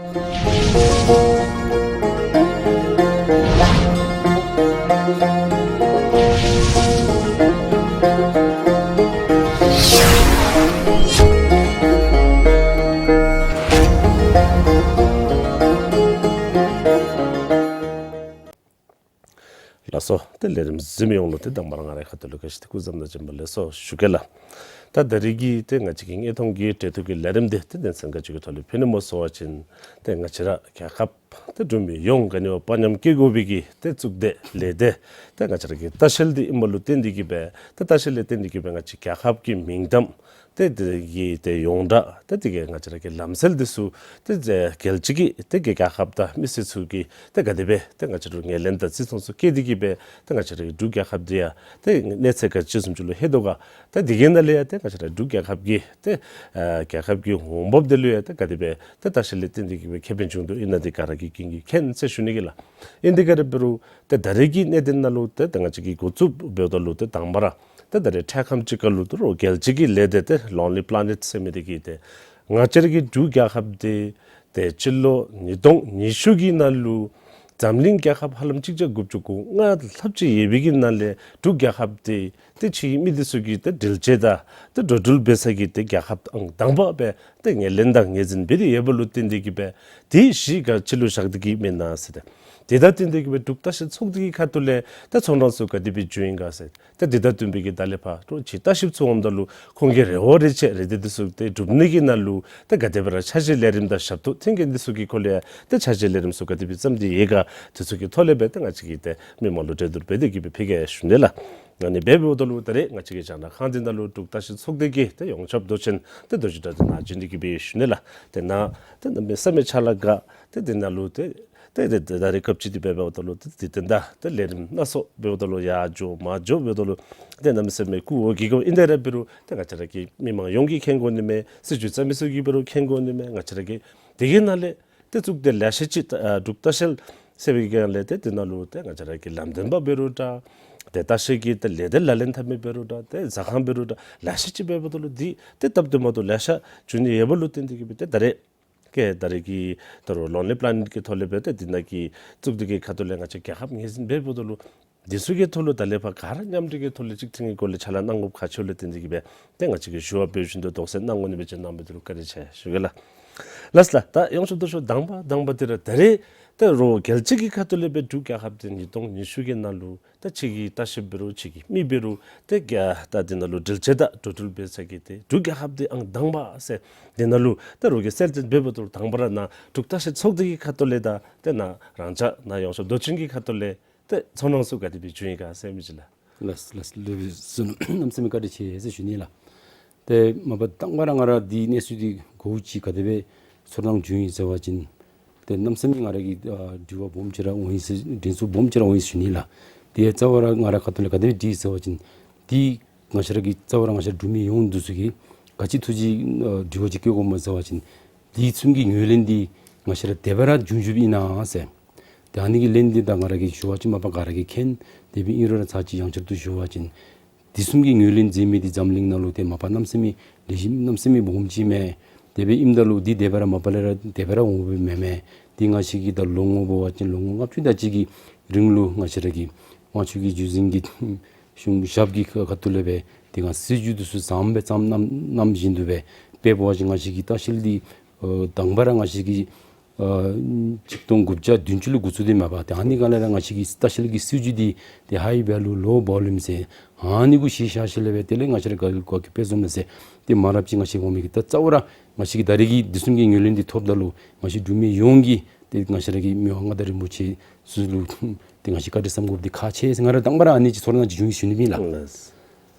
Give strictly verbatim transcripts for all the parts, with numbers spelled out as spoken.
ལགས་སོ། ཏེ་ལས་རིམ་གཟིགས་མི་ཡོངས་ལུ་ཏེ་དང་པ་ར་ང་རའི་ཁ་ཐུག་ལུ་བཀྲ་ཤིས་བདེ་ལེགས་སྐུ་གཟུགས་བཟང་པོ་དང་བཅས་པ་ལེགས་སོ་ཞུ་གེ་ལགས། ད་ད་རིས་ཀྱི་ཏེ་ང་བཅས་ཀྱི་དངོས་མཐོང་གི་འབྲེལ་གཏུག་གི་ལས་རིམ་འདི་ཏེ་དོན་ཚན་ག་ཅི་གི་ཐོག་ལས་ཕུལ་ནི་སྨོ་ཟེར་བ་ཅིན་ཏེ་ང་བཅས་ར་རྒྱལ་ཁབ་ཏེ་འབྲུག་མི་ཡོངས་ག་ནི་བ་དཔའ་ཉམས་བསྐྱེད་དགོ་པའི་གི་ཏེ་གཙུག་སྡེ་ལས་སྡེ་ཏེ་ང་བཅས་ར་གི་ལྟ་བཤལ་འདི་ཨིནམ་ལུ་བརྟེན་ཏེ་གིས་སྦེ་ཏེ་ལྟ་བཤལ་ལས་བརྟེན་ཏེ་གིས་སྦེ་ང་བཅས་རྒྱལ་ཁབ་ཀྱི་མིང་གཏམ་ཏེ་དེ་གི་ཏེ་ཡོངས་གྲགས་ཏེ་དེ་གིས་ང་བཅས་ར་གི་ལམ་སྲོལ་འདི་ཚུ་ཏེ་རྒྱལ་སྤྱི་གི་ཏེ་གི་རྒྱལ་ཁབ་དང་མི་སེར་ཚུ་གིས་ཏེ་ག་དེ་སྦེ་ཏེ་ང་བཅས་ར་ངོས་ལེན་དང་བརྩི་མཐོང་ཚུ་བསྐྱེད་དེ་གིས་སྦེ་ཏེ་ང་བཅས་ར་གི་འབྲུག་རྒྱལ་ཁབ་འདི་ཡང་ཏེ་གནས་ཚད་ག་ཅི་བཟུམ་ཅིག་ལུ་ལྷོད་དོ་ག། ཏེ་དེ་གི་ནང་ལས་ཡང་ཏེ་ང་བཅས་ར་འབྲུག་རྒྱལ་ཁབ་ཀྱི་ཏེ་ཨ་རྒྱལ་ཁབ་ཀྱི་འོང་འབབ་འདི་ལུ་ཡང་ཏེ་ག་དེ་སྦེ་ཏེ་ལྟ་བཤལ་ལས་བརྟེན་ཏེ་གིས་སྦེ་ཁེ་ཕན་བྱུང་དོ་ཨིན་ན་འདི་ག་ར་གིས་ཀུན་གྱིས་མཁྱེན་ཟེར་ཞུ་ནི་གི་ལགས། ཨིན་དེ་ག་ར་འབད་རུང་ཏེ་ད་རིས་ཀྱི་གནད་དོན་ནང་ལུ་ཏེ་ད་ང་བཅས་ཀྱིས་འགོ་བཙུགས་འབདཝ་ད་ལུ་ཏེ་དང་པ་ར་ཏེ་ད་རིས་འཕྲལ་ཁམས་ཅིག་ཁར་ལུ་ཏེ་རོགས་རྒྱལ་སྤྱི་གི་ལས་སྡེ་ཏེ་Lonely Planet ཟེར་མི་འདི་གིས་ཏེ་ང་བཅས་ར་གི་འབྲུག་རྒྱལ་ཁབ་འདི་ཏེ་སྤྱི་ལོ་ཉིས་སྟོང་ཉི་ཤུ་གི་ནང་ལུ་འཛམ་གླིང་རྒྱལ་ཁབ་ཧ་ལམ་གཅིག་བརྒྱ་དགུ་བཅུ་གོ་ལྔ་ལྷགཔ་ཅིག་ཡོད་པའི་གི་ནང་ལས་འབྲུག་རྒྱལ་ཁབ་འདི་ཏེ་ཕྱི་གི་མི་འདི་ཚུ་གིས་ཏེ་འགྲུལ་བྱེད་དང་ཏེ་འགྲོ་འགྲུལ་འབད་ས་གི་ཏེ་རྒྱལ་ཁབ་ཨང་དང་པ་སྦེ་ཏེ་ངོས་ལེན་དང་ངོས་འཛིན་འབད་དེ་ཡོདཔ་ལུ་བརྟེན་ཏེ་གིས་སྦེ་ཏེ་གཞི་ག་ཅི་ལུ་བཞག་སྟེ་གིས་མེན་ན་ཟེར་ཏེ། དེ་དང་བསྟུན་ཏེ་གིས་སྦེ་འབྲུག་ལྟ་བཤལ་ཚོགས་སྡེ་གི་ཁ་ཐུག་ལས་ཏེ་ཚོར་སྣང་ཚུ་ག་དེ་སྦེ་བྱུང་ཡི་ག་ཟེར། ཏེ་དེ་དང་བསྟུན་པའི་གི་ད་ལས་ཕར་རོགས་ཅིག་ལྟ་བཤལཔ་ཚུ་འོངམ་ད་ལུ་ཁོང་གི་རེ་བ་རེ་ཆེ་རེ་འདོད་འདི་ཚུ་ཏེ་སྒྲུབ་ནི་གི་ནང་ལུ་ཏེ་ག་དེ་སྦེ་ར་འཆར་གཞི་ལས་རིམ་དང་ཞབས་ཏོག་མཐུན་རྐྱེན་འདི་ཚུ་གི་སྐོར་ལས་ཏེ་འཆར་གཞི་ལས་རིམ་ཚུ་ག་དེ་སྦེ་བརྩམས་ཏེ་ཡོད་ག་དེ་ཚུ་གི་ཐོག་ལས་སྦེ་ཏེ་ང་བཅས་ཀྱིས་ཏེ་མི་མང་ལུ་གྲོས་བསྡུར་འབད་དེ་གིས་སྦེ་ཕུལ་གེ་ཞུ་ནི་ལགས། ཨ་ནི་སྦེ་འབདཝ་ད་ལུ་ད་རིས་ང་བཅས་ཀྱི་རྒྱང་བསྒྲགས་ཁང་འདི་ནང་ལུ་འབྲུག་ལྟ་བཤལ་ཚོགས་སྡེ་གི་ཏེ་ཡོངས་ཁྱབ་མདོ་ཆེན་ཏེ་རྡོ་རྗེ་གྲགས་འདི་ནཱ་བྱོན་ཏེ་གིས་སྦེ་ཞུ་ནི་ལགས། ཏེ་ནཱ་ཏེ་གནམ་མེད་ས་མེད་ཕྱག་ལཱ་དགའ་ཏེ་དེ་ནང་ལུ་ཏེ་ཏེ་ཏེ་ད་རིས་སྐབས་ཅིག་འདི་སྦེ་འབདཝ་ད་ལུ་ཏེ་ཏེ་ད་ཏེ་ལས་རིམ་སྣ་ཚོགས་འབདཝ་ད་ལུ་ཡར་འགྱོ་མར་འགྱོ་འབདཝ་ད་ལུ་ཏེ་གནམ་མེད་ས་མེད་སྐུ་འོ་བརྒྱལ་དགོཔ་ཨིན། དེ་ར་འབད་རུང་ཏེ་ང་བཅས་ར་གི་མི་མང་ཡོངས་ཀྱིས་མཁྱེན་དགོ་ནི་མས། སྲིད་བྱུས་རྩ་མི་ཚུ་གིས་འབད་རུང་མཁྱེན་དགོ་ནི་མས། ང་བཅས་ར་གི་དེ་གི་ནང་ལས་ཏེ་གཙུག་སྡེ་ལེ་ཤ་ཅིག་ཨ་འབྲུག་ལྟ་བཤལ་ཟེར་བའི་སྒང་ལས་ཏེ་དེ་ནང་ལུ་ཏེ་ང་བཅས་ར་གི་ལམ་སྟོན་པ་འབད་རུང་འདྲ། ཏེ་ལྟ་བཤལ་གྱི་ཏེ་ལས་སྡེ་ལག་ལེན་འཐབ་མི་འབད་རུང་འདྲ། ཏེ་ཟ་ཁང་འབད་རུང་འདྲ། ལེ་ཤ་ཅིག་འབདཝ་ད་ལུ་འདི་ཏེ་སྟབས་བདེ་མ་བདེཝ་ལེ་ཤ་བྱུང་ནི་ཡོདཔ་ལུ་བརྟེན་ཏེ་གིས་སྦེ་ཏེ་ད་རིས་ཀྱི་ད་རིས་ཀྱི་ད་རུང་Lonely Planet གི་ཐོག་ལས་སྦེ་ཏེ་འདི་ནང་གི་གཙུག་སྡེ་གི་ཁ་ཐུག་ལས་ང་བཅས་རྒྱལ་ཁབ་ངོས་འཛིན་འབདཝ་ད་ལུ་འདི་ཚུ་གི་ཐོག་ལུ་ད་ལས་ཕར་ག་ར་མཉམ་འབྲེལ་གྱི་ཐོག་ལས་གཅིག་མཐུན་གྱི་སྒོ་ལས་ཕྱག་ལཱ་གནང་དགོཔ་ཁག་ཆེཝ་ལུ་བརྟེན་ཏེ་གིས་སྦེ་ཏེ་ང་བཅས་ཀྱིས་ཞུ་བ་འབད་བཞིན་དུ་དོགས་སེལ་གནང་དགོ་ནི་སྦེ་ཅིག་གནང་བའི་དོན་ལུ་བཀའ་དྲིན་ཆེ་ཞུ་གེ་ལགས། ལགས་ལགས། ད་ཡོངས་ཁྱབ་མདོ་ཆེན་དང་པ་དང་པ་འདི་ར་ད་རིས་ཏེ་རོགས་རྒྱལ་སྤྱི་གི་ཁ་ཐུག་ལས་སྦེ་འབྲུག་རྒྱལ་ཁབ་འདི་ཉིས་སྟོང་ཉི་ཤུ་གི་ནང་ལུ་ད་ཕྱི་གི་ལྟ་བཤལཔ་འབད་རུང་ཕྱི་གི་མི་འབད་རུང་ཏེ་རྒྱ་ད་འདི་ནང་ལུ་འགྲུལ་བྱེད་དང་འགྲོ་འགྲུལ་འབད་ས་གི་ཏེ་འབྲུག་རྒྱལ་ཁབ་འདི་ཨང་དང་པ་ཟེར་འདི་ནང་ལུ་ད་རོགས་ཀྱིས་གསལ་སྟོན་འབདཝ་ད་ལུ་དང་པ་ར་ནཱ་འབྲུག་ལྟ་བཤལ་ཚོགས་སྡེ་གི་ཁ་ཐུག་ལས་དང་ཏེ་ནཱ་རང་ཅག་ནཱ་ཡོངས་ཁྱབ་མདོ་ཆེན་གྱི་ཁ་ཐུག་ལས་ཏེ་ཚོར་སྣང་ཚུ་ག་དེ་སྦེ་བྱུང་ཡི་ག་ཟེར་མི་ཅིག་ལགས། ལགས་ལགས། ལེགས་སོ། གནམ་མེད་ས་མེད་བཀའ་དྲིན་ཆེ་ཟེར་ཞུ་ནི་ལགས། ཏེ་མ་པ་དང་པ་ར་ང་ར་འདི་གནས་ཚུལ་འདི་གོཝ་ཅིག་ག་དེ་སྦེ་ཚོར་སྣང་བྱུང་ཡི་ཟེར་བ་ཅིན་ཏེ་གནམ་མེད་ས་མེད་ང་ར་གིས་ཨ་དྲི་བ་སྦོམ་ཅིག་ར་འོང་ཡི་ཟེར་དྲིན་གཟོ་སྦོམ་ཅིག་ར་འོང་ཡི་ཟེར་ཞུ་ནི་ལགས། ཏེ་རྩ་བ་ར་ང་ར་ཁ་ཐུག་ལས་ག་དེ་སྦེ་དྲིས་ཟེར་བ་ཅིན་འདི་ང་བཅས་ར་གི་རྩ་བ་ར་ང་བཅས་འབྲུག་མི་ཡོངས་འདི་ཚུ་གིས་ག་ཅི་ཐུགས་རྗེ་ཨ་དྲི་བ་ཅིག་བཀོད་དགོཔ་སྨོ་ཟེར་བ་ཅིན་འདི་ཚུ་གི་ངོས་ལེན་འདི་ང་བཅས་ར་དེ་སྦེ་ར་བྱུང་བྱུངམ་ཨིན་ན་ཟེར། ཏེ་ཨ་ནི་གི་ལན་འདི་ད་ང་ར་གིས་ཞུ་བ་ཅིན་མ་པ་ག་ར་གིས་མཁྱེན། དེ་སྦེ་ཨིན་རུང་ར་ཚར་གཅིག་ཡང་བསྐྱར་དུ་ཞུ་བ་ཅིན་འདི་ཚུ་གི་ངོས་ལེན་མཛད་མི་འདི་འཛམ་གླིང་ནང་ལུ་ཏེ་མ་པ་གནམ་མེད་ས་མེད་ལེགས་ཤོམ་གནམ་མེད་ས་མེད་སྦོམ་ཅིག་མས། དེ་སྦེ་ཨིནམ་ད་ལུ་འདི་དེ་སྦེ་ར་མ་པ་ལས་ར་དེ་སྦེ་ར་འོང་བའི་མེན་མས། འདི་ང་བཅས་ཀྱིས་ད་ལོ་ངོ་འབད་བ་ཅིན་ལོ་ངོ་ལྔ་བཅུ་དེ་ཅིག་གི་རིང་ལུ་ང་བཅས་ར་གི་དབང་ཕྱུག་གི་བརྒྱུད་འཛིན་གྱི་གཞུང་ཞབས་ཀྱི་ཁ་ཐུག་ལས་སྦེ་འདི་ང་སྲིད་བྱུས་འདི་ཚུ་བརྩམས་སྦེ་བརྩམས་གནང་གནངམ་བཞིན་དུ་སྦེ་དཔེ་འབད་བ་ཅིན་ང་བཅས་ཀྱི་ལྟ་བཤལ་འདི་ཨ་དང་པ་ར་ང་བཅས་ཀྱི་ཨ་ཆིག་སྟོང་དགུ་བརྒྱ་བདུན་ཅུ་ལུ་འགོ་བཙུགས་ཏེ་མ་པ་ཏེ་ཨ་ནི་སྒང་ལས་ར་ང་བཅས་ཀྱི་ལྟ་བཤལ་གྱི་སྲིད་བྱུས་འདི་ཏེ་high value low volume ཟེར་ཨ་ནི་གུ་གཞི་བཞག་ཞིནམ་ལས་སྦེ་དེ་ལས་ང་བཅས་ར་ག་ག་གིས་དཔེ་བཟུམ་ལས་ཟེར་ཏེ་མང་རབས་ཅིག་ང་བཅས་འོང་མི་གི་ད་རྩ་བ་ར་ང་བཅས་ཀྱིས་ད་རིས་ཀྱི་འདི་བཟུམ་གྱི་ངོས་ལེན་འདི་ཐོབ་ད་ལུ་ང་བཅས་འབྲུག་མི་ཡོངས་ཀྱིས་ཏེ་ང་བཅས་ར་གི་མི་དབང་མངའ་བདག་རིན་པོ་ཆེ་ཚུ་ལུ་ཏེ་ང་བཅས་བཀའ་དྲིན་བསམ་དགོཔ་འདི་ཁག་ཆེ་ཟེར་ང་ར་དང་པ་ར་ཨ་ནི་ཅིག་ཚོར་སྣང་ཅིག་བྱུང་ཡི་ཟེར་ཞུ་ནི་ཨིན་ལགས། ལགས།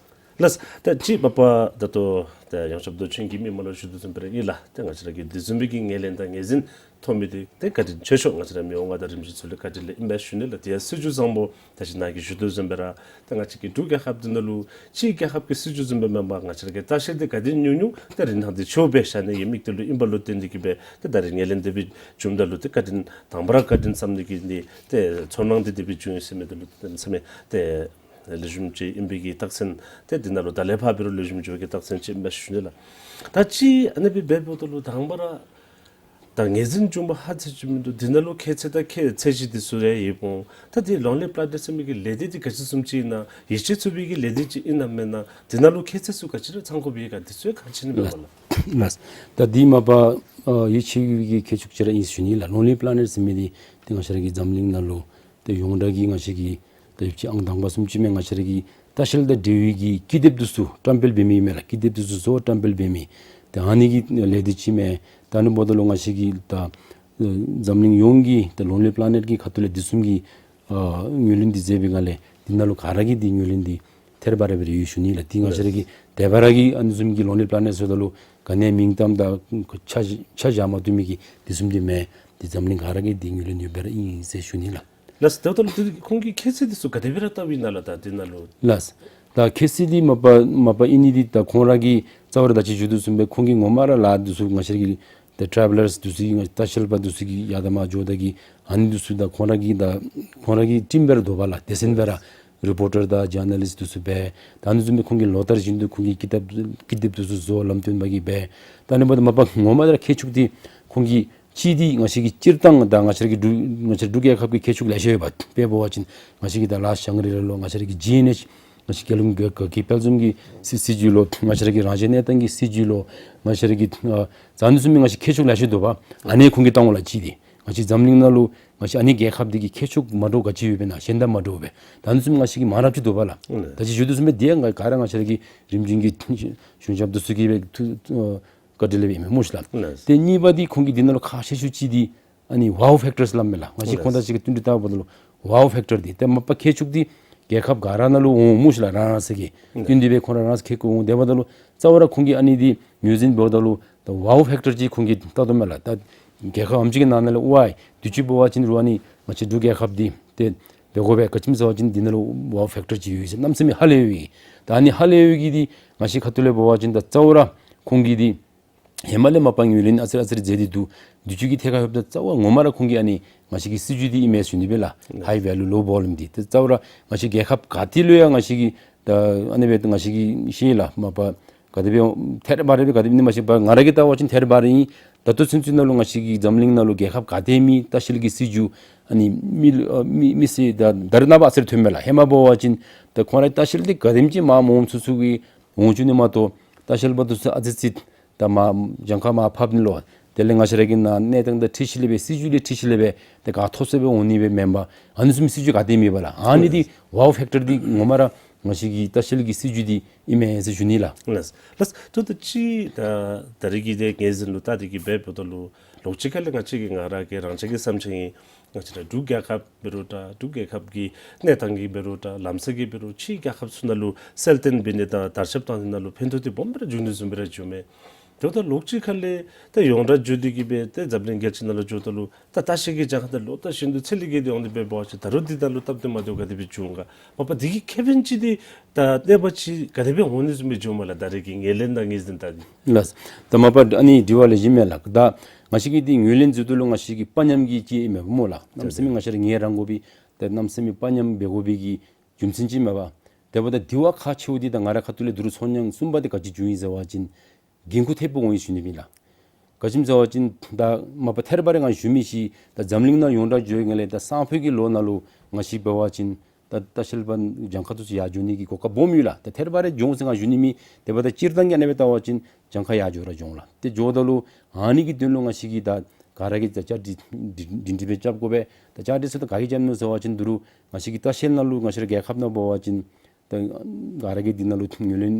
ལགས། ད་ཅི་མ་པ་ད་ལྟོ་ད་ཡོངས་ཁྱབ་མདོ་ཆེན་གྱི་མི་མང་ལུ་ཞུ་དོ་བཟུམ་སྦེ་ར་ཨིན་ལགས། ད་ང་བཅས་ར་གི་འདི་བཟུམ་སྦེ་གི་ངོས་ལེན་དང་ངོས་འཛིན་ཐོབ་མི་འདི་ཏེ་བཀའ་དྲིན་ཆེ་ཤོས་ང་བཅས་ར་མི་དབང་མངའ་བདག་རིན་པོ་ཆེ་ཚུ་ལུ་བཀའ་དྲིན་ལས་ཨིན་པས་ཞུ་ནི་ལགས། དེ་ཡང་སྲིད་བྱུས་བཟང་པོ་ད་ཅི་ནཱ་གིས་ཞུ་དོ་བཟུམ་སྦེ་ར་ད་ང་བཅས་ཀྱི་འབྲུག་རྒྱལ་ཁབ་འདི་ནང་ལུ་ཕྱི་རྒྱལ་ཁབ་ཀྱི་སྲིད་བྱུས་བཟུམ་སྦེ་མེན་པར་ང་བཅས་ར་གི་ལྟ་བཤལ་འདི་ག་དེ་ཉུང་ཉུང་ད་རིན་ཐང་འདི་ཆེཝ་སྦེ་བཞག་ནི་གི་དམིགས་གཏད་ལུ་ཨིནམ་ལུ་བརྟེན་ཏེ་གིས་སྦེ་ད་ད་རིས་ངོས་ལེན་དེ་སྦེ་བྱུངམ་ད་ལུ་ཏེ་བཀའ་དྲིན་དང་པ་ར་བཀའ་དྲིན་བསམ་ནི་གི་འདི་ཏེ་ཚོར་སྣང་འདི་དེ་སྦེ་བྱུང་ཡི་ཟེར་མི་འདི་ལུ་གནམ་མེད་ས་མེད་ཏེ་ལེགས་ཤོམ་ཅིག་ཨིན་པའི་གི་རྟགས་མཚན་ཏེ་འདི་ནང་ལུ་ད་ལས་ཕར་འབད་རུང་ལེགས་ཤོམ་ཅིག་འབད་བའི་གི་རྟགས་མཚན་ཅིག་ཨིན་པས་ཞུ་ནི་ལགས། ད་ཅི་ཨ་ནི་སྦེ་འབདཝ་ད་ལུ་དང་པ་ར་ད་ ངོས་འཛིན་བྱུང་བ་ཧ་ཅང་ཅིག་མིན་འདུག། འདི་ནང་ལུ་ཁྱད་ཚད་དང་ཁྱད་ཚད་གཞི་འདི་ཚུ་རེ་ཡོདཔ་འོང་། ད་འདི་Lonely Planet ཟེར་མི་གི་ལས་སྡེ་འདི་ག་ཅི་བཟུམ་ཅིག་ཨིན་ན། ཡིད་ཆེས་ཚུགས་པའི་གི་ལས་སྡེ་ཅིག་ཨིན་ན་མེན་ན། འདི་ནང་ལུ་ཁྱད་ཚད་ཚུ་ག་ཅི་ར་ཚང་དགོ་པའི་ག་འདི་ཚུ་ག་ཅི་ཨིན་པས་ལགས། ལགས། ད་འདི་མ་པ་ཨ་ཡིད་ཆེས་ཀྱི་ཁྱད་ཆོས་ཅིག་ར་ཨིན་ཟེར་ཞུ་ནི་ལགས། Lonely Planet ཟེར་མི་འདི་ཏེ་ང་བཅས་ར་གི་འཛམ་གླིང་ནང་ལུ་ཏེ་ཡོངས་གྲགས་ཀྱི་ང་བཅས་ཀྱི་ད་ཡོདཔ་ཅིག་ཨང་དང་པ་བཟུམ་ཅིག་མས། ང་བཅས་ར་གི་ལྟ་བཤལ་དང་འབྲེལ་བའི་གི་ཀི་དེབ་འདི་ཚུ་བཀྲམ་སྤེལ་འབད་མི་ཨིན་མས་ལགས། ཀི་དེབ་འདི་ཚུ་བཟོ་བཀྲམ་སྤེལ་འབད་མི་ད་ཨ་ནི་གི་ལས་སྡེ་ཅིག་མས། ད་ཨ་ནི་འབདཝ་ད་ལུ་ང་བཅས་ཀྱི་ད་འཛམ་གླིང་ཡོངས་ཀྱི་ད་Lonely Planet གི་ཁ་ཐུག་ལས་འདི་བཟུམ་གྱི་ཨ་ངོས་ལེན་འདི་མཛད་པའི་སྒང་ལས་འདི་ནང་ལུ་ག་ར་གིས་འདི་ངོས་ལེན་འདི་ཐད་རི་བ་རི་སྦེ་ར་ཡོད་ཞུ་ནི་ལགས། འདི་ང་བཅས་ར་གི་ད་བར་གྱི་ཨ་ནི་བཟུམ་གྱི་Lonely Planet ཟེརཝ་ད་ལུ་ག་ནི་མིང་གཏམ་དང་ཆ་ཆ་བཞག་མ་བཏུབ་མི་གི་འདི་བཟུམ་འདི་མེན། འདི་འཛམ་གླིང་ག་ར་གིས་འདི་ངོས་ལེན་ཡོདཔ་སྦེ་ར་ཨིན་ཟེར་ཞུ་ནི་ལགས། ལགས། དེ་འབདཝ་ད་ལུ་འདི་ཁོང་གིས་ཁྱད་ཚད་འདི་ཚུ་ག་དེ་སྦེ་ར་བལྟཝ་ཨིན་ན་ལགས། ད་འདི་ནང་ལུ། ལགས། ད་ཁྱད་ཚད་འདི་མ་པ་མ་པ་ཨིན་ནི་འདི་ད་ཁོང་ར་གིས་རྩ་བ་ར་ད་ཅི་ཞུ་དོ་བཟུམ་སྦེ་ཁོང་གིས་ངོ་མ་ར་ལཱ་འདི་ཚུ་ང་བཅས་ར་གི་ད་ཊེ་བི་ལརསི་འདི་ཚུ་གི་ལྟ་བཤལ་པ་འདི་ཚུ་གི་ཡར་དང་མར་འགྱོཝ་ད་གི་ཨ་ནི་འདི་ཚུ་ད་ཁོང་ར་གི་ད་ཁོང་ར་གི་ཊིམ་སྦེ་ར་འདུག་པ་ལགས། སྡེ་ཚན་སྦེ་ར་རི་པོར་ཊར་དང་ཇར་ནལ་ལིསཊ་འདི་ཚུ་སྦེ་ད་ཨ་ནི་བཟུམ་སྦེ་ཁོང་གིས་ལོ་ལྟར་བཞིན་དུ་ཁོང་གིས་ཀི་དེབ་ཀི་དེབ་འདི་ཚུ་བཟོ་ལམ་སྟོན་པ་གིས་སྦེ་ད་ཨ་ནི་འབདཝ་ད་མ་པ་ངོ་མ་ར་ཁྱད་ཆོས་འདི་ཁོང་གིས་གཅིག་འདི་ང་བཅས་ཀྱི་སྤྱིར་བཏང་ད་ང་བཅས་ར་གི་འབྲུག་ང་བཅས་འབྲུག་རྒྱལ་ཁབ་ཀྱི་ཁྱད་ཆོས་ལེ་ཤ་ཡོད་པ། དཔེ་འབད་བ་ཅིན་ང་བཅས་ཀྱི་ད་ལ་ཤང་རི་ལ་ལོ། ང་བཅས་ར་གི་ཇི་ཨེན་ཨེཆ་ང་བཅས་རྒྱལ་ཡོངས་དགེ་དགེ་དཔལ་འཛོམས་ཀྱི་སྲིད་སྲིད་བྱུས་ལོ། ང་བཅས་ར་གི་རང་བཞིན་གནས་སྟངས་ཀྱི་སྲིད་བྱུས་ལོ། ང་བཅས་ར་གི་ཨ་ད་ཨ་ནི་བཟུམ་མའི་ང་བཅས་ཁྱད་ཆོས་ལེ་ཤ་འདུག་པ། ཨ་ནི་ཁོང་གིས་བཏང་འོང་ལགས། གཅིག་འདི་ང་བཅས་འཛམ་གླིང་ནང་ལུ་ང་བཅས་ཨ་ནི་རྒྱལ་ཁབ་འདི་གི་ཁྱད་ཆོས་མ་འདྲཝ་ག་ཅི་ཡོདཔ་ཨིན་ན་གཞན་དང་མ་འདྲཝ་སྦེ་ད་ཨ་ནི་བཟུམ་མའི་ང་བཅས་ཀྱི་མང་རབས་ཅིག་འདུག་པ་ལགས། ཨུམ། ད་ཅི་ཞུ་དོ་བཟུམ་སྦེ་འདི་ཡང་ག་ར་ང་བཅས་ར་གི་རིམ་བྱོན་གྱི་གཞུང་ཞབས་འདི་ཚུ་གིས་སྦེ་ཐུགས་ཨ་བཀའ་དྲིན་ལས་སྦེ་ཨིན་མས་སྨོ་ཤི་ལགས། ལགས། ཏེ་གཉིས་པ་འདི་ཁོང་གིས་འདི་ནང་ལུ་ཁག་ཆེ་ཤོས་ཅིག་འདི་ཨ་ནི་ཝའོ་ཕེཀ་ཊར་ཟེར་སླབ་མས་ལགས། ང་བཅས་ཁོང་དང་གཅིག་ཁར་བསྟུན་ཏེ་བལྟཝ་ད་ལུ་ཝའོ་ཕེཀ་ཊར་འདི་ཏེ་མ་པ་ཁྱད་ཆོས་འདི་རྒྱལ་ཁབ་ག་ར་ནང་ལུ་འོང་སྨོ་ཤི་ལགས། རང་རང་སོ་གི་ལགས། བསྟུན་ཏེ་སྦེ་ཁོང་ར་རང་སོ་ཁྱད་ཁོང་འོང་། དེ་འབདཝ་ད་ལུ་རྩ་བ་ར་ཁོང་གིས་ཨ་ནི་འདི་ངོས་འཛིན་འབདཝ་ད་ལུ་ད་ཝའོ་ཕེཀ་ཊར་ཅིག་ཁོང་གིས་བལྟ་དོ་མས་ལགས། ད་རྒྱལ་ཁབ་ཨ་ནེམ་ཅིག་གི་ནང་ན་ལས་ཝའི་འདི་ཅིག་འབད་བ་ཅིན་རུང་ཨ་ནི་ང་བཅས་འབྲུག་རྒྱལ་ཁབ་འདི་ཏེ་འབད་དགོ་པས། ག་ཅི་སྨོ་ཟེར་བ་ཅིན་འདི་ནང་ལུ་ཝའོ་ཕེཀ་ཊར་ཅིག་ཡོད་ཟེར་གནམ་མེད་ས་མེད་ཧ་ལས་ཡོད་པའི་གི། ད་ཨ་ནི་ཧ་ལས་ཡོད་པའི་གི་འདི་ང་བཅས་ཁ་ཐུག་ལས་འབད་བ་ཅིན་ད་རྩ་བ་ར་ཁོང་གིས་འདི་ཧེ་མ་ལས་མ་པ་ངོས་ལེན་ཨ་ཙི་རེ་ཨ་ཙི་རེ་མཛད་དེ་འདུག། འདི་ཚུ་གི་ཐད་ཁར་ལྷོདཔ་ད་རྩ་བ་ངོ་མ་ར་ཁོང་གི་ཨ་ནི་ང་བཅས་ཀྱི་སྲིད་བྱུས་འདི་ཨིན་མས་ཟེར་ཞུ་ནི་སྦེ་ལགས། ཧའི་ཝེ་ལུ་ལོ་བོ་ལུམ་འདི་ཏེ་རྩ་བ་ར་ང་བཅས་རྒྱལ་ཁབ་ག་ཏེ་ལུ་ཡང་ང་བཅས་ཀྱི་ད་ཨ་ནི་སྦེ་ང་བཅས་ཀྱི་ཤེས་ལགས། མ་པ་ག་དེ་སྦེ་ཐད་རི་བ་རི་སྦེ་ག་དེ་སྦེ་ཨིན་ན་མ་ཤེས་པར་ང་ར་གིས་བལྟ་བ་ཅིན་ཐད་རི་བ་རི་ཨིན། ད་ལྟོ་ཚུན་ཚོད་ནང་ལུ་ང་བཅས་ཀྱི་འཛམ་གླིང་ནང་ལུ་རྒྱལ་ཁབ་ག་ཏེ་མི་ལྟ་བཤལ་གྱི་སྲིད་བྱུས་ཨ་ནི་མི་ཨ་མི་མི་སེར་ད་ད་རེས་ནངས་པ་ཨ་ཙི་རེ་ཐོནམ་མས་ལགས། ཧེ་མ་འབད་བ་ཅིན་ད་ཁོང་ར་ལྟ་བཤལ་འདི་ག་དེམ་ཅིག་མངམ་འོངམ་ཚུན་ཚོད་ཀྱི་འོང་བཅུག་ནི་མ་གཏོགས་ལྟ་བཤལ་པ་འདི་ཚུ་ཨ་ཙི་ཙི་ད་མར་གྱངས་ཁ་མར་ཕབ་ནི་ལོ། དེ་ལས་ང་བཅས་ར་གི་ནང་གནས་སྟངས་དང་འཁྲིལ་ཞིནམ་ལས་སྦེ་སྲིད་བྱུས་ལས་འཁྲིལ་ཞིནམ་ལས་སྦེ་ཏེ་ག་ཐོབ་ས་སྦེ་འོང་ནི་སྦེ་མེན་པར་ཨ་ནི་བཟུམ་སྲིད་བྱུས་ག་ཏེ་མེད་པས་ལགས། ཨ་ནི་འདི་ཝའོ་ཕེཀ་ཊར་འདི་ངོ་མ་ར་ང་བཅས་ཀྱི་ལྟ་བཤལ་གྱི་སྲིད་བྱུས་འདི་ཨིན་མས་ཟེར་ཞུ་ནི་ལགས། ལགས། ལགས། ད་ལྟོ་ཅིག་ད་ད་རེས་ཀྱི་ཏེ་ངོས་འཛིན་ལུ་ད་རེས་ཀྱི་འབདཝ་ད་ལུ་ལོགས་གཅིག་ཁ་ལས་ང་བཅས་ཀྱི་ང་ར་གི་རང་བཞིན་གྱི་བསམ་འཆར་ཨིན། ང་བཅས་ར་འབྲུག་རྒྱལ་ཁབ་འབད་རུང་འདྲ་འབྲུག་རྒྱལ་ཁབ་ཀྱི་གནས་སྟངས་ཀྱི་འབད་རུང་འདྲ་ལམ་སྲོལ་གྱི་འབད་རུང་ཕྱི་རྒྱལ་ཁབ་ཚུ་ནང་ལུ་གསལ་སྟོན་འབད་ནི་དང་དར་ཁྱབ་བཏང་ནི་ནང་ལུ་ཕན་ཐོགས་འདི་སྦོམ་སྦེ་ར་འབྱུང་ནི་བཟུམ་སྦེ་ར་འགྱོཝ་མས། དེ་འབདཝ་ད་ལོགས་གཅིག་ཁ་ལས་ད་ཡོངས་གྲགས་འགྱོ་སྟེ་གི་སྦེ་ཏེ་འཛམ་གླིང་རྒྱལ་སྤྱི་ནང་ལུ་འགྱོཝ་ད་ལུ་ད་ལྟ་བཤལ་གྱི་གྱངས་ཁ་ད་ལོག་ལྟབ་ཤིན་ཏུ་ཚད་ལས་བརྒལ་ཏེ་འོང་སྟེ་འབད་བ་ཅིན་ད་རུང་འདི་ནང་ལུ་སྟབས་བདེ་མ་བདེཝ་ག་དེ་སྦེ་འབྱུང་ག། མ་པ་འདི་གི་ཁེ་ཕན་ཅིག་འདི་ད་གནོད་པ་ཅིག་ག་དེ་སྦེ་འོང་ནི་བཟུམ་སྦེ་འགྱོཝ་མས་ལགས། ད་རེས་ཀྱི་ངོས་ལེན་དང་ངོས་འཛིན་ད་འདི། ལགས། ད་མ་པ་ཨ་ནི་དྲི་བ་ལེགས་ཤོམ་མས་ལགས། ད་ང་བཅས་ཀྱིས་འདི་ངོས་ལེན་མཛད་དོ་ལུ་ང་བཅས་ཀྱི་དཔའ་ཉམས་ཀྱི་ཅིག་ཨིན་མས་སྨོ་ལགས། གནམ་མེད་ས་མེད་ང་བཅས་ར་ངལ་རངས་དགོ་པའི་ད་གནམ་མེད་ས་མེད་དཔའ་ཉམས་འབད་དགོ་པའི་གི་རྒྱུ་མཚན་ཅིག་མས་པ། དེ་འབདཝ་ད་དྲི་བ་ཁག་ཆེཝ་འདི་ད་ང་ར་ཁ་ཐུག་ལས་འདི་རུང་ཚོར་སྣང་གསུམ་པ་འདི་ག་ཅི་བྱུང་ཡི་ཟེར་བ་ཅིན་འགན་ཁུར་ཐེབས་པ་འོང་ཡི་ཞུ་ནི་ཨིན་ལགས། ག་ཅི་སྨོ་ཟེར་བ་ཅིན་ད་མ་པ་ཐད་རི་བ་རི་ང་ཞུ་མི་ཅིག་ད་འཛམ་གླིང་ནང་ཡོངས་གྲགས་འགྱོ་ཡི་ལས་ད་སང་ཕོད་ཀྱི་ལོ་ནང་ལུ་ང་བཅས་འབད་བ་ཅིན་ད་ལྟ་བཤལ་པ་གྱངས་ཁ་འདི་ཚུ་ཡར་འགྱོ་ནི་གི་གོ་སྐབས་སྦོམ་ཡོད་ལགས། ད་ཐད་རི་བ་རི་འགྱོ་འོང་ཟེར་ང་ཞུ་ནི་མེད། དེ་འབདཝ་ད་སྤྱིར་བཏང་གི་ཨ་ནི་སྦེ་བལྟ་བ་ཅིན་གྱངས་ཁ་ཡར་འགྱོ་ར་འགྱོ་འོང་ལགས། ཏེ་འགྱོཝ་ད་ལུ་ཨ་ནི་གི་དོན་ལུ་ང་བཅས་ཀྱིས་ད་ག་ར་གིས་ད་བཅའ་སྒྲིག་སྒྲིག་སྒྲིག་སྒྲིག་སྦེ་རྐྱབ་དགོ་པས། ད་བཅའ་སྒྲིག་ཚུ་ད་ག་གིས་རྐྱབ་ནི་སྨོ་ཟེར་བ་ཅིན་འདི་རུང་ང་བཅས་ཀྱི་ལྟ་བཤལ་ནང་ལུ་ང་བཅས་ར་རྒྱལ་ཁབ་ནང་འབད་བ་ཅིན་ད་ག་ར་གིས་འདི་ནང་ལུ་ངོས་ལེན་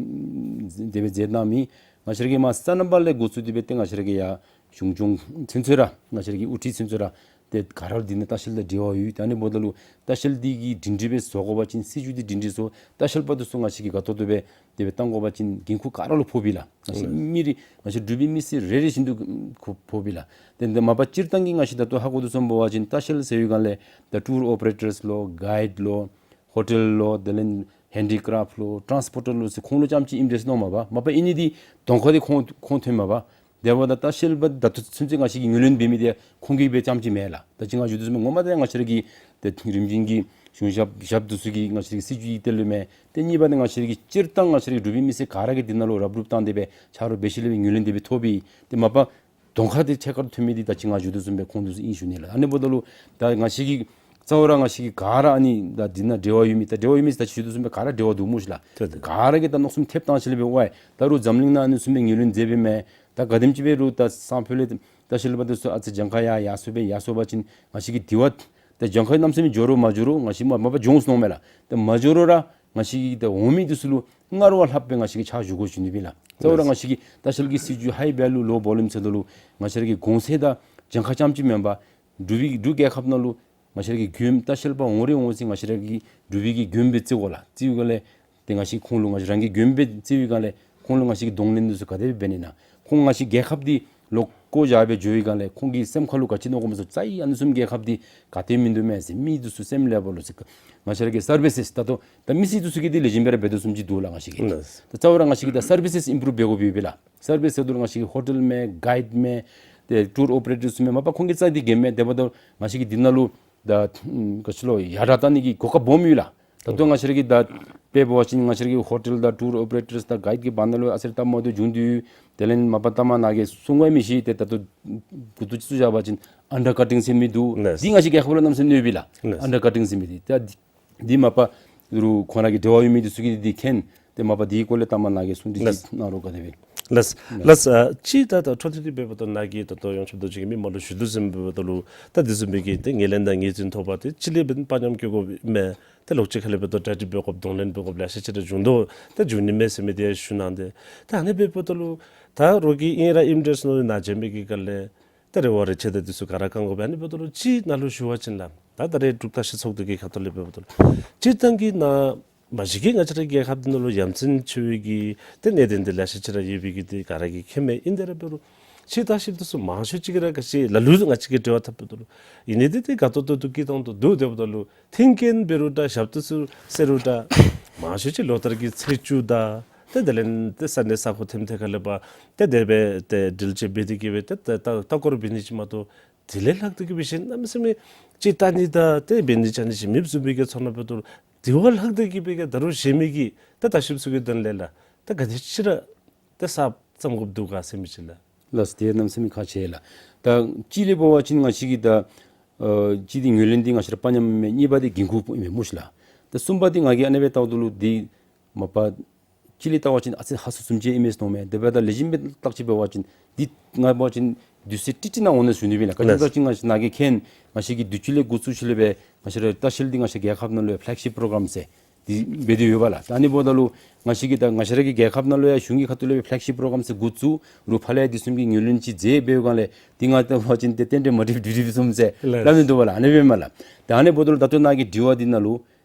དེ་སྦེ་མཛད་གནང་མི་ང་བཅས་ར་གིས་མ་སོ་ནམ་པ་ལས་འགོ་བཙུགས་ཏེ་སྦེ་ཏེ་ང་བཅས་ར་གི་ཡར་གཞུང་སྐྱོང་ཚུན་ཚོད་ར་ང་བཅས་ར་གི་དབུ་ཁྲིད་ཚུན་ཚོད་ར་ཏེ་ག་ར་འདི་ནང་ལྟ་བཤལ་དང་འབྲེལ་བ་ཡོད། ད་ཨ་ནི་འབདཝ་ད་ལུ་ལྟ་བཤལ་འདི་གི་སྒྲིང་སྒྲིང་སྦེ་བཟོ་དགོ་པ་ཅིན་སྲིད་བྱུས་འདི་སྒྲིང་སྒྲིང་བཟོ། ལྟ་བཤལ་པ་འདི་ཚུ་ང་བཅས་ཀྱིས་ག་ཏོག་ཏོ་སྦེ་དེ་སྦེ་བཏང་དགོ་པ་ཅིན་འགན་ཁུར་ག་ར་ལུ་ཕོགཔ་ཨིན་ལགས། ང་བཅས་མི་རེ་ང་བཅས་འབྲུག་པའི་མི་སེར་རེ་རེ་བཞིན་དུ་ཁོ་ཕོགཔ་ཨིན་ལགས། ཏེ་འདི་མ་པ་སྤྱིར་བཏང་གི་ང་བཅས་ད་ལྟོ་ཧ་གོ་དོ་བཟུམ་འབད་བ་ཅིན་ལྟ་བཤལ་ཟེར་བའི་སྒང་ལས་ད་ཊུར་ཨོ་པ་རེ་ཊརསི་ལོ་གའིཌ་ལོ་ཧོ་ཊེལ་ལོ་དེ་ལས་ཧེན་ཌི་ཀྲེཕཊ་ལོ་ཊཱནསི་པོར་ཊར་ལོ་ཟེར་ཁོང་ལུ་རྐྱངམ་ཅིག་ཨིནམ་འདྲས་མནོཝ་མས་པ། མ་པ་ཨིན་ནི་འདི་གདོང་ཁ་འདི་ཁོང་ཁོང་ཐོནམ་མས་པ། དེ་འབདཝ་ད་ལྟ་བཤལ་པ་ད་ལྟོ་ཚུན་ཚོད་ང་བཅས་ཀྱིས་ངོས་ལེན་འབད་མི་འདི་ཁོང་གིས་འབད་རྐྱངམ་ཅིག་མེན་ལགས། ད་ཅི་ང་ཞུ་དོ་བཟུམ་ངོ་མ་འདི་ང་བཅས་ར་གི་ཏེ་རིམ་བྱོན་གྱི་གཞུང་ཞབས་ཞབས་འདི་ཚུ་གིས་ང་བཅས་ར་གི་སྲིད་བྱུས་ཀྱི་དོན་ལུ་མས། ཏེ་གཉིས་པ་འདི་ང་བཅས་ར་གི་སྤྱིར་བཏང་ང་བཅས་ར་གི་འབྲུག་པའི་མི་སེར་ག་ར་གིས་འདི་ནང་ལུ་རུབ་རུབ་བཏང་སྟེ་སྦེ་ཆ་རོགས་འབད་ཞིནམ་ལས་སྦེ་ངོས་ལེན་དེ་སྦེ་ཐོབ་པས། ཏེ་མ་པ་ གདོང་ཁ་འདི་ཐད་ཀར་ཐོན་མི་འདི་ད་ཅི་ང་ཞུ་དོ་བཟུམ་སྦེ་ཁོང་འདི་ཚུ་ཨིན་ཞུ་ནི་ལགས། ཨ་ནི་འབདཝ་ད་ལུ་ད་ང་བཅས་ཀྱིས་གཙོ་བོ་ར་ང་བཅས་ཀྱིས་ག་ར་ཨ་ནི་ད་འདི་ནང་འབྲེལ་བ་ཡོད་མི་ད་འབྲེལ་བ་ཡོད་མི་ད་ཅི་ཞུ་དོ་བཟུམ་སྦེ་ག་ར་འབྲེལ་བ་འདུག་སྨོ་ཤི་ལགས། ཏེ་ཏེ་ག་ར་གིས་ད་མནོ་བསམ་ཐེབས་བཏང་ཞིནམ་ལས་འབད་ཝའི་ད་རུང་འཛམ་གླིང་ནང་ཨ་ནི་བཟུམ་སྦེ་ངོས་ལེན་མཛད་པའི་མས། ད་ག་དེམ་ཅིག་འབད་རུང་ད་སང་ཕོད་ལས་ལྟ་བཤལ་པ་འདི་ཚུ་ཨ་ཙི་གྱངས་ཁ་ཡར་ཡར་སོང་སྦེ་ཡར་སོང་པ་ཅིན་ང་བཅས་ཀྱི་འདི་བ་ད་གྱངས་ཁ་གནམ་མེད་ས་མེད་འགྱོ་རུང་མ་འགྱོ་རུང་ང་བཅས་མ་མ་པ་འགྱོ་འོང་ཟེར་མནོཝ་མས་ལགས། ད་མ་འགྱོ་རུང་ར་ང་བཅས་ཀྱིས་ད་འོང་མི་འདི་ཚུ་ལུ་སྔར་བ་ལྷགཔ་སྦེ་ང་བཅས་ཀྱིས་ཕྱག་ཞུ་དགོ་ཞུ་ནི་སྦེ་ལགས། གཙོ་བོ་ར་ང་བཅས་ཀྱི་ལྟ་བཤལ་གྱི་སྲིད་བྱུས་high value low volume ཟེར་དོ་ལུ་ང་བཅས་ར་གི་གོང་ཚད་དང་གྱངས་ཁ་རྐྱངམ་ཅིག་མེན་པར་འབྲུག་པའི་འབྲུག་རྒྱལ་ཁབ་ནང་ལུ་ང་བཅས་ར་གི་མགྱོནམ་ལྟ་བཤལ་པ་འོང་རེ་འོང་ཅིག་ང་བཅས་ར་གི་འབྲུག་པའི་གི་མགྱོནམ་སྦེ་བརྩི་དགོ་ལགས། བརྩི་བའི་སྒང་ལས་ཏེ་ང་བཅས་ཁོང་ལུ་ང་བཅས་རང་གི་མགྱོནམ་སྦེ་བརྩི་བའི་སྒང་ལས་ཁོང་ལུ་ང་བཅས་ཀྱིས་གདོང་ལེན་འདི་ཚུ་ག་དེ་སྦེ་འབད་ནི་ན། ཁོང་ང་བཅས་རྒྱལ་ཁབ་འདི་ལོག་བཀོ་བཞག་སྦེ་འགྱོ་བའི་སྒང་ལས་ཁོང་གི་སེམས་ཁ་ལུ་ག་ཅི་མནོ་དགོཔ་སྨོ་ཟེར་བ་ཅིན་ཨ་ནི་བཟུམ་རྒྱལ་ཁབ་འདི་ག་ཏེ་མིན་འདུག་མས་ཟེར། མི་འདི་ཚུ་སེམས་ལེགས་པ་ལུ་ཟེར་ང་བཅས་ར་གི་སར་བི་སེས་ད་ལྟོ་ད་མི་སེར་འདི་ཚུ་གིས་འདི་ལེགས་ཤོམ་སྦེ་ར་འབད་དོ་བཟུམ་ཅིག་འདུག་ལགས། ང་བཅས་ཀྱིས་ལགས། ད་གཙོ་བོ་ར་ང་བཅས་ཀྱིས་ད་སར་བི་སེས་ཨིམ་པུ་རུབ་འབད་དགོཔ་ཡོད་པས་ལགས། སར་བི་སེས་ཟེར་དོ་ལུ་ང་བཅས་ཀྱི་ཧོ་ཊེལ་མས་གའིཌ་མས་ཏེ་ཊུར་ཨོ་པ་རེ་ཊརསི་མས་མ་པ་ཁོང་གིས་རྩ་འདི་གནམ་མེད་ས་མེད་འབདཝ་ད་ང་བཅས་ཀྱིས་འདི་ནང་ལུ་ད་ཨམ་ག་ཅི་ལོ་ཡར་དྲག་བཏང་ནི་གི་གོ་སྐབས་སྦོམ་ཡོད་ལགས། ད་ལྟོ་ང་བཅས་ར་གི་ད་དཔེ་འབད་བ་ཅིན་ང་བཅས་ར་གི་ཧོ་ཊེལ་དང་ཊུར་ཨོ་པ་རེ་ཊརསི་དང་གའིཌ་ཀྱི་བར་ན་ལུ་ཨ་ཙི་རེ་སྟབས་མ་བདེཝ་བྱུང་དོ་ཡོད། དེ་ལས་མ་པ་ལྟ་མ་ན་གི་གསུང་བ་མི་ཤེས། ཏེ་ད་ལྟོ་གུ་ཏོ་ཅིག་བཙུགས་བཞག་པ་ཅིན་ཨན་ཌར་ཀ་ཊིང་ཟེར་མི་འདུག། ལགས། འདི་ང་བཅས་རྒྱལ་ཁབ་ལུ་གནམ་མེད་ས་མེད་གནོདཔ་ལགས། ལགས། ཨན་ཌར་ཀ་ཊིང་ཟེར་མི་འདི་ད་འདི་འདི་མ་པ་རུང་ཁོང་ར་གི་འབྲེལ་བ་ཡོད་མི་འདི་ཚུ་གིས་འདི་མཁྱེན། ཏེ་མ་པ་འདི་གི་སྐོར་ལས་ལྟ་མ་ན་གི་གསུང་འདི་ཅིག་ལགས། གནང་རོགས་ག་དེ་སྦེ། ལགས། ལགས། ལགས། ཨ་ཅི་ད་ད་འཕྲོ་མཐུད་དེ་འབདཝ་ད་ནཱ་གིས་ད་ལྟོ་ཡོངས་ཁྱབ་རྡོ་རྗེ་གིས་མི་མང་ལུ་ཞུ་དོ་བཟུམ་འབདཝ་ད་ལུ་ད་འདི་བཟུམ་མའི་གི་ཏེ་ངོས་ལེན་དང་ངོས་འཛིན་ཐོབ་པ་ཏེ་གཅིག་ལས་འབདན་དཔའ་ཉམས་བསྐྱེད་དགོཔ་མས། ཏེ་ལོག་ཅིག་ཁ་ལས་འབདཝ་ད་གྲ་སྒྲིག་འབད་དགོཔ་གདོང་ལེན་འབད་དགོཔ་ལེ་ཤ་ཅིག་ར་བྱུང་དོ། ད་བྱུང་ནི་མས་ཟེར་མི་འདི་ཡང་ཞུ་གནང་སྟེ། ད་ཨ་ནི་འབདཝ་ད་ལུ་ད་རོགས་ཀྱིས་ཨིན་ར་ཨིནམ་འདྲས་མནོ་ནཱ་བྱོན་མི་གི་སྐབས་ལས་ད་རེ་བ་རེ་ཆེ་ད་འདི་ཚུ་ག་ར་བསྐང་དགོ་པས། ཨ་ནི་འབདཝ་ད་ལུ་ཅིག་ནཱ་ལུ་ཞུ་བ་ཅིན་ལགས། ད་ད་རེས་འབྲུག་ལྟ་བཤལ་ཚོགས་འདུ་གི་ཁ་ཐུག་ལས་འབདཝ་ད་ལུ་སྤྱིར་བཏང་གི་ནཱ་མ་གཞི་གི་ང་བཅས་ར་རྒྱལ་ཁབ་འདི་ནང་ལུ་ཡ་མཚན་ཆེ་བའི་གི་ཏེ་གནད་དོན་འདི་ལེ་ཤ་ཅིག་ར་ཡོད་པའི་གི་འདི་ག་ར་གིས་མཁྱེན་མས། ཨིན་ཏེ་ར་འབད་རུང་ཅིག་ལྟ་བཤལ་འདི་ཚུ་མང་ཤོས་ཅིག་གིས་ར་ག་ཅི་ལ་ལུ་ང་བཅས་ཀྱིས་འབྲེལ་བ་འཐབ་འབདཝ་ད་ལུ་ཨིན་ནི་འདི་ཏེ་དགའ་ཏོག་ཏོ་འདུག་སྐྱིད་ཏོང་ཏོ་འདུག། དེ་འབདཝ་ད་ལུ་མཐུན་རྐྱེན་འབད་རུང་འདྲ་ཞབས་ཏོག་ཚུ་ཟེར་རུང་འདྲ་མང་ཤོས་ཅིག་ལོ་ལྟར་གྱི་ཚེས་བཅུ་དང་ཏེ་དེ་ལས་ཏེ་ས་གནས་ས་ཁོངས་ཐེམ་ཐེ་ཁ་ལས་ཕར་ཏེ་དེ་སྦེ་ཏེ་འགྲུལ་བཞུད་འབད་དེ་གི་སྦེ་ཏེ་ཏེ་ལྟ་ལྟ་སྐོར་འབད་ནི་ཅིག་མ་གཏོགས་དེ་ལས་ལྷག་སྟེ་གི་སྦེ་གཞན་གནམ་མེད་ས་མེད་ཅིག་ལྟ་ནི་དང་ཏེ་འབད་ནི་ཅིག་ཨ་ནི་ཅིག་མེདཔ་བཟུམ་སྦེ་གི་ཚོར་སྣང་འབདཝ་ད་ལུ་དེ་བ་ལྷག་སྟེ་གི་སྦེ་གི་ད་རུང་གཞན་མི་གི་ཏེ་ལྟ་བཤལཔ་ཚུ་གི་དོན་ལས་ལགས་ཏེ་ག་དེ་ཅིག་ར་ཏེ་གསརཔ་བརྩམ་དགོཔ་འདུག་ག་ཟེར་མི་ཅིག་ལགས། ལགས། དེ་གནམ་མེད་ས་མེད་ཁག་ཆེ་ལགས། ད་གཅིག་ལས་འབད་བ་ཅིན་ང་བཅས་ཀྱི་ད་ཨ་གཅིག་འདི་ངོས་ལེན་འདི་ང་བཅས་ར་དཔའ་ཉམས་མས། གཉིས་པ་འདི་འགན་ཁུར་ཨིན་མས་སྨོ་ཤི་ལགས། ད་གསུམ་པ་འདི་ང་གིས་ཨ་ནེ་སྦེ་བལྟཝ་ད་ལུ་འདི་མ་པ་གཅིག་ལས་བལྟ་བ་ཅིན་ཨ་ཙི་ཧ་སུ་སུ་ཅིག་ཨིན་མས་ཟེར་མནོཝ་མས། དེ་འབདཝ་ད་ལེགས་ཤོམ་སྦེ་བརྟག་དཔྱད་འབད་བ་ཅིན་འདི་ང་འབད་བ་ཅིན་དུས་ཚོད་ཏིག་ཏིག་ནང་འོང་ནི་ཞུ་ནི་སྦེ་ལགས། ག་ཅི་ལགས། ད་ཅི་ང་བཅས་ནཱ་གིས་མཁྱེན། ང་བཅས་ཀྱིས་དུས་ཅི་ལས་འགོ་བཙུགས་ཞིནམ་ལས་སྦེ་ང་བཅས་ར་ལྟ་བཤལ་འདི་ང་བཅས་རྒྱལ་ཁབ་ནང་ལུ་ཡང་ཕེ་ལེག་ཤིཔ་པོ་རོ་གརམ་ཟེར་འདི་འབད་དེ་ཡོད་པས་ལགས། ད་ཨ་ནི་འབདཝ་ད་ལུ་ང་བཅས་ཀྱིས་ད་ང་བཅས་ར་གི་རྒྱལ་ཁབ་ནང་ལུ་ཡང་གཞུང་གི་ཁ་ཐུག་ལས་སྦེ་ཕེ་ལེག་ཤིཔ་པོ་རོ་གརམ་ཟེར་འགོ་བཙུགས་རུང་ཕར་ལས་ཡང་དེ་བཟུམ་གྱི་ངོས་ལེན་ཅིག་མཛད་འབད་བའི་སྒང་ལས་འདི་ང་བལྟ་བ་ཅིན་ཏེ་རྟེན་འབྲེལ་མ་འགྲིག་འགྲིག་འགྲིགཔ་བཟུམ་ཟེར་ལགས། སླབ་ནི་འདུག་པས་ལགས། ཨ་ནི་སྦེ་མས་ལགས། ད་ཨ་ནི་འབདཝ་ད་ལུ་ད་ལྟོ་ནཱ་གི་དྲི་བ་འདི་ནང་ལུ་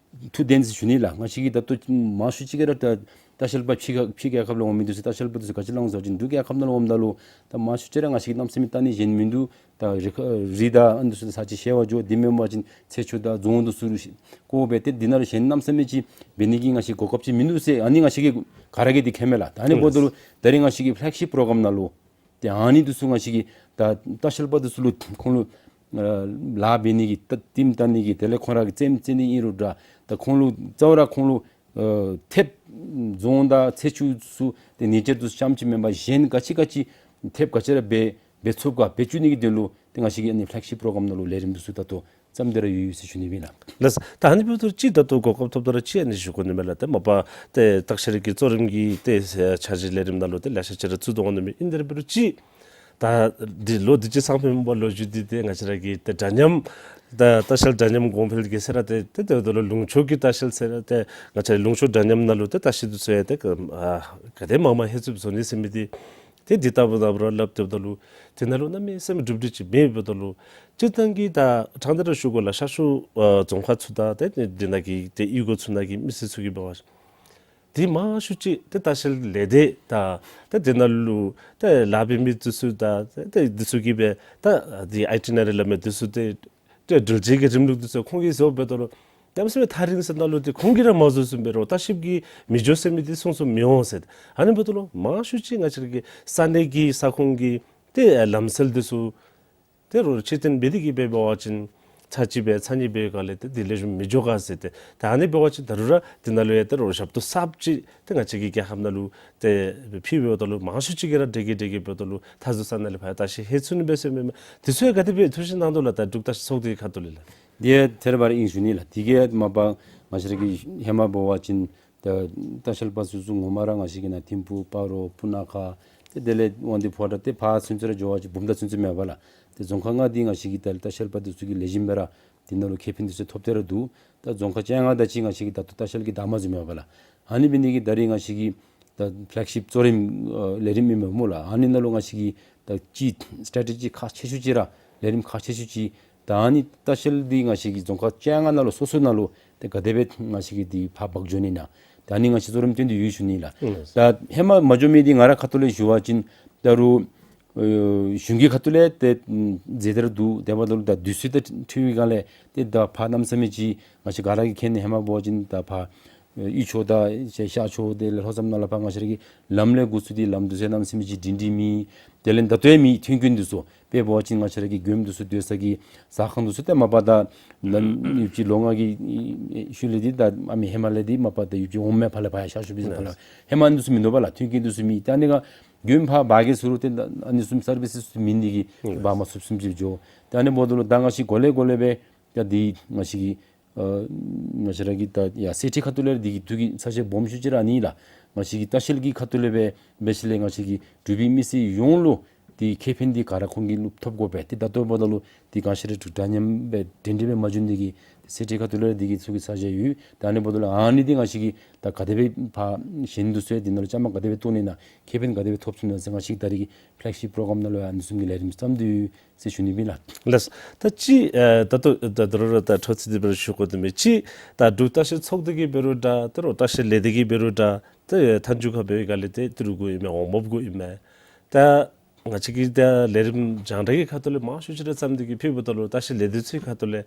ཐུགས་བདེན་ཟེར་ཞུ་ནི་ལགས། ང་བཅས་ཀྱིས་ད་ལྟོ་མང་ཤོས་ཅིག་གིས་ར་ད་ལྟ་བཤལ་པ་ཕྱི་ཁ་ཕྱི་རྒྱལ་ཁབ་ལས་འོང་མི་འདི་ཚུ་ལྟ་བཤལ་པ་འདི་ཚུ་ག་ཅི་སླབ་འོང་ཟེར་བ་ཅིན་འབྲུག་རྒྱལ་ཁབ་ནང་ལུ་འོངམ་ད་ལུ་ད་མང་ཤོས་ཅིག་ར་ང་བཅས་ཀྱིས་གནམ་མེད་ས་མེད་ལྟ་ནི་གཞན་མིན་འདུག། ད་རི་ཁ་རི་དང་ཨ་ནི་འདི་ཚུ་ད་ས་ཆ་ཤེས་པར་འགྱོ། དེ་མེན་པ་ཅིན་ཚེ་ཆུ་དང་རྫོང་འདི་ཚུ་ལུ་ཤེས་བཀོ་སྦེ་ཏེ་འདི་ནང་ལུ་གཞན་གནམ་མེད་ས་མེད་ཅིག་འབད་ནི་གི་ང་བཅས་གོ་སྐབས་ཅིག་མིན་འདུག་ཟེར་ཨ་ནི་ང་བཅས་ཀྱིས་ག་ར་གིས་འདི་མཁྱེན་མས་ལགས། ད་ཨ་ནི་འབདཝ་ད་ལུ་ད་རིས་ང་བཅས་ཀྱི་ཕེ་ལེག་ཤིཔ་པོ་རོ་གརམ་ནང་ལུ་ཏེ་ཨ་ནི་འདི་ཚུ་ང་བཅས་ཀྱིས་ད་ལྟ་བཤལ་པ་འདི་ཚུ་ལུ་ཁོང་ལུ་ཨ་ལཱ་འབད་ནི་གི་ད་ལྟདམོ་བལྟ་ནི་གི་དེ་ལས་ཁོང་ར་གི་རྩེདམོ་རྩེ་ནི་ཨིན་རུང་འདྲ་ད་ཁོང་ལུ་གཙོ་བོ་ར་ཁོང་ལུ་ཨ་ཐེབས་རྫོང་དང་ཚེ་ཆུ་ཚུ་ཏེ་ནེ་ཅར་འདི་ཚུ་རྐྱངམ་ཅིག་མེན་པར་གཞན་ག་ཅི་ག་ཅི་ཐེབས་ག་ཅི་ར་འབད་འབད་ཚུགསཔ་ག་འབད་བཅུག་ནི་གི་དོན་ལུ་ཏེ་ང་བཅས་ཀྱིས་ཨ་ནི་ཕེ་ལེག་ཤིཔ་པོ་རོ་གརམ་ནང་ལུ་ལས་རིམ་འདི་ཚུ་ད་ལྟོ་བརྩམས་ཏེ་ར་ཡོད་ཡོད་ཟེར་ཞུ་ནི་ཨིན་ལགས། ལགས། ད་ཨ་ནི་འབདཝ་ད་ཅིག་ད་ལྟོ་གོ་སྐབས་ཐོབ་ད་ར་ཅིག་ཨ་ནི་ཞུ་དགོ་ནི་མས་ལགས། ཏེ་མ་པ་ཏེ་ལྟ་བཤལ་གྱི་གཙོ་རིམ་གྱི་ཏེ་འཆར་གཞི་ལས་རིམ་ནང་ལུ་ཏེ་ལེ་ཤ་ཅིག་ར་བཙུགས་དོ་འོང་ནི་མས། ཨིན་དེ་འབད་རུང་ཅིག་ད་འདི་ལོ་འདི་ཅིག་སང་ཕོད་མ་པ་ལོ་རྒྱུས་འདི་ཏེ་ང་བཅས་ར་གི་ཏེ་འདྲ་མཉམ་ད་ལྟ་བཤལ་འདྲ་མཉམ་གོང་འཕེལ་གྱི་ཟེར་ར་ཏེ་ཏེ་དེ་འབདཝ་ད་ལུ་ལུང་ཕྱོགས་ཀྱི་ལྟ་བཤལ་ཟེར་ར་ཏེ་ང་བཅས་ར་ལུང་ཕྱོགས་འདྲ་མཉམ་ནང་ལུ་ཏེ་ལྟ་བཤལ་འདི་ཚུ་ཡང་ཏེ་ཨ་ག་དེ་མང་མང་ལྷོད་ཚུགསཔ་བཟོ་ནི་ཟེར་མི་འདི་ཏེ་འདི་ལྟ་བུ་ལྟ་བུ་ར་སླབ་སྡོདཔ་ད་ལུ་དེ་ནང་ལུ་གནམ་མེད་ས་མེད་གྲུབ་འབྲས་ཅིག་མེདཔ་ད་ལུ་སྤྱིར་བཏང་གི་ད་ཕྲང་སྟེ་ར་ཞུ་དགོ་ལགས། ཤར་ཕྱོགས་ཨ་རྫོང་ཁག་ཚུ་དང་ཏེ་འདི་ནང་གི་ཏེ་གཡུས་སྒོ་ཚུ་ནང་གི་མི་སེར་ཚུ་གིས་འབད་བ་ཅིན་འདི་མང་ཤོས་ཅིག་ཏེ་ལྟ་བཤལ་ལས་སྡེ་དང་ཏེ་འདི་ནང་ལུ་ཏེ་ལཱ་འབད་མི་འདི་ཚུ་དང་ཏེ་ཏེ་འདི་ཚུ་གིས་སྦེ་ད་འདི་ཨའི་ཊི་ནེ་རི་སླབ་མི་འདི་ཚུ་ཏེ་ཏེ་འགྲུལ་བཞུད་ཀྱི་རིམ་ལུགས་འདི་ཚུ་ཁོང་གིས་བཟོ་འབདཝ་ད་ལུ་གནམ་མེད་ས་མེད་ཐག་རིང་ས་ནང་ལུ་ཏེ་ཁོང་གིས་ར་མ་བཟོ་བཟུམ་སྦེ་རོགས་ལྟ་བཤལཔ་གིས་མི་འགྱོ་ཟེར་མི་འདི་གསུང་གསུང་མི་འོང་ཟེར། ཨ་ནི་འབདཝ་ད་ལུ་མང་ཤོས་ཅིག་ང་བཅས་ར་གི་ས་གནས་ཀྱི་ས་ཁོངས་ཀྱི་ཏེ་ལམ་སེལ་འདི་ཚུ་ཏེ་རོགས་ཕྱིར་འཐེན་འབད་དེ་གི་སྦེ་འབད་བ་ཅིན་ ཚར་གཅིག་འབད་ཚར་གཉིས་འབད་སྒང་ལས་ཏེ་དེ་ལེགས་ཤོམ་མི་འགྱོ་ག་ཟེར་ཏེ། ད་ཨ་ནི་འབད་བ་ཅིན་ད་རུང་ར་དེ་ནང་ལུ་ཡང་ད་རུང་ཞབས་ཏོག་གསརཔ་ཅིག་ཏེ་ང་བཅས་ཀྱི་རྒྱལ་ཁབ་ནང་ལུ་ཏེ་ཕུལ་འབདཝ་ད་ལུ་མང་ཤོས་ཅིག་གིས་ར་དེ་གིས་དེ་གིས་འབདཝ་ད་ལུ་མཐའ་ཟུར་ས་ནང་ལས་ཕར་ཡང་བརྟག་ཞིབ་ལྷོད་ཚུགས་ནི་འབད་ཟེར་མས། དེ་ཚུ་ཡང་ག་དེ་སྦེ་ཐུགས་བཞེད་གནང་དོ་ལགས། ད་འབྲུག་ལྟ་བཤལ་ཚོགས་སྡེ་གི་ཁ་ཐུག་ལས་ལགས། དེ་ཡང་ཐད་རི་བ་རི་ཨིན་ཞུ་ནི་ལགས། དེ་གིས་མ་པ་ང་བཅས་ར་གི་ཧེ་མ་འབད་བ་ཅིན་ད་ལྟ་བཤལ་པ་ཚུ་ཚུ་ངོ་མ་ར་ང་བཅས་ཀྱི་ནཱ་ཐིམ་ཕུག་སྤ་རོ་སྤུ་ན་ཁ་ཏེ་དེ་ལས་དབང་འདུས་ཕོ་བྲང་ཏེ་ཕར་ཚུན་ཚོད་ར་འགྱོ་བ་ཅིན་བུམ་ཐང་ཚུན་ཚོད་མས་པ་ལགས། ཏེ་རྫོང་ཁག་ལྔ་འདི་ང་བཅས་ཀྱི་ད་ལྟ་བཤལ་པ་འདི་ཚུ་གིས་ལེགས་ཤོམ་སྦེ་ར་དེ་ནང་ལུ་ཁེ་ཕན་འདི་ཚུ་ཐོབ་སྟེ་ར་འདུག། ད་རྫོང་ཁག་བཅོ་ལྔ་དེ་ཅིག་ང་བཅས་ཀྱི་ད་ལྟོ་ལྟ་བཤལ་གྱི་དར་མ་བཟུམ་མས་པ་ལགས། ཨ་ནི་འབད་ནི་དེ་གིས་ད་རིས་ང་བཅས་ཀྱི་ད་ཕེ་ལེག་ཤིཔ་གཙོ་རིམ་ཨ་ལས་རིམ་ཨིན་མས་སྨོ་ལགས། ཨ་ནི་ནང་ལུ་ང་བཅས་ཀྱི་ད་ཅིག་སི་ཊེ་ཊེ་ཇི་ཁག་ཆེ་ཤོས་ཅིག་ར་ལས་རིམ་ཁག་ཆེ་ཤོས་ཅིག་ད་ཨ་ནི་ལྟ་བཤལ་འདི་ང་བཅས་ཀྱི་རྫོང་ཁག་བཅོ་ལྔ་ནང་ལུ་སོ་སོ་ནང་ལུ་ཏེ་ག་དེ་སྦེ་ང་བཅས་ཀྱིས་འདི་ཕར་འབག་འགྱོ་ནི་ཨིན་ན། ད་ཨ་ནི་ང་བཅས་གཙོ་རིམ་བཏོན་ཏེ་ཡོད་ཞུ་ནི་ལགས། ཨུམ། ད་ཧེ་མ་མ་འགྱོ་མི་འདི་ང་ར་ཁ་ཐུག་ལས་ཞུ་བ་ཅིན་ད་རུང་ཨེ་གཞུང་གི་ཁ་ཐུག་ལས་ཏེ་མཛད་དེ་ར་འདུག། དེ་འབདཝ་ད་ལུ་ད་དུས་ཚོད་དང་འཁྲིལ་བའི་སྒང་ལས་ཏེ་ད་ཕར་གནམ་མེད་ས་མེད་ཅིག་ང་བཅས་ག་ར་གིས་མཁྱེན་ནི་ཧེ་མ་འབད་བ་ཅིན་ད་ཕར་ཨེ་གཡུས་ཕྱོགས་དང་ཤར་ཕྱོགས་དེ་ལས་ལྷོ་མཚམས་ནང་ལུ་ཕར་ང་བཅས་ར་གི་ལམ་ལས་འགོ་བཙུགས་ཏེ་ལམ་འདི་ཚུ་གནམ་མེད་ས་མེད་ཅིག་སྒྲིང་སྒྲིང་མེད། དེ་ལས་ད་ལྟོ་ཡང་མེད། མཐུན་རྐྱེན་འདི་ཚུ་དཔེ་འབད་བ་ཅིན་ང་བཅས་ར་གི་མགྱོནམ་འདི་ཚུ་སྡོད་ས་གི་ཟ་ཁང་འདི་ཚུ་ཏེ་མ་པ་ད་ནཱ་ཡུདཔ་ཅིག་ལོ་ལྔ་གི་ཤུལ་ལས་འདི་ད་ཨ་མི་ཧེ་མ་ལས་འདི་མ་པ་ད་ཡུདཔ་ཅིག་འོང་མས། ཕར་ལས་ཕར་ཡང་ཤར་ཕྱོགས་འབད་ས་ཕར་ལས་ཧེ་མ་འདི་ཚུ་མིན་འདུག་པ་ལགས། མཐུན་རྐྱེན་འདི་ཚུ་མེད། ད་ཨ་ནི་ག་མགྱོནམ་ཕར་འབག་གེ་ཟེར་རུང་ཏེ་ཨ་ནི་བཟུམ་སར་བི་སི་འདི་ཚུ་མེད་ནི་དེ་གིས་འབག་མ་ཚུགས་ཚུགསཔ་ཅིག་འགྱོ། ད་ཨ་ནི་འབདཝ་ད་ལུ་ད་ང་བཅས་གོ་ལེ་གོ་ལེ་སྦེ་ད་འདི་ང་བཅས་ཀྱི་ཨ་ང་བཅས་ར་གི་ད་ཡར་གསེར་ཁྲི་ཁ་ཐུག་ལས་འདི་གི་ཐུགས་ཀྱི་ཚ་གྱང་སྦོམ་ཤོས་ཅིག་ར་ཨ་ནི་ལགས། ང་བཅས་ཀྱི་ལྟ་བཤལ་གྱི་ཁ་ཐུག་ལས་སྦེ་འབད་ཞིནམ་ལས་ང་བཅས་ཀྱི་འབྲུག་པའི་མི་སེར་ཡོངས་ལུ་འདི་ཁེ་ཕན་འདི་ག་ར་ཁོང་གིས་ལུ་ཐོབ་དགོ་པས། ཏེ་ད་ལྟོ་འབདཝ་ད་ལུ་འདི་ག་ཅི་ར་འདྲ་མཉམ་སྦེ་འདྲན་འདྲ་སྦེ་མ་བྱུང་ནི་དེ་གིས་གསེར་ཁྲི་ཁ་ཐུག་ལས་འདི་གི་ཐུགས་ཀྱི་ཚ་གྱང་ཡོད། ད་ཨ་ནི་འབདཝ་ད་ལུ་ཨ་ནི་འདི་ང་བཅས་ཀྱིས་ད་ག་དེ་སྦེ་ཕར་གཞན་འདི་ཚུ་ཡང་འདི་ནང་ལུ་བཅའ་མར་ག་དེ་སྦེ་གཏོགས་ནི་ཨིན་ན། ཁེ་ཕན་ག་དེ་སྦེ་ཐོབ་ཚུགས་ནི་ཨིན་ན་ཟེར་ང་བཅས་ཀྱིས་ད་རིས་ཀྱི་ཕེ་ལེག་ཤིཔ་པོ་རོ་གརམ་ནང་ལུ་ཡང་ཨ་ནི་བཟུམ་གྱི་ལས་རིམ་བརྩམས་ཏེ་ཡོད་ཟེར་ཞུ་ནི་ཨིན་ལགས། ལགས། ད་ཅི་ཨ་ད་ལྟོ་ད་ད་རུང་ར་ད་འཕྲོ་མཐུད་དེ་སྦེ་ར་ཞུ་དགོ་དོ་མས། ཅིག་ད་འབྲུག་ལྟ་བཤལ་ཚོགས་སྡེ་གིས་འབད་རུང་འདྲ། ད་རུང་ལྟ་བཤལ་ལས་སྡེ་གིས་འབད་རུང་འདྲ། ད་མཐའ་མཇུག་ཁར་འབད་བའི་སྒང་ལས་ཏེ་ཏི་རུ་དགོཔ་ཨིན་མས། འོང་འབབ་དགོཔ་ཨིན་མས། ད་ང་བཅས་ཀྱིས་ད་ལས་རིམ་རྒྱང་བསྒྲགས་ཀྱི་ཁ་ཐུག་ལས་མང་ཤོས་ཅིག་ར་བརྩམས་ཏེ་གིས་ཕུལཝ་ད་ལུ་ལྟ་བཤལ་ལས་སྡེ་ཚུ་གི་ཁ་ཐུག་ལས་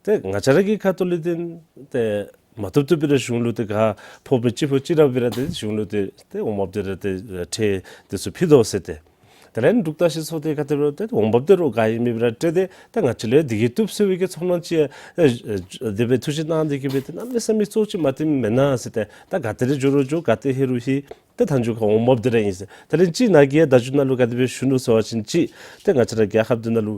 ཏེ་ང་བཅས་ར་གི་ཁ་ཐུག་ལས་ཏེ་ཏེ་མ་བཏུབ་བཏུབ་སྦེ་ར་གཞུང་ལུ་ཏེ་ག་ཕོགཔ་མས། ཅིག་ཕོག་ཅིག་ར་འབད་ར་ཏེ་གཞུང་ལུ་ཏེ་ཏེ་འོང་འབབ་འདི་ར་ཏེ་ཁྲལ་འདི་ཚུ་ཕུལ་དོ་ཟེར་ཏེ། དེ་ལས་འབྲུག་ལྟ་བཤལ་ཚོགས་སྡེ་གི་ཁ་ཐུག་ལས་ཏེ་འོང་འབབ་འདི་ར་ག་ཨིན་མི་འབད་ར་སྤྲོད་དེ་ད་ང་བཅས་ལུ་འདི་གིས་བཏུབ་ཟེར་བའི་གི་ཚོར་སྣང་ཅིག་ཨ་ཨ་དེ་སྦེ་ཐུགས་བཞེད་གནང་སྟེ་གིས་སྦེ་ཏེ་གནམ་མེད་ས་མེད་གཙོ་ཅིག་མ་བཏོན་མེན་ན་ཟེར་ཏེ། ད་ག་ཏེ་ར་འགྱོ་རུང་འགྱོ། ག་ཏེ་ལྷོད་རུང་ལྷོད། ཏེ་མཐའ་མཇུག་ཁར་འོང་འབབ་འདི་ར་ཨིན་ཟེར། དེ་ལས་ཅིག་ནཱ་གིས་ཡང་བརྡ་བརྒྱུད་ནང་ལུ་ག་དེ་སྦེ་ཞུ་ནུག་ཟེར་བ་ཅིན་ཅིག་ཏེ་ང་བཅས་ར་རྒྱལ་ཁབ་འདི་ནང་ལུ་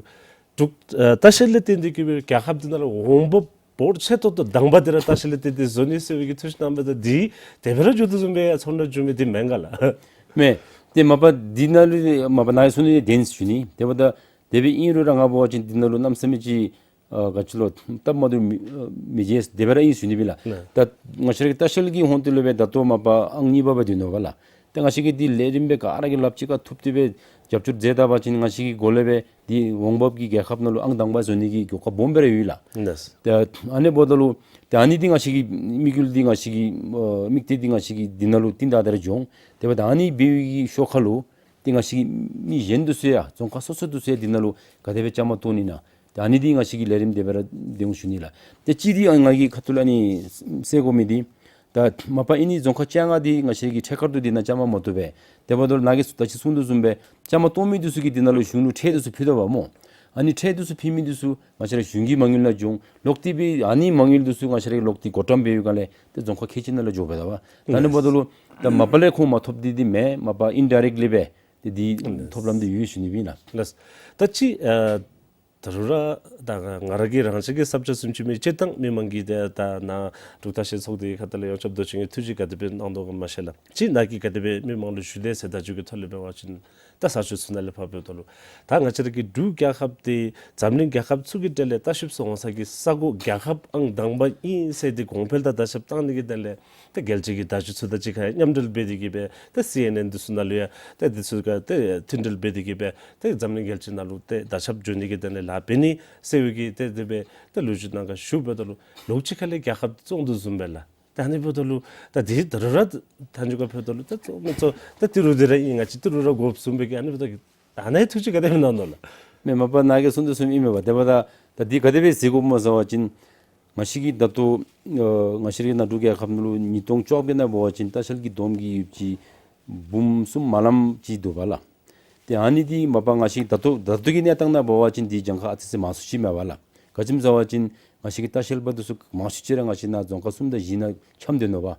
འབྲུག་ཨ་ལྟ་བཤལ་ལས་བརྟེན་ཏེ་གིས་སྦེ་རྒྱལ་ཁབ་འདི་ནང་ལུ་འོང་འབབ་འབོར་ཆེ་ཏོག་ཏོ་དང་པ་འདི་ར་ལྟ་བཤལ་ལས་བརྟེན་ཏེ་བཟོ་ནི་ཟེར་བའི་གི་ཐུགས་བཞེད་གནང་མི་འདི་དེ་སྦེ་ར་འགྱོ་དོ་བཟུམ་སྦེ་ཚོར་སྣང་བྱུང་མི་འདི་མེན་ག་ལགས། མེན། ཏེ་མ་པ་འདི་ནང་ལུ་མ་པ་ནཱ་གིས་གསུང་ནི་བདེན་ཞུ་ནི། དེ་འབདཝ་ད་དེ་སྦེ་ཨིན་རུང་ར་ང་འབད་བ་ཅིན་འདི་ནང་ལུ་གནམ་མེད་ས་མེད་ཅིག་ཨ་ག་ཅི་ལོ་སྟབས་མ་བདེཝ་མི་ཨ་མི་འབྱུང་དེ་སྦེ་ར་ཨིན་ཞུ་ནི་ཨིན་ལགས། ནཱ་ད་ང་བཅས་ར་གི་ལྟ་བཤལ་གྱི་ཧོངས་ཏོ་ལུ་སྦེ་ད་ལྟོ་མ་པ་ཨང་གཉིས་པ་སྦེ་སྡོད་ནུག་པ་ལགས། ཏེ་ང་བཅས་ཀྱིས་འདི་ལས་རིམ་སྦེ་ག་ར་གིས་ལགཔ་གཅིག་ཁར་ཐུག་སྟེ་སྦེ་རྒྱབ་སྐྱོར་མཛད་ད་པ་ཅིན་ང་བཅས་ཀྱི་སྒོ་ལས་སྦེ་འདི་འོང་འབབ་ཀྱི་རྒྱལ་ཁབ་ནང་ལུ་ཨང་དང་པ་བཟོ་ནི་གི་གོ་སྐབས་སྦོམ་སྦེ་ར་ཡོད་ལགས། ལགས། ཏེ་ཨ་ནི་འབདཝ་ད་ལུ་ཏེ་ཨ་ནི་འདི་ང་བཅས་ཀྱི་དམིགས་ཡུལ་འདི་ང་བཅས་ཀྱི་ཨ་དམིགས་གཏད་འདི་ང་བཅས་ཀྱིས་འདི་ནང་ལུ་བཏོན་ད་དེ་ར་འགྱོ་འོང་། དེ་འབདཝ་ད་ཨ་ནི་འབད་བའི་གི་ཤུལ་ཁར་ལུ་ཏེ་ང་བཅས་ཀྱི་མི་གཞན་འདི་ཚུ་ཡང་རྫོང་ཁག་སོ་སོ་འདི་ཚུ་ཡང་འདི་ནང་ལུ་ག་དེ་སྦེ་བཅའ་མར་གཏོགས་ནི་ཨིན་ན། ཏེ་ཨ་ནི་འདི་ང་བཅས་ཀྱིས་ལས་རིམ་དེ་སྦེ་ར་འདི་འོང་ཞུ་ནི་ལགས། ཏེ་གཅིག་འདི་ཨ་ང་གི་ཁ་ཐུག་ལས་ཨ་ནི་ཟེར་དགོ་མི་འདི་ད་མ་པ་ཨ་ནི་རྫོང་ཁག་བཅོ་ལྔ་འདི་ང་བཅས་ཀྱིས་ཐད་ཀར་དུ་འདི་ནང་བཅའ་མར་མ་གཏོགས་པས། དེ་འབདཝ་ད་ལུ་ནཱ་གིས་ད་ཅི་གསུངས་དོ་བཟུམ་སྦེ་བཅའ་མར་གཏོགས་མི་འདི་ཚུ་གིས་འདི་ནང་ལུ་གཞུང་ལུ་ཁྲལ་འདི་ཚུ་ཕུལ་དོ་བ་སྨོ། ཨ་ནི་ཁྲལ་འདི་ཚུ་ཕུལ་མི་འདི་ཚུ་ང་བཅས་ར་གཞུང་གི་མ་དངུལ་ནང་འགྱོ་འོང་། ལོག་སྟེ་སྦེ་ཨ་ནི་མ་དངུལ་འདི་ཚུ་ང་བཅས་ར་གིས་ལོག་སྟེ་བགོ་བཀྲམ་འབད་བའི་སྒང་ལས་ཏེ་རྫོང་ཁག་ཁལ་གཅིག་ནང་ལུ་འགྱོ་འབདཝ་ད་བ། ད་ཨ་ནི་འབདཝ་ད་ལུ་ད་མ་པ་ལས་ཁོང་མ་ཐོབ་འདི་འདི་མེན། མ་པ་ཨིན་ཌའི་རེཀཊ་ལི་སྦེ་ཏེ་འདི་ཐོབ་ལམ་འདི་ཡོད་ཞུ་ནི་ཨིན་ལགས། ལགས། ད་ཅི་ཨ་ད་རུང་ར་ད་ང་ར་གི་རང་བཞིན་གྱི་བསམ་འཆར་བཟུམ་ཅིག་མས། སྤྱིར་བཏང་མི་མང་གིས་ཏེ་ད་ནཱ་འབྲུག་ལྟ་བཤལ་ཚོགས་སྡེ་གི་ཁ་ཐུག་ལས་ཡོངས་ཁྱབ་མདོ་ཆེན་གྱི་ཐུགས་བཞེད་ག་དེ་སྦེ་གནང་དོ་ག་མ་ཤེས་ལགས། ཅིག་ནཱ་གིས་ག་དེ་སྦེ་མི་མང་ལུ་ཞུ་ལེ་ཟེར་བརྡ་བརྒྱུད་ཀྱི་ཐོག་ལས་འབད་བ་ཅིན་ད་ས་ཕྱོགས་ཚུ་ནང་ལས་ཕར་འབདཝ་ད་ལུ་ད་ང་བཅས་ར་གི་འབྲུག་རྒྱལ་ཁབ་འདི་འཛམ་གླིང་རྒྱལ་ཁབ་ཚུ་གི་གྲས་ལས་ལྟ་བཤལཔ་ཚུ་འོང་ས་གི་ས་གོ་རྒྱལ་ཁབ་ཨང་དང་པ་ཨིན་ཟེར་འདི་གོང་འཕེལ་དང་དར་ཁྱབ་གཏང་ནི་གི་དོན་ལས་ཏེ་རྒྱལ་སྤྱི་གི་བརྡ་བརྒྱུད་ཚུ་དང་གཅིག་ཁར་མཉམ་འབྲེལ་འབད་དེ་གིས་སྦེ་ཏེ་སི་ཨེན་ཨེན་འདི་ཚུ་ནང་ལུ་ཡང་ཏེ་འདི་ཚུ་ག་ཏེ་མཐུད་འབྲེལ་འབད་དེ་གིས་སྦེ་ཏེ་འཛམ་གླིང་རྒྱལ་སྤྱི་ནང་ལུ་ཏེ་དར་ཁྱབ་འགྱོ་ནི་གི་དོན་ལས་ལཱ་འབད་ནི་ཟེར་བའི་གི་ཏེ་དེ་སྦེ་ཏེ་ལོ་རྒྱུས་ནང་ག་ཞུ་འབདཝ་ད་ལུ་ལོགས་ཅིག་ཁ་ལས་རྒྱལ་ཁབ་བཙོང་དོ་བཟུམ་སྦེ་ལགས། ད་ཨ་ནི་འབདཝ་ད་ལུ་ད་འདི་ད་རུང་ར་མཐའ་མཇུག་ཁར་འབདཝ་ད་ལུ་ད་བཙོང་མི་བཙོང་ད་ཏི་རུ་འདི་ར་ཨིན། ང་བཅས་ཏི་རུ་ར་དགོཔ་བཟུམ་སྦེ་གི་ཨ་ནི་འབདཝ་ད་གི་ད་ནཱ་ཐུགས་བཞེད་ག་དེ་སྦེ་གནང་དོ་ལགས། མེན་མ་པ་ནཱ་གིས་གསུངས་དོ་བཟུམ་ཨིན་མས་པ། དེ་འབདཝ་ད་ད་འདི་ག་དེ་སྦེ་ཟེར་དགོཔ་སྨོ་ཟེར་བ་ཅིན་ང་བཅས་ཀྱི་ད་ལྟོ་ཨ་ང་བཅས་ར་གི་ནཱ་འབྲུག་རྒྱལ་ཁབ་ནང་ལུ་ཉིས་སྟོང་བཅོ་བརྒྱད་ནང་འབད་བ་ཅིན་ལྟ་བཤལ་གྱི་བསྡོམས་ཀྱིས་ཡོདཔ་ཅིག་འབུམ་གསུམ་མ་ལངམ་ཅིག་འདུག་པ་ལགས། ཏེ་ཨ་ནི་འདི་མ་པ་ང་བཅས་ད་ལྟོ་ད་ལྟོ་གི་གནས་སྟངས་ནང་འབད་བ་ཅིན་འདི་གྱངས་ཁ་ཨ་ཙི་ཙི་མང་སུ་ཅིག་མས་པ་ལགས། ག་ཅི་སྨོ་ཟེར་བ་ཅིན་ང་བཅས་ཀྱི་ལྟ་བཤལ་པ་འདི་ཚུ་མང་ཤོས་ཅིག་ར་ང་བཅས་ནཱ་རྫོང་ཁག་གསུམ་དང་བཞི་ནང་འཁྱམས་སྡོད་ནུག་པ།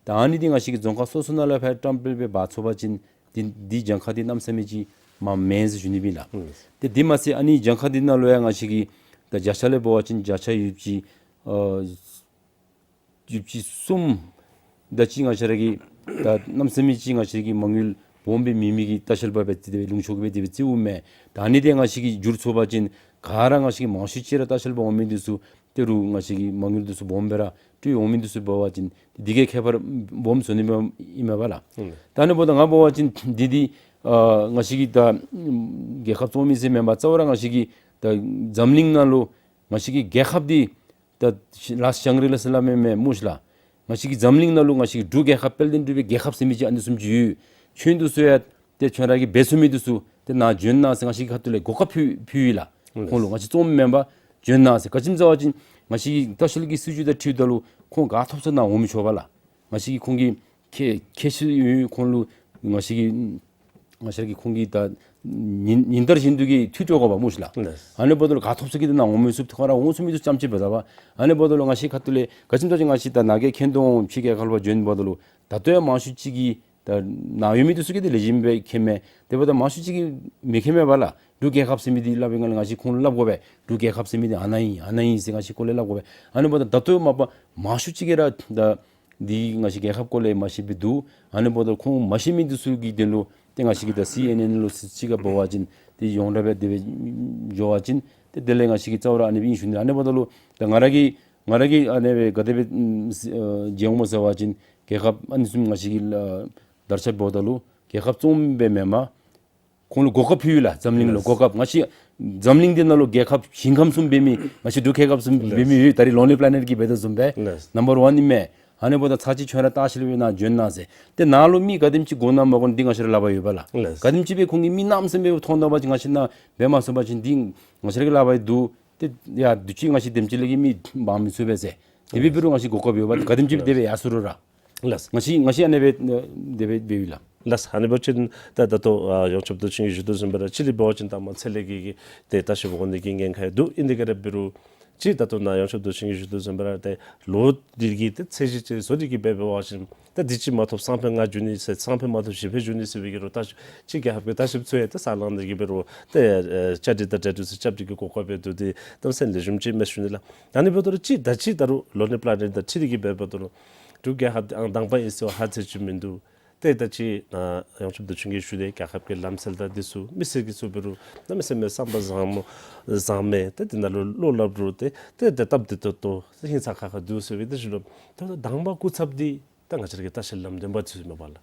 ད་ཨ་ནི་འདི་ང་བཅས་ཀྱིས་རྫོང་ཁག་སོ་སོ་ནང་ལས་ཕར་བཀྲམ་སྤེལ་སྦེ་འབག་ཚུགས་པ་ཅིན་འདི་འདི་གྱངས་ཁ་འདི་གནམ་མེད་ས་མེད་ཅིག་མངམ་མེན་ཟེར་ཞུ་ནི་ཨིན་ལགས། ཨུམ། ཏེ་འདི་མ་ཚད་ཨ་ནི་གྱངས་ཁ་འདི་ནང་ལུ་ཡང་ང་བཅས་ཀྱིས་ད་བརྒྱ་ཆ་ལས་འབད་བ་ཅིན་བརྒྱ་ཆ་ཡོདཔ་ཅིག་ཨ་ཡོདཔ་ཅིག་གསུམ་དེ་ཅིག་ང་བཅས་ར་གི་ད་གནམ་མེད་ས་མེད་ཅིག་ང་བཅས་ར་གི་མ་དངུལ་སྦོམ་སྦེ་མེད་མི་གི་ལྟ་བཤལ་པ་སྦེ་དེ་སྦེ་ལུང་ཕྱོགས་སྦེ་དེ་སྦེ་བརྩིཝ་མས། ད་ཨ་ནི་འདི་ང་བཅས་ཀྱིས་བསྒྱུར་ཚུགས་པ་ཅིན་ག་ར་ང་བཅས་ཀྱི་མང་ཤོས་ཅིག་ར་ལྟ་བཤལ་པ་འོང་མི་འདི་ཚུ་ད་རུང་ང་བཅས་ཀྱི་མ་དངུལ་འདི་ཚུ་སྦོམ་སྦེ་ར་སྤྲོད་འོང་མི་འདི་ཚུ་འབད་བ་ཅིན་འདི་གིས་ཁྱད་པར་སྦོམ་བཟོ་ནི་ཨིན་མས་པ་ལགས། ཨུམ། ད་ཨ་ནི་འབདཝ་ད་ང་འབད་བ་ཅིན་འདི་འདི་ཨ་ང་བཅས་ཀྱི་ད་རྒྱལ་ཁབ་བཙོང་མི་ཟེར་མེན་པར་རྩ་བ་ར་ང་བཅས་ཀྱི་ད་འཛམ་གླིང་ནང་ལུ་ང་བཅས་ཀྱི་རྒྱལ་ཁབ་འདི་ད་ལཱསི་ཤང་རི་ལ་ཟེར་སླབ་མི་མས་སྨོ་ཤིག་ལགས། ང་བཅས་ཀྱི་འཛམ་གླིང་ནང་ལུ་ང་བཅས་ཀྱི་འབྲུག་རྒྱལ་ཁབ་དཔལ་ལྡན་འབྲུག་པའི་རྒྱལ་ཁབ་ཟེར་མི་ཅིག་ཨ་ནི་བཟུམ་ཅིག་ཡོད། ཁྱོད་འདི་ཚུ་ཡང་ཏེ་ཁྱོད་ར་གིས་འབད་ཚུགས་མི་འདི་ཚུ་ཏེ་ནཱ་བྱོན་གནང་ཟེར་ང་བཅས་ཀྱི་ཁ་ཐུག་ལས་གོ་སྐབས་ཕུལ་ཕུལཝ་ཨིན་ལགས། ལགས། ཁོང་ལུ་ང་བཅས་བཙོང་མི་མེན་པར་བྱོན་གནང་ཟེར། ག་ཅི་སྨོ་ཟེར་བ་ཅིན་ང་བཅས་ཀྱི་ལྟ་བཤལ་གྱི་སྲིད་བྱུས་དང་འཁྲིལཝ་ད་ལུ་ཁོང་ག་ཐོབ་ས་ནཱ་འོང་མི་ཆོག་པ་ལགས། ང་བཅས་ཀྱིས་ཁོང་གི་ཁྱད་ཁྱད་ཆོས་ཡོད། ཁོང་ལུ་ང་བཅས་ཀྱི་ང་བཅས་ར་གི་ཁོང་གི་ད་ཉིན་ཉིན་ལྟར་བཞིན་དུ་གི་འཐུས་སྤྲོད་དགོ་པ་སྨོ་ཤིག་ལགས། ལགས། ཨ་ནི་འབདཝ་ད་ལུ་ག་ཐོབ་ས་གི་ད་ནཱ་འོང་མི་ཚུགས། ཏེ་ཁོང་ར་འོང་ཚུགས་མི་འདི་ཚུ་རྐྱངམ་ཅིག་འབད་ད་པ། ཨ་ནི་འབདཝ་ད་ལུ་ང་བཅས་ཁ་ཐུག་ལས་ག་ཅི་སྨོ་ཟེར་བ་ཅིན་ང་བཅས་ད་ནཱ་གིས་མཁྱེན་དོ་འོང་། ཕྱི་རྒྱལ་ཁབ་ལས་ཕར་བྱོན་འབདཝ་ད་ལུ་ད་ལྟོ་ཡང་མང་ཤོས་ཅིག་གིས་ད་ནཱ་ཡོད་མི་འདི་ཚུ་གིས་ཏེ་ལེགས་ཤོམ་སྦེ་མཁྱེན་མས། དེ་འབདཝ་ད་མང་ཤོས་ཅིག་གིས་མི་མཁྱེན་མས་པ་ལགས། འབྲུག་རྒྱལ་ཁབ་ཟེར་མི་འདི་སླབ་པའི་སྒང་ལས་ང་བཅས་ཁོང་ལུ་སླབ་དགོ་པས། འབྲུག་རྒྱལ་ཁབ་ཟེར་མི་འདི་ཨ་ནཱ་ཨིན་ཨ་ནཱ་ཨིན་ཟེར་ང་བཅས་ཁོང་ལུ་སླབ་དགོ་པས། ཨ་ནི་འབདཝ་ད་ད་ལྟོ་མ་པ་མང་ཤོས་ཅིག་གིས་ར་ད་འདི་ང་བཅས་རྒྱལ་ཁབ་སྐོར་ལས་མ་ཤེས་པའི་འདུག། ཨ་ནི་འབདཝ་ད་ཁོང་མ་ཤེས་མི་འདི་ཚུ་གི་དོན་ལུ་ཏེ་ང་བཅས་ཀྱིས་ད་སི་ཨེན་ཨེན་ལུ་ཅིག་ཁར་འབད་བ་ཅིན་ཏེ་ཡོངས་གྲགས་སྦེ་དེ་སྦེ་འགྱོ་བ་ཅིན་ཏེ་དེ་ལས་ང་བཅས་ཀྱིས་རྩ་བ་ར་ཨ་ནི་སྦེ་ཨིན་ཞུ་ནི། ཨ་ནི་འབདཝ་ད་ལུ་ད་ང་ར་གིས་ང་ར་གིས་ཨ་ནི་སྦེ་ག་དེ་སྦེ་ཨམ་ཨ་མཇལཝ་སྨོ་ཟེར་བ་ཅིན་རྒྱལ་ཁབ་ཨ་ནི་བཟུམ་ང་བཅས་ཀྱིས་ཨ་དར་ཁྱབ་འབདཝ་ད་ལུ་རྒྱལ་ཁབ་བཙོང་མི་སྦེ་མེན་པར་ཁོང་ལུ་གོ་སྐབས་ཕུལ་ཡི་ལགས། འཛམ་གླིང་ལུ་ལགས། གོ་སྐབས། ང་བཅས་འཛམ་གླིང་འདི་ནང་ལུ་རྒྱལ་ཁབ་ཞིང་ཁམས་གསུམ་འབད་མི་ང་བཅས་འབྲུག་རྒྱལ་ཁབ་གསུམ་འབད་མི་ལགས། ཡོད། ད་རེས་Lonely Planet གིས་འབད་དོ་བཟུམ་སྦེ་ལགས། ནམ་བར་ཝན་ཨིན་མས། ཨ་ནི་འབདཝ་ད་ཚར་གཅིག་ཁྱོད་ར་ལྟ་བཤལ་སྦེ་ནཱ་བྱོན་གནང་ཟེར། ཏེ་ནཱ་ལུ་མི་ག་དེམ་ཅིག་དགོ་ན་མ་དགོ་ན་འདི་ང་བཅས་ར་སླབ་པ་ཡོད་པ་ལགས། ལགས། ག་དེམ་ཅིག་སྦེ་ཁོང་གིས་མི་གནམ་མེད་ས་མེད་སྦེ་མཐོང་ད་པ་ཅིན་ང་བཅས་ནཱ་འབད་མ་ཚུགས་པ་ཅིན་འདི་ང་བཅས་ར་གིས་སླབ་པ་འདུག། ཏེ་ཡ་དུས་ཅི་ང་བཅས་དེམ་ཅིག་ལས་ཀྱི་མི་འབག་མི་ཚུགས་པས་ཟེར། དེ་སྦེ་འབད་རུང་ང་བཅས་གོ་སྐབས་ཡོད་པ། ག་དེམ་ཅིག་སྦེ་དེ་སྦེ་ཡར་སོང་རུང་ར། ལགས། ང་བཅས་ང་བཅས་ཨ་ནི་སྦེ་དེ་སྦེ་འབདཝ་ཨིན་ལགས། ལགས། ཨ་ནི་འབད་བ་ཅིན་ད་ད་ལྟོ་ཨ་ཡོངས་ཁྱབ་རྡོ་རྗེ་འཆང་གིས་ཞུ་དོ་བཟུམ་སྦེ་ར་གཅིག་ལས་འབད་བ་ཅིན་ད་མ་ཚད་ལས་ཀྱི་གི་ཏེ་ལྟ་བཤལ་པ་འོང་ནི་གི་ཉེན་ཁ་ཡང་འདུག། ཨིན་དེ་ག་ར་འབད་རུང་གཅིག་ད་ལྟོ་ནཱ་ཡོངས་ཁྱབ་རྡོ་རྗེ་འཆང་གིས་ཞུ་དོ་བཟུམ་སྦེ་ར་ཏེ་ལོ་འདི་གི་ཏེ་ཚད་གཞི་ཅིག་བཟོ་སྟེ་གི་འབད་འབད་བ་ཅིན་ད་འདི་གཅིག་མ་ཐོབ་སང་ཕོད་ང་འགྱོ་ནི་ཟེར་སང་ཕོད་མ་ཐོབ་གཞེས་ཕོད་འགྱོ་ནི་ཟེར་བའི་གི་རོགས་ད་གཅིག་རྒྱལ་ཁབ་ཀྱི་ལྟ་བཤལ་པ་ཚུ་ཡང་ཏེ་ས་ལང་སྟེ་གི་འབད་རུང་ཏེ་ཨེ་བཅའ་སྒྲིག་དང་འབྲེལ་ཏེ་ཚུ་རྐྱབ་སྟེ་གི་གོ་སྐབས་འབད་དོ། དེ་གནམ་མེད་ས་མེད་ལེགས་ཤོམ་ཅིག་མས་ཞུ་ནི་ལགས། ཨ་ནི་འབདཝ་ད་ལུ་གཅིག་ད་ཅི་ད་རུང་Lonely Planet དང་འཁྲིལ་ཏེ་གི་འབད་འབདཝ་ད་ལུ་འབྲུག་རྒྱལ་ཁབ་འདི་ཨང་དང་པ་ཨིན་ཟེར་བ་ཧ་ཅང་ཅིག་མིན་འདུག། ཏེ་ད་ཅི་ཨ་ཡོངས་ཁྱབ་རྡོ་རྗེ་འཆང་གིས་ཞུ་དེ་རྒྱལ་ཁབ་ཀྱི་ལམ་སྲོལ་དང་འདི་ཚུ་མི་སེར་གྱི་ཚུ་འབད་རུང་གནམ་མེད་ས་མེད་བསམ་པ་བཟང་མོ་བཟང་མས། ཏེ་འདི་ནང་ལུ་བློ་སླབ་རུང་ཏེ་ཏེ་ཏེ་སྟབས་བདེ་ཏོག་ཏོ་ཧིང་ཆ་ཁ་ཁ་འདུག་ཟེར་བའི་ཏེ་ཞུ་ལོ། ཏེ་དང་པ་སྐུ་ཚབ་འདི་ད་ང་བཅས་ར་གི་ལྟ་བཤལ་ལམ་སྟོན་པ་ཚུ་ཨིན་མས་པ་ལགས།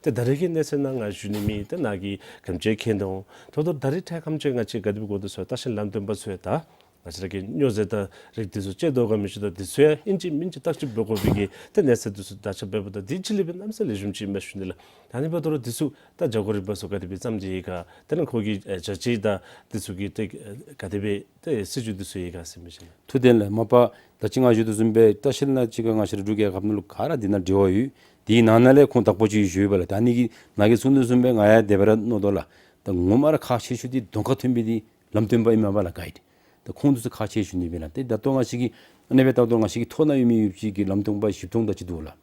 ཏེ་ད་རེས་ཀྱི་གནས་ཚུལ་ནང་ང་ཞུ་ནི་མེད། ཏེ་ནཱ་གིས་ག་དེམ་ཅིག་མཁྱེན་དོ་འོང་། ད་ལྟོ་ད་རེས་འཕྲལ་ཁམས་ཅིག་ང་བཅས་ག་དེ་སྦེ་དགོ་དོ་ཟེར་བ་ལྟ་བཤལ་ལམ་སྟོན་པ་ཚུ་ཡང་ད་ང་བཅས་ར་གི་སྨྱོ་རྫས་དང་རིགས་འདི་ཚུ་སྤྱོད་དོ་ག་མི་སྤྱོད་དོ་འདི་ཚུ་ཡང་ཨིན་ཅི་མིན་ཅི་བརྟག་དཔྱད་འབད་དགོ་པའི་གི་ཏེ་གནས་ཚུལ་འདི་ཚུ་བརྟག་དཔྱད་འབདཝ་ད་འདི་གཅིག་ལས་འབད་གནམ་མེད་ས་མེད་ལེགས་ཤོམ་ཅིག་མས་ཞུ་ནི་ལགས། ད་ཨ་ནི་འབདཝ་ད་ལུ་འདི་ཚུ་ད་བྱ་སྒོ་རིམ་པ་ཚུ་ག་དེ་སྦེ་བརྩམས་ཏེ་ཡོད་ག། དེ་ལས་ཁོ་གི་ཨེ་བྱ་སྤྱོད་དང་འདི་ཚུ་གི་ཏེ་ག་དེ་སྦེ་ཏེ་སྲིད་བྱུས་འདི་ཚུ་ཡོད་ག་ཟེར་མི་ཅིག་ལགས། ཐུགས་བདེན་ལགས། མ་པ་ད་ཅི་ང་ཞུ་དོ་བཟུམ་སྦེ་ལྟ་བཤལ་ནང་ཅིག་ཁར་ང་བཅས་ར་འབྲུག་རྒྱལ་ཁབ་ནང་ལུ་ག་ར་འདི་ནང་འབྲེལ་བ་ཡོད། དེའི་ནང་ན་ལས་ཁོང་བདག་པོ་ཅིག་ཡོད་པ་ལགས། ད་ཨ་ནི་གིས་ནཱ་གིས་གསུངས་དོ་བཟུམ་སྦེ་ང་ཡང་དེ་སྦེ་ར་མནོ་དོ་ལགས། ད་ངོ་མ་ར་ཁག་ཆེ་ཤོས་འདི་གདོང་ཁར་ཐོན་མི་འདི་ལམ་སྟོན་པ་ཨིན་མས་པ་ལགས། གའིཌ། ད་ཁོང་འདི་ཚུ་ཁག་ཆེ་ཞུ་ནི་སྦེ་ལགས། ཏེ་ད་ལྟོ་ང་བཅས་ཀྱི་ཨ་ནི་སྦེ་ད་ལྟོ་ང་བཅས་ཀྱི་ཐོ་ནང་ཡོད་མི་ཡོདཔ་ཅིག་གི་ལམ་སྟོན་པ་བཞི་སྟོང་དེ་ཅིག་འདུག་ལགས།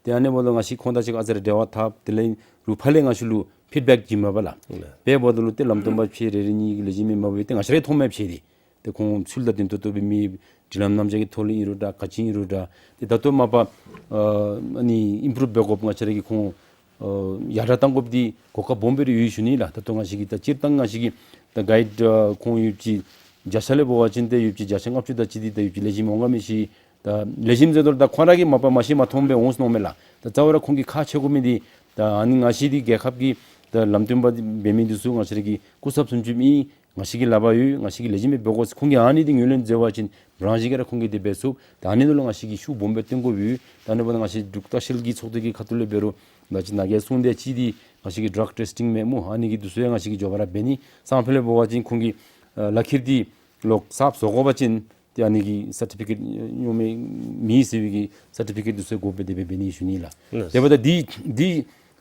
ཏེ་ཨ་ནི་འབདཝ་ད་ང་བཅས་ཁོང་དང་ཅིག་ཨ་ཙི་རེ་འབྲེལ་བ་འཐབ། དེ་ལས་རུང་ཕར་ལས་ང་བཅས་ལུ་ཕིཌ་བེཀ་བྱིན་མས་པ་ལགས། ལགས། དཔེ་འབདཝ་ད་ལུ་ཏེ་ལམ་སྟོན་པ་ཕྱེད་རེ་རེ་གཉིས་ལེགས་ཤོམ་མེད་མ་འབད་ཏེ་ང་བཅས་ར་ཐོན་མི་ཕྱེད་དེ་ཏེ་ཁོང་ཚུལ་དང་ལྡན་ཏོག་ཏོ་སྦེ་མེད། སྒྲིག་ལམ་རྣམ་གཞག་གི་ཐོག་ལས་ཨིན་རུང་འདྲ་ག་ཅི་ཨིན་རུང་འདྲ། ཏེ་ད་ལྟོ་མ་པ་ཨ་ཨ་ནི་ཨིམ་པུ་རུབ་འབད་དགོཔ་ང་བཅས་ར་གིས་ཁོང་ཨ་ཡར་དྲག་གཏང་དགོཔ་འདི་གོ་སྐབས་སྦོམ་སྦེ་ར་ཡོད་ཞུ་ནི་ལགས། ད་ལྟོ་ང་བཅས་ཀྱི་ད་སྤྱིར་བཏང་ང་བཅས་ཀྱི་ད་གའིཌ་ཨ་ཁོང་ཡོདཔ་ཅིག་བརྒྱ་ཆ་ལས་འབད་བ་ཅིན་ཏེ་ཡོདཔ་ཅིག་བརྒྱ་ཆ་ལྔ་བཅུ་དེ་ཅིག་འདི་ད་ཡོདཔ་ཅིག་ལེགས་ཤོམ་འོང་ག་མི་ཤེས། ད་ལེགས་ཤོམ་ཟེར་དོ་རུང་ད་ཁོང་ར་གིས་མ་པ་མ་ཤེས་མ་མཐོང་སྦེ་འོང་ཟེར་མནོཝ་མས་ལགས། ད་རྩ་བ་ར་ཁོང་གིས་ཁག་ཆེ་དགོ་མི་འདི་ད་ཨ་ནི་ང་བཅས་འདི་རྒྱལ་ཁབ་ཀྱི་ད་ལམ་སྟོན་པ་འབད་མི་འདི་ཚུ་ང་བཅས་ར་གི་སྐུ་ཚབ་བཟུམ་ཅིག་ཨིན། ང་བཅས་ཀྱིས་སླབ་པ་ཡོད། ང་བཅས་ཀྱིས་ལེགས་ཤོམ་སྦེ་འབད་དགོ་ཟེར། ཁོང་གིས་ཨ་ནི་འདི་ངོས་ལེན་མཛད་པ་ཅིན་རང་བཞིན་གྱིས་ར་ཁོང་གིས་དེ་འབད་ཚུགས། ད་ཨ་ནི་ནང་ལུ་ང་བཅས་ཀྱིས་ཤུགས་སྦོམ་སྦེ་བཏོན་དགོཔ་ཡོད། ད་ཨ་ནི་འབདཝ་ད་ང་བཅས་འབྲུག་ལྟ་བཤལ་གྱི་ཚོགས་སྡེ་གི་ཁ་ཐུག་ལས་འབད་རུང་ད་ཅི་ནཱ་གིས་གསུངས་དེ་ཅིག་འདི་ང་བཅས་ཀྱི་ཌྲག་ཊེསི་ཊིང་མེན་སྨོ། ཨ་ནི་གི་འདི་ཚུ་ཡང་ང་བཅས་ཀྱིས་མགྱོགས་པ་ར་འབད་ནི། སང་ཕོད་ལས་འབད་བ་ཅིན་ཁོང་གིས་ཨ་ལག་ཁྱེར་འདི་ལོག་གསརཔ་བཟོ་དགོ་པ་ཅིན་ཏེ་ཨ་ནི་གི་སར་ཊི་ཕི་ཀེཊ་ཉོ་མི་མེད་ཟེར་བའི་གི་སར་ཊི་ཕི་ཀེཊ་འདི་ཚུ་དགོ་པས། དེ་སྦེ་འབད་ནི་ཞུ་ནི་ལགས། ལགས། དེ་འབདཝ་ད་འདི་འདི་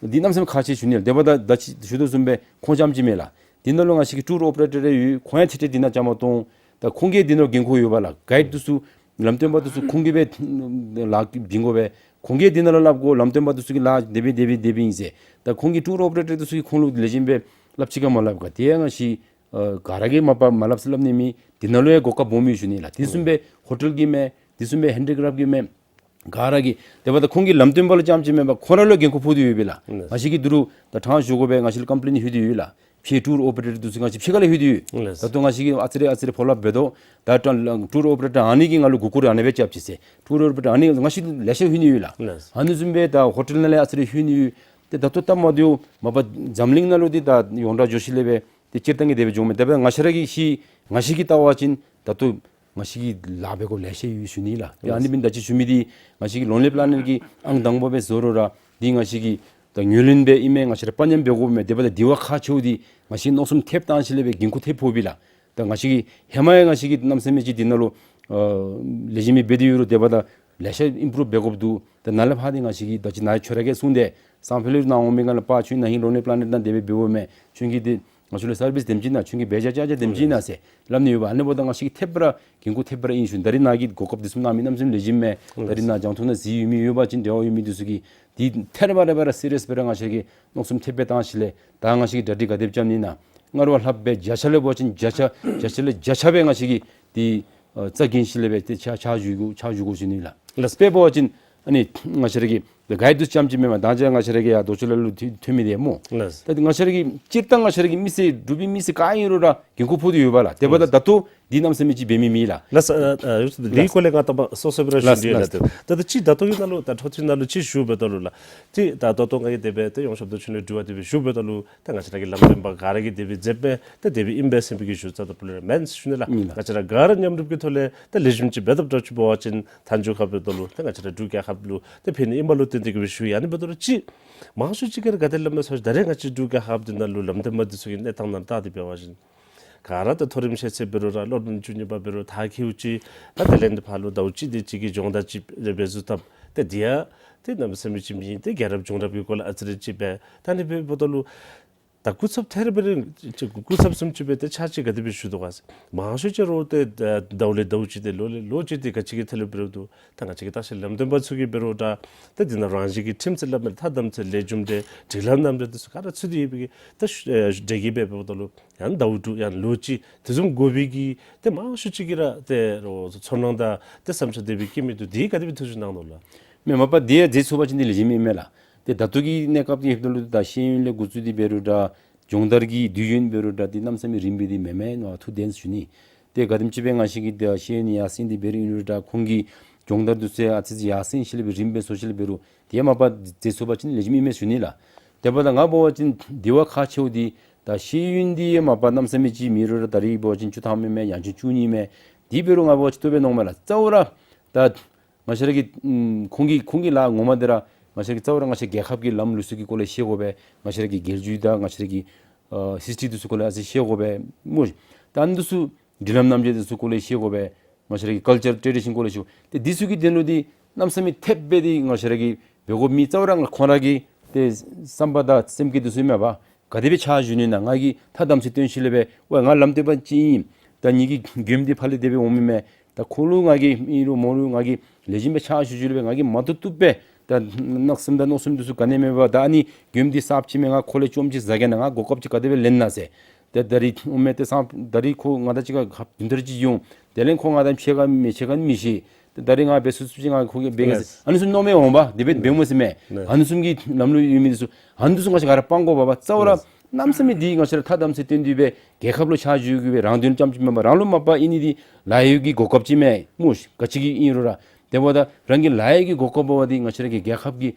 འདི་གནམ་མེད་ས་མེད་ཁག་ཆེ་ཞུ་ནི་ལགས། དེ་འབདཝ་ད་ད་ཅི་ཞུ་དོ་བཟུམ་སྦེ་ཁོང་རྐྱངམ་ཅིག་མེན་ལགས། འདི་ནང་ལུ་ང་བཅས་ཀྱི་ཊུར་ཨོ་པ་རེ་ཊར་རེ་ཡོད། ཁོང་ཡང་ཐད་ཐད་འདི་ནང་བཅའ་མར་གཏོགས། ད་ཁོང་གིས་འདི་ནང་འགན་ཁུར་ཡོད་པ་ལགས། གའིཌ་འདི་ཚུ་ལམ་སྟོན་པ་འདི་ཚུ་ཁོང་གིས་སྦེ་ལཱ་འབད་དགོ་པས། ཁོང་གིས་འདི་ནང་ལུ་སླབ་དགོ། ལམ་སྟོན་པ་འདི་ཚུ་གིས་ལཱ་དེ་སྦེ་དེ་སྦེ་དེ་སྦེ་ཨིན་ཟེར། ད་ཁོང་གིས་ཊུར་ཨོ་པ་རེ་ཊར་འདི་ཚུ་གིས་ཁོང་ལུ་ལེགས་ཤོམ་སྦེ་སླབ་ཅི་ག་མ་སླབ་ག། དེ་ཡང་ང་བཅས་ཨ་ག་ར་གིས་མ་པ་མ་སླབ་ཟེར་སླབ་ནི་མེད། འདི་ནང་ལུ་ཡང་གོ་སྐབས་སྦོམ་ཡོད་ཞུ་ནི་ལགས། དེ་བཟུམ་སྦེ་ཧོ་ཊེལ་གྱིས་མས། དེ་བཟུམ་སྦེ་ཧེན་ཌི་ཀེ་རེཕཊ་གྱིས་མས། ག་ར་གིས་དེ་འབདཝ་ད་ཁོང་གིས་ལམ་སྟོན་པ་ལུ་རྐྱངམ་ཅིག་མེན་པར་ཁོང་ར་ལུ་འགན་ཁུར་ཕོག་སྟེ་ཡོད་པས་ལགས། ལགས། ང་བཅས་ཀྱིས་འདི་རུ་ད་ཕྲང་ཞུ་དགོ་པས། ང་བཅས་ལུ་ཀམ་པི་ལེན་ལྷོད་དེ་ཡོད་ལགས། ཕྱི་ཊུར་ཨོ་པ་རེ་ཊར་འདི་ཚུ་ང་བཅས་ཕྱི་ཁ་ལས་ལྷོད་དེ་ཡོད། ལགས། ད་ལྟོ་ང་བཅས་ཀྱིས་ཨ་ཙི་རེ་ཨ་ཙི་རེ་ཕོ་ལོ་ཨཔ་འབད་དོ། ད་ཊུར་ཨོ་པ་རེ་ཊར་ཨ་ནི་གིས་ང་ལུ་གུ་གུ་ར་ཨ་ནི་སྦེ་རྐྱབ་ཅི་ཟེར། ཊུར་ཨོ་པ་རེ་ཊར་ཨ་ནི་ང་བཅས་ལེ་ཤ་ལྷོད་ནི་ཡོད་ལགས། ལགས། ཨ་ནི་བཟུམ་སྦེ་ད་ཧོ་ཊེལ་ནང་ལས་ཨ་ཙི་རེ་ལྷོད་ནི་ཡོད། ཏེ་ད་ལྟོ་སྟབས་མ་བདེཝ་མ་པ་འཛམ་གླིང་ནང་ལུ་འདི་ད་ཡོངས་གྲགས་འགྱོ་ཞིནམ་ལས་སྦེ་ཏེ་སྤྱིར་བཏང་གི་དེ་སྦེ་འགྱོཝ་མས། དེ་འབདཝ་ང་བཅས་ར་གི་ཤེས་ང་བཅས་ཀྱིས་བལྟ་བ་ཅིན་ད་ལྟོ་ང་བཅས་ཀྱིས་ལཱ་འབད་དགོཔ་ལེ་ཤ་ཡོད་ཞུ་ནི་ལགས། ཏེ་ཨ་ནི་ཨིན་ད་ཅི་ཞུ་མི་འདི་ང་བཅས་ཀྱི་ལོན་ལི་པ་ལེ་ནེཊ་ཀྱིས་ཨང་དང་པ་སྦེ་བཟོ་རུང་ར་འདི་ང་བཅས་ཀྱིས་ད་ངོས་ལེན་འབད་ཨིན་མས། ང་བཅས་ར་དཔའ་ཉམས་འབད་དགོཔ་མས། དེ་འབདཝ་ད་དེ་བ་ཁག་ཆེཝ་འདི་ང་བཅས་མནོ་བསམ་ཐེབས་བཏང་ཞིནམ་ལས་སྦེ་འགན་ཁུར་ཐེབས་ཕོག་པས་ལགས། ད་ང་བཅས་ཀྱིས་ཧེ་མ་ཡང་ང་བཅས་ཀྱིས་གནམ་མེད་ས་མེད་ཅིག་འདི་ནང་ལུ་ཨ་ལེགས་ཤོམ་སྦེ་འབད་དེ་ཡོད་རུང་དེ་འབདཝ་ད་ལེ་ཤ་ཨིམ་པུ་རུབ་འབད་དགོཔ་འདུག། ད་ནཱ་ལས་ཕར་འདི་ང་བཅས་ཀྱིས་ད་ཅི་ནཱ་ཁྱོད་ར་གིས་གསུངས་ཏེ་སང་ཕོད་ལས་ནཱ་འོང་མི་ག་ལས་ཕར་ཁྱོད་ནཱ་ཧིང་ལོན་ལི་པ་ལེ་ནེཊ་ནང་དེ་སྦེ་འབདཝ་མས། ཁྱོད་ཀྱིས་འདི་ང་བཅས་ལུ་སར་བིསི་དེམ་ཅིག་གནང་། ཁྱོད་ཀྱིས་འབད་བྱ་བྱ་བྱ་དེམ་ཅིག་གནང་ཟེར་སླབ་ནི་ཡོད་པ། ཨ་ནི་འབདཝ་ད་ང་བཅས་ཐེབས་ར་འགན་ཁུར་ཐེབས་ར་ཨིན་ཞུ་ནི། ད་རིས་ནཱ་གིས་གོ་སྐབས་འདི་ཚུ་གནང་མི་གནམ་མེད་ས་མེད་ལེགས་ཤོམ་མས། ད་རིས་ནཱ་རྒྱང་མཐོང་ནང་གཟིགས་ཡོད་མི་ཡོད་པ་ཅིན་འབྲེལ་བ་ཡོད་མི་འདི་ཚུ་གིས་འདི་ཐད་རི་བ་རི་བ་ར་སི་རི་ཡས་སྦེ་ར་ང་བཅས་ཀྱིས་མནོ་བསམ་ཐེབས་སྦེ་བཏང་ཞིནམ་ལས་ད་ང་བཅས་ཀྱིས་གྲ་སྒྲིག་ག་དེ་སྦེ་རྐྱབ་ནི་ཨིན་ན། སྔར་བ་ལྷགཔ་སྦེ་བརྒྱ་ཆ་ལས་འབད་བ་ཅིན་བརྒྱ་ཆ་བརྒྱ་ཆ་ལས་བརྒྱ་ཆ་སྦེ་ང་བཅས་ཀྱིས་འདི་ཨ་རྩ་འགེངས་ཞིནམ་ལས་སྦེ་ཏེ་ཕྱག་ཕྱག་ཞུ་དགོ་ཕྱག་ཞུ་དགོ་ཞུ་ནི་ལགས། ལགས། དཔེ་འབད་བ་ཅིན་ཨ་ནི་ང་བཅས་ར་གི་གའིཌ་འདི་ཙམ་ཅིག་མེན་པར་ད་ཅི་ང་བཅས་ར་གི་ཡར་རྡོ་སྐྱོང་ལ་ལུ་ཐོན་ཐོན་མི་འདི་སྨོ། ལགས། ད་ང་བཅས་ར་གི་སྤྱིར་བཏང་ང་བཅས་ར་གི་མི་སེར་འབྲུག་པའི་མི་སེར་ག་ཨིན་རུང་ར་འགན་ཁུར་ཕོག་སྟེ་ཡོད་པས་ལགས། དེ་འབདཝ་ད་ད་ལྟོ་འདི་གནམ་མེད་ས་མེད་ཅིག་འབད་མི་མེད་ལགས། ལགས། ཨ་ཨ་འདི་ལགས། སྐོར་ལས་ང་ད་མ་སོ་སོ་སྦེ་ར་ཞུ་ནི་ལགས། ལགས། ད་ད་ཅི་ད་ལྟོ་གི་ནང་ལུ་ད་འཕྲོ་མཐུད་ནང་ལུ་ཅིག་ཞུ་འབདཝ་ད་ལུ་ལགས། ཏེ་ད་ད་ལྟོ་ང་གིས་དེ་སྦེ་ཏེ་ཡོངས་ཁྱབ་ཏུ་ཁྱོད་ལུ་དྲི་བ་དེ་སྦེ་ཞུ་འབདཝ་ད་ལུ་ད་ང་བཅས་ར་གི་ལམ་སྟོན་པ་ག་ར་གིས་དེ་སྦེ་མཛདཔ་མས། ད་དེ་སྦེ་ཨིན་པས་ཟེར་མི་གི་ཞུ་རྩ་ད་པུ་ལས་ར་མེན་ཞུ་ནི་ལགས། ཨིན་ལགས། ང་བཅས་ར་ག་ར་མཉམ་རུབ་ཀྱི་ཐོག་ལས་ད་ལེགས་ཤོམ་ཅིག་འབད་ཐབས་འདྲཝ་ཅིག་འབད་བ་ཅིན་མཐའ་མཇུག་ཁར་འབདཝ་ད་ལུ་ད་ང་བཅས་ར་འབྲུག་རྒྱལ་ཁབ་ལུ་ད་ཕན་ནི་ཨིནམ་ལུ་བརྟེན་ཏེ་གི་སྦེ་ཞུ་ཡི། ཨ་ནི་འབདཝ་ད་ལུ་ཅིག་མང་ཤོས་ཅིག་གིས་ར་ག་དེ་སླབ་མས་ཟེར་བ་ཅིན་ད་རེས་ང་བཅས་འབྲུག་རྒྱལ་ཁབ་འདི་ནང་ལུ་ལམ་སྟོན་པ་འདི་ཚུ་གི་གནས་སྟངས་ནང་བལྟ་སྟེ་འབད་བ་ཅིན་ག་ར་ད་མཐོ་རིམ་ཤེས་ཚད་འབད་རུང་ར་སློབ་རིམ་བཅུ་གཉིས་པ་འབད་རུང་མཐར་འཁྱོལཝ་ཅིག་ད་དེ་ལས་འདི་ཕར་ལུ་ཟླཝ་གཅིག་དེ་ཅིག་གི་སྦྱོང་བརྡར་ཅིག་འབད་ཚུགས་སྟབས་ད་འདི་ཡང་ཏེ་གནམ་མེད་ས་མེད་ཅིག་མེན། ཏེ་རྒྱལ་རབས་བྱུང་རབས་ཀྱི་སྐོར་ལས་ཨ་ཙི་རེ་ཅིག་འབད། ད་ཨ་ནི་འབདཝ་ད་ལུ་ད་སྐུ་ཚབ་ཐེར་འབད་རིང་ཅིག་སྐུ་ཚབ་བཟུམ་ཅིག་འབད་དེ་ཕྱག་ཕྱིད་ག་དེ་སྦེ་ཞུ་དོ་ག་ཟེར། མང་ཤོས་ཅིག་རོགས་ཏེ་ཟླཝ་ལས་ཟླཝ་ཅིག་ཏེ་ལོ་ལས་ལོ་ཅིག་ཏེ་ག་ཅི་གི་ཐད་ལུ་འབད་རུང་འདུག། ད་ང་བཅས་ཀྱི་བརྟག་ཞིབ་ལམ་སྟོན་པ་ཚུ་གིས་འབད་རུང་ད་ཏེ་འདི་ནང་རང་བཞིན་གྱི་ཁྲིམས་ཟེར་སླབ་མི་ལྷ་དམ་ཚིག་ལེགས་འཇོམས་འདི་སྒྲིག་ལམ་རྣམ་འགྲེལ་འདི་ཚུ་ག་ར་ཚུད་དེ་ཡོད་པའི་གི་ད་ཨེ་འབྲེལ་གྱི་འབད་འབདཝ་ད་ལུ་ཡང་ཟླཝ་དྲུག་ཡང་ལོ་གཅིག་དེ་བཟུམ་དགོ་པའི་གི་ཏེ་མང་ཤོས་ཅིག་གིས་ར་ཏེ་རོགས་ཚོར་སྣང་དང་ཏེ་བསམ་འཆར་དེ་སྦེ་བསྐྱེད་མི་འདུག། འདི་ག་དེ་སྦེ་ཐུགས་བཞེད་གནང་དོ་ལགས། མེན་མ་པ་འདི་ཡང་མཛད་ཚུགས་པ་ཅིན་འདི་ལེགས་ཤོམ་ཨིན་མས་ལགས། ཏེ་ད་ལྟོ་གི་གནས་སྐབས་ཀྱི་ཧེབ་ཏོ་ལུ་ད་ཤེས་ཡོན་ལས་འགོ་བཙུགས་ཏེ་འབད་རུང་ད་སྦྱོང་བརྡར་གྱི་དུས་ཡུན་འབད་རུང་ད་འདི་གནམ་མེད་ས་མེད་རིངམོ་སྦེ་འདི་མེན་མས་མནོ་བ་ཐུགས་བདེན་ཞུ་ནི། ཏེ་ག་དེམ་ཅིག་སྦེ་ང་བཅས་ཀྱི་ད་ཤེས་ཡོན་ཡར་སེང་སྟེ་འབད་རུང་ཨིན་རུང་ད་ཁོང་གི་སྦྱོང་བརྡར་འདི་ཚུ་ཨ་ཙི་ཅིག་ཡར་སེང་ཞིནམ་ལས་སྦེ་རིངམོ་སྦེ་བཟོ་ཞིནམ་ལས་འབད་རུང་དེ་མ་པ་མཛད་ཚུགས་པ་ཅིན་ལེགས་ཤོམ་ཨིན་མས་ཞུ་ནི་ལགས། དེ་འབདཝ་ད་ང་འབད་བ་ཅིན་དེ་བ་ཁག་ཆེཝ་འདི་ད་ཤེས་ཡོན་འདི་མ་པ་གནམ་མེད་ས་མེད་ཅིག་མེད་རུང་ར་ད་རིས་འབད་བ་ཅིན་བཅུ་ཐམ་མས་མས་ཡང་ཅིན་བཅུ་གཉིས་མས། དེ་འབད་རུང་ང་འབད་བ་ཅིན་བཏུབ་པས་མནོཝ་མས་ལགས། རྩ་བ་ར་ད་ང་བཅས་ར་གི་ཨམ་ཁོང་གི་ཁོང་གི་ལཱ་ངོ་མ་འདི་ར་ང་བཅས་ར་གི་རྩ་བ་ར་ང་བཅས་རྒྱལ་ཁབ་ཀྱི་ལམ་ལུགས་སྲོལ་གྱི་སྐོར་ལས་ཤེས་དགོ་པས། ང་བཅས་ར་གི་རྒྱལ་རྒྱུད་དང་ང་བཅས་ར་གི་ཨ་ཧིསི་ཊི་རི་འདི་ཚུ་སྐོར་ལས་ཨ་ཙི་ཤེས་དགོ་པས་སྨོ། ད་ཨ་ནི་འདི་ཚུ་སྒྲིག་ལམ་རྣམ་འགྱུར་འདི་ཚུ་སྐོར་ལས་ཤེས་དགོ་པས། ང་བཅས་ར་གི་ཀལ་ཅར་ཊེ་ཌི་ཤཱན་སྐོར་ལས་ཤེས་དགོ། ཏེ་འདི་ཚུ་གི་དོན་ལུ་འདི་གནམ་མེད་ས་མེད་ཐེབས་སྦེ་འདི་ང་བཅས་ར་གིས་འབད་དགོཔ་མེད། རྩ་བ་ར་ང་ཁོང་ར་གི་ཏེ་བསམ་པ་དང་སེམས་བསྐྱེད་འདི་ཚུ་མེན་པ་ག་དེ་སྦེ་ཕྱག་ཞུ་ནི་ཨིན་ན། ང་གིས་ཐ་དམ་ཚིག་བསྟེན་ཞིནམ་ལས་སྦེ་ཝའེ་ང་ལམ་སྟོན་པ་ཅིག་ཨིན། ད་ངེ་གི་མགྱོནམ་འདི་ཕར་ལས་དེ་སྦེ་འོང་མི་མས། ད་ཁོང་ལུ་ང་གིས་ཨིན་རུང་མོ་རུང་ང་གིས་ལེགས་ཤོམ་སྦེ་ཕྱག་ཞུ་ཞུ་ལས་སྦེ་ང་གིས་མ་བཏུབ་བཏུབ་སྦེ་ད་གནག་སེམས་དང་མནོ་སེམས་འདི་ཚུ་ག་ནི་མེད་པར་ད་ཨ་ནི་མགྱོནམ་འདི་གསརཔ་ཅིག་མས། ང་ཁོ་ལས་ཅུང་ཅིག་ཟ་གེ་ན། ང་གོ་སྐབས་ཅིག་ག་དེ་སྦེ་ལེན་ན་ཟེར། ད་ད་རིས་འོང་མས། ཏེ་སང་ད་རིས་ཁོ་ང་དང་གཅིག་ཁར་བདུན་ཕྲག་ཅིག་འོང་། དེ་ལས་ཁོ་ང་དང་ཕྱད་ག་མི་ཕྱད་ག་མི་ཤེས། ད་ད་རིས་ང་འབད་ཚུགས་ཚུགས་ཅིག་ང་ཁོ་གིས་འབད་གེ་ཟེར། ལགས། ཨ་ནི་ཚུ་མནོ་མི་འོང་པ། དེ་སྦེ་འབད་འོང་ཟེར་མས། ལགས། ཨ་ནི་བཟུམ་གྱི་ལམ་ལུགས་ཡོད་མི་འདི་ཚུ་ཨ་ནི་འདི་ཚུ་ང་བཅས་ག་ར་སྤང་དགོ་པས། རྩ་བ་ར་ལགས། གནམ་མེད་ས་མེད་འདི་ང་བཅས་ར་ཐ་དམ་ཚིག་བསྟེན་ཏེ་སྦེ་རྒྱལ་ཁབ་ལུ་ཕྱག་ཞུ་དགོ་པས། རང་དོན་རྐྱངམ་ཅིག་མེན་པར་རང་ལུ་མ་པ་ཨིན་ནི་འདི་ལཱ་གཡོག་གི་གོ་སྐབས་ཅིག་མས་སྨོ། ག་ཅི་གི་ཨིན་རུང་ར། དེ་འབདཝ་ད་རང་གི་ལཱ་གཡོག་གི་གོ་སྐབས་འབདཝ་འདི་ང་བཅས་ར་གི་རྒྱལ་ཁབ་ཀྱི་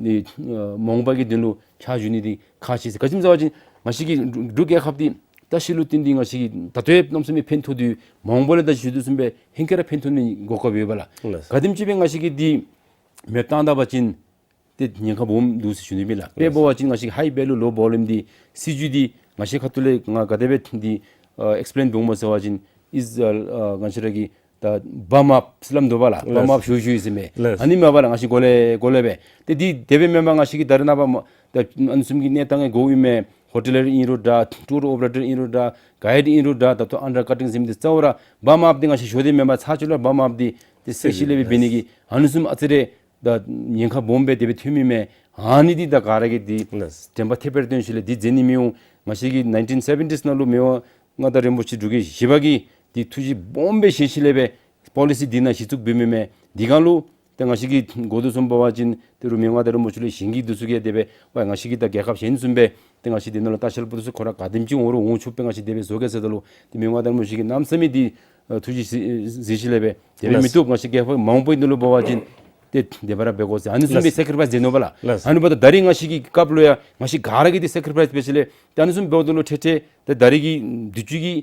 ནི་ཨ་མ་འོངས་པ་གི་དོན་ལུ་ཕྱག་ཞུ་ནི་འདི་ཁག་ཆེ་ཟེར། ག་ཅི་སྨོ་ཟེར་བ་ཅིན་ང་བཅས་ཀྱི་འབྲུག་འབྲུག་རྒྱལ་ཁབ་འདི་བཀྲ་ཤིས་ལུ་བརྟེན་ཏེ་ང་བཅས་ཀྱིས་ད་ལྟོ་ཡང་གནམ་མེད་ས་མེད་ཕན་ཐོགས་ཏེ་མ་འོངས་པ་ལས་ད་ཞུ་དོ་བཟུམ་སྦེ་ཧེང་སྐལ་ར་ཕན་ཐོགས་ནི་གོ་སྐབས་ཡོད་པས་ལགས། ལགས། ག་དེམ་ཅིག་སྦེ་ང་བཅས་ཀྱིས་འདི་མེདཔ་བཏང་ད་པ་ཅིན་ཏེ་ཉེན་ཁ་སྦོམ་འདུག་ཟེར་ཞུ་ནི་ཨིན་ལགས། དཔེ་ལགས། འབད་བ་ཅིན་ང་བཅས་ཀྱི་ཧའི་བེ་ལུ་ལོ་བོ་ལུམ་འདི་སྲིད་བྱུས་འདི་ང་བཅས་ཁ་ཐུག་ལས་ང་ག་དེ་སྦེ་འདི་ཨ་ཨེགསི་པི་ལེན་འབདཝ་སྨོ་ཟེར་བ་ཅིན་ཨིས་ཨ་ང་བཅས་ར་གི་ད་བམ་ཨཔ་སླབ་དོ་བ་ལགས། ལགས། བམ་ཨཔ་ཞུ་ཞུ་ཡི་ཟེར་མས། ལགས། ཨ་ནི་མ་པ་ལགས་ང་བཅས་གོ་ལེ་གོ་ལེ་སྦེ་ཏེ་འདི་དེ་སྦེ་མེན་པར་ང་བཅས་ཀྱིས་ད་རེས་ནངས་པ་མ་ད་ཨ་ནི་བཟུམ་གྱི་གནས་སྟངས་ཀྱི་གོཝ་ཨིན་མས། ཧོ་ཊེ་ལར་ཨིན་རུང་འདྲ་ཊུར་ཨོ་པ་རེ་ཊར་ཨིན་རུང་འདྲ་གའིཌ་ཨིན་རུང་འདྲ་ད་ལྟོ་ཨན་ཌར་ཀ་ཊིང་ཟེར་མི་འདི་རྩ་བ་ར་བ་མ་ཨཔ་འདི་ང་བཅས་ཞུ་དེ་མེན་པར་ཚར་ཅིག་ལུ་བ་མ་ཨཔ་འདི་ཏེ་སེ་ཤི་ལེ་བའི་འབད་ནི་གི་ཨ་ནི་བཟུམ་ཨ་ཙི་རེ་ད་ཉེན་ཁ་སྦོམ་སྦེ་དེ་སྦེ་ཐོན་མི་མས། ཨ་ནི་འདི་ད་ག་ར་གིས་འདི་ལགས། དྲན་པ་ཐེབས་སྦེ་སྟོན་ཞིནམ་ལས་འདི་མཛད་ནི་མི་འོང་། ང་བཅས་ཀྱི་ནའིན་ཊིན་སེ་བེན་ཊིས་ནང་ལུ་མི་དབང་མངའ་བདག་རིན་པོ་ཆེ་འབྲུག་རྒྱལ་བཞི་པ་གིས་འདི་ཐུགས་བཞེད་སྦོམ་སྦེ་བཞེས་ཞིནམ་ལས་སྦེ་པོ་ལི་སི་འདི་ནང་གཞི་བཙུགས་འབད་མི་མས། འདི་གང་ལུ་ཏེ་ང་བཅས་ཀྱིས་གོ་དོ་བཟུམ་འབད་བ་ཅིན་ཏེ་རུང་མི་དབང་མངའ་བདག་རིན་པོ་ཆེ་ལུ་གཞན་གྱི་འདི་ཚུ་གིས་དེ་སྦེ་ཝའི་ང་བཅས་ཀྱི་ད་རྒྱལ་ཁབ་གཞན་བཟུམ་སྦེ་ཏེ་ང་བཅས་འདི་ནང་ལུ་ལྟ་བཤལ་པ་འདི་ཚུ་ཁོ་ར་ག་དེམ་ཅིག་འོང་རུང་འོང་ཆོག་པའི་ང་བཅས་དེ་སྦེ་བཟོ་གེ་ཟེརཝ་ད་ལུ་ཏེ་མི་དབང་མངའ་བདག་རིན་པོ་ཆེ་གིས་གནམ་མེད་ས་མེད་འདི་ཨ་ཐུགས་བཞེད་གཟིགས་ཞིནམ་ལས་སྦེ་དེ་སྦེ་མི་བཏུབ། ང་བཅས་རྒྱལ་ཁབ་མང་པོ་འདི་ལུ་འབད་བ་ཅིན་ཏེ་དེ་སྦེ་ར་འབད་དགོ་ཟེར་ཨ་ནི་བཟུམ་སྦེ་ལགས། སེ་ཀི་རི་ཕའིསི་མཛད་ནུག་པ་ལགས། ལགས། ཨ་ནི་འབདཝ་ད་ད་རིས་ང་བཅས་ཀྱི་སྐབས་ལུ་ཡང་ང་བཅས་ག་ར་གིས་འདི་སེ་ཀི་རི་ཕའིསི་འབད་ཞིནམ་ལས་ཏེ་ཨ་ནི་བཟུམ་འབདཝ་ད་ལུ་ཏེ་ཏེ་ད་རིས་ཀྱི་དུས་ཅི་གི་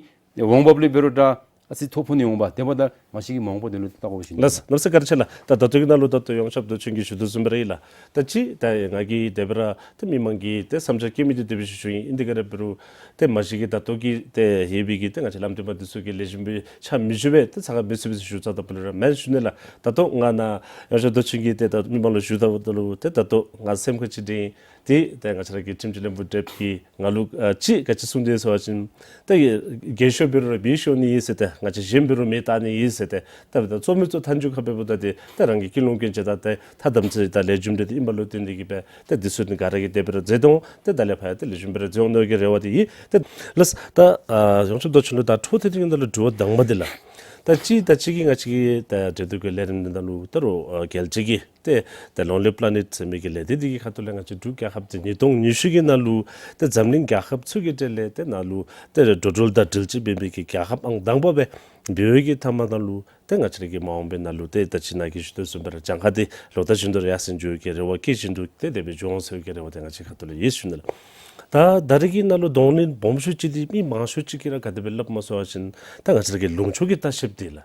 འོང་འབབ་ལུ་འབད་རུང་འདྲ་ཨ་ཙི་ཐོ་ཕོག་ནི་འོང་པ། དེ་འབདཝ་ད་ང་བཅས་ཀྱིས་མ་འོངས་པ་འདི་ལུ་བལྟ་དགོ་པས་ཟེར་ཞུ་ནི། ལགས་ལགས་སོ། བཀའ་དྲིན་ཆེ་ལགས། ད་ད་ལྟོ་གི་ནང་ལུ་ད་ལྟོ་ཡོངས་ཁྱབ་མདོ་ཆེན་གྱིས་ཞུ་དོ་བཟུམ་སྦེ་ར་ཨིན་ལགས། ད་ཅི་ད་ང་གིས་དེ་སྦེ་ར་ཏེ་མི་མང་གིས་ཏེ་བསམ་འཆར་བཀོད་མི་འདི་དེ་སྦེ་ཞུ་ཞུཝ་ཨིན། འདི་ག་ར་འབད་རུང་ཏེ་མ་གཞི་གི་ད་ལྟོ་གི་ཏེ་ཡོད་པའི་གི་ཏེ་ང་བཅས་ལམ་སྟོན་པ་འདི་ཚུ་གི་ལེགས་ཤོམ་སྦེ་ཆ་མི་ཞུ་བས། ཏེ་ཚ་ག་འབད་ཚུགས་པས་ཟེར་ཞུ་ཚརཝ་ད་ཕུལ་ར་མེན་ཞུ་ནི་ལགས། ད་ལྟོ་ང་ནཱ་ཡོངས་ཁྱབ་མདོ་ཆེན་གྱིས་ཏེ་ད་མི་མང་ལུ་ཞུཝ་ད་ལུ་ཏེ་ད་ལྟོ་ང་སེམས་ཁར་ཅིག་དྲན་ཏེ་ཏེ་ང་བཅས་ར་གི་ཁྲིམས་སྤྱི་བློན་པོ་སྦྲེལཔ་གིས་ང་ལུ་ཨ་ཅིག་ག་ཅི་གསུངས་དེས་ཟེར་བ་ཅིན་ཏེ་རྒས་ཤོས་འབད་རུང་ར་འབད་ཤོར་ནི་ཨིན་ཟེར། ཏེ་ང་བཅས་གཞོནམ་འབད་རུང་མེ་ལྟ་ནི་ཨིན་ཟེར། ཏེ་ད་འབདཝ་ད་གཙོ་མི་གཙོ་མཐའ་མཇུག་ཁར་འབདཝ་ད་ཏེ་ད་རང་གི་ཀུན་སློང་ཀུན་སྤྱོད་དང་ཏེ་ཐ་དམ་ཚིག་དང་ལེགས་ཤོམ་འདི་ཏེ་ཨིནམ་ལུ་བརྟེན་ཏེ་གིས་སྦེ་ཏེ་འདི་ཚུ་ནི་ག་ར་གིས་དེ་སྦེ་ར་མཛད་དོ། ཏེ་ད་ལས་ཕར་ཡང་ཏེ་ལེགས་ཤོམ་སྦེ་ར་མཛད་འོང་ནི་གི་རེ་བ་འདི་ཨིན། ཏེ་ལགས་ད་ཨ་ཡོངས་ཁྱབ་མདོ་ཆེན་ལུ་ད་འཕྲོ་མཐུད་དེ་གི་ནང་ལུ་དྲི་བ་དང་པ་འདི་ལགས། ད་ཅི་ད་ཅི་གི་ང་བཅས་ཀྱི་ད་འབྲེལ་གཏུག་གི་ལས་རིམ་འདི་ནང་ལུ་ད་རུང་ཨ་རྒྱལ་སྤྱི་གི་ཏེ་ད་ལོང་ལིབ་པ་ལེ་ནེཊ་ཟེར་མི་གི་ལས་སྡེ་འདི་གི་ཁ་ཐུག་ལས་ང་བཅས་འབྲུག་རྒྱལ་ཁབ་འདི་ཉིས་སྟོང་ཉི་ཤུ་གི་ནང་ལུ་ཏེ་འཛམ་གླིང་རྒྱལ་ཁབ་ཚུ་གི་གྲས་ལས་ཏེ་ནཱ་ལུ་ཏེ་འགྲོ་འགྲུལ་དང་འགྲུལ་འཕྲིན་འབད་མི་གི་རྒྱལ་ཁབ་ཨང་དང་པ་སྦེ་འབད་བའི་གི་མཐའ་མ་ནང་ལུ་ཏེ་ང་བཅས་ར་གི་མ་འོངས་པའི་ནང་ལུ་ཏེ་ད་ཅི་ནཱ་གིས་ཞུ་དོ་བཟུམ་སྦེ་ར་གྱངས་ཁ་འདི་ལོག་ལྟ་བཞིན་དུ་ར་ཡར་སེང་འགྱོ་བའི་གི་རེ་བ་བསྐྱེད་བཞིན་དུ་ཏེ་དེ་སྦེ་འགྱོ་འོང་ཟེར་བའི་གི་རེ་བ་འདི་ང་བཅས་ཁ་ཐུག་ལས་ཡོད་ཟེར་ཞུ་ནི་ལགས། ད་ད་རིས་ཀྱི་ནང་ལུ་གདོང་ལེན་སྦོམ་ཤོས་ཅིག་འདི་མི་མང་ཤོས་ཅིག་གིས་ར་ག་དེ་སྦེ་སླབ་མས་ཟེར་བ་ཅིན་ད་ང་བཅས་ར་གི་ལུང་ཕྱོགས་ཀྱི་ལྟ་བཤལཔ་འདི་ལགས།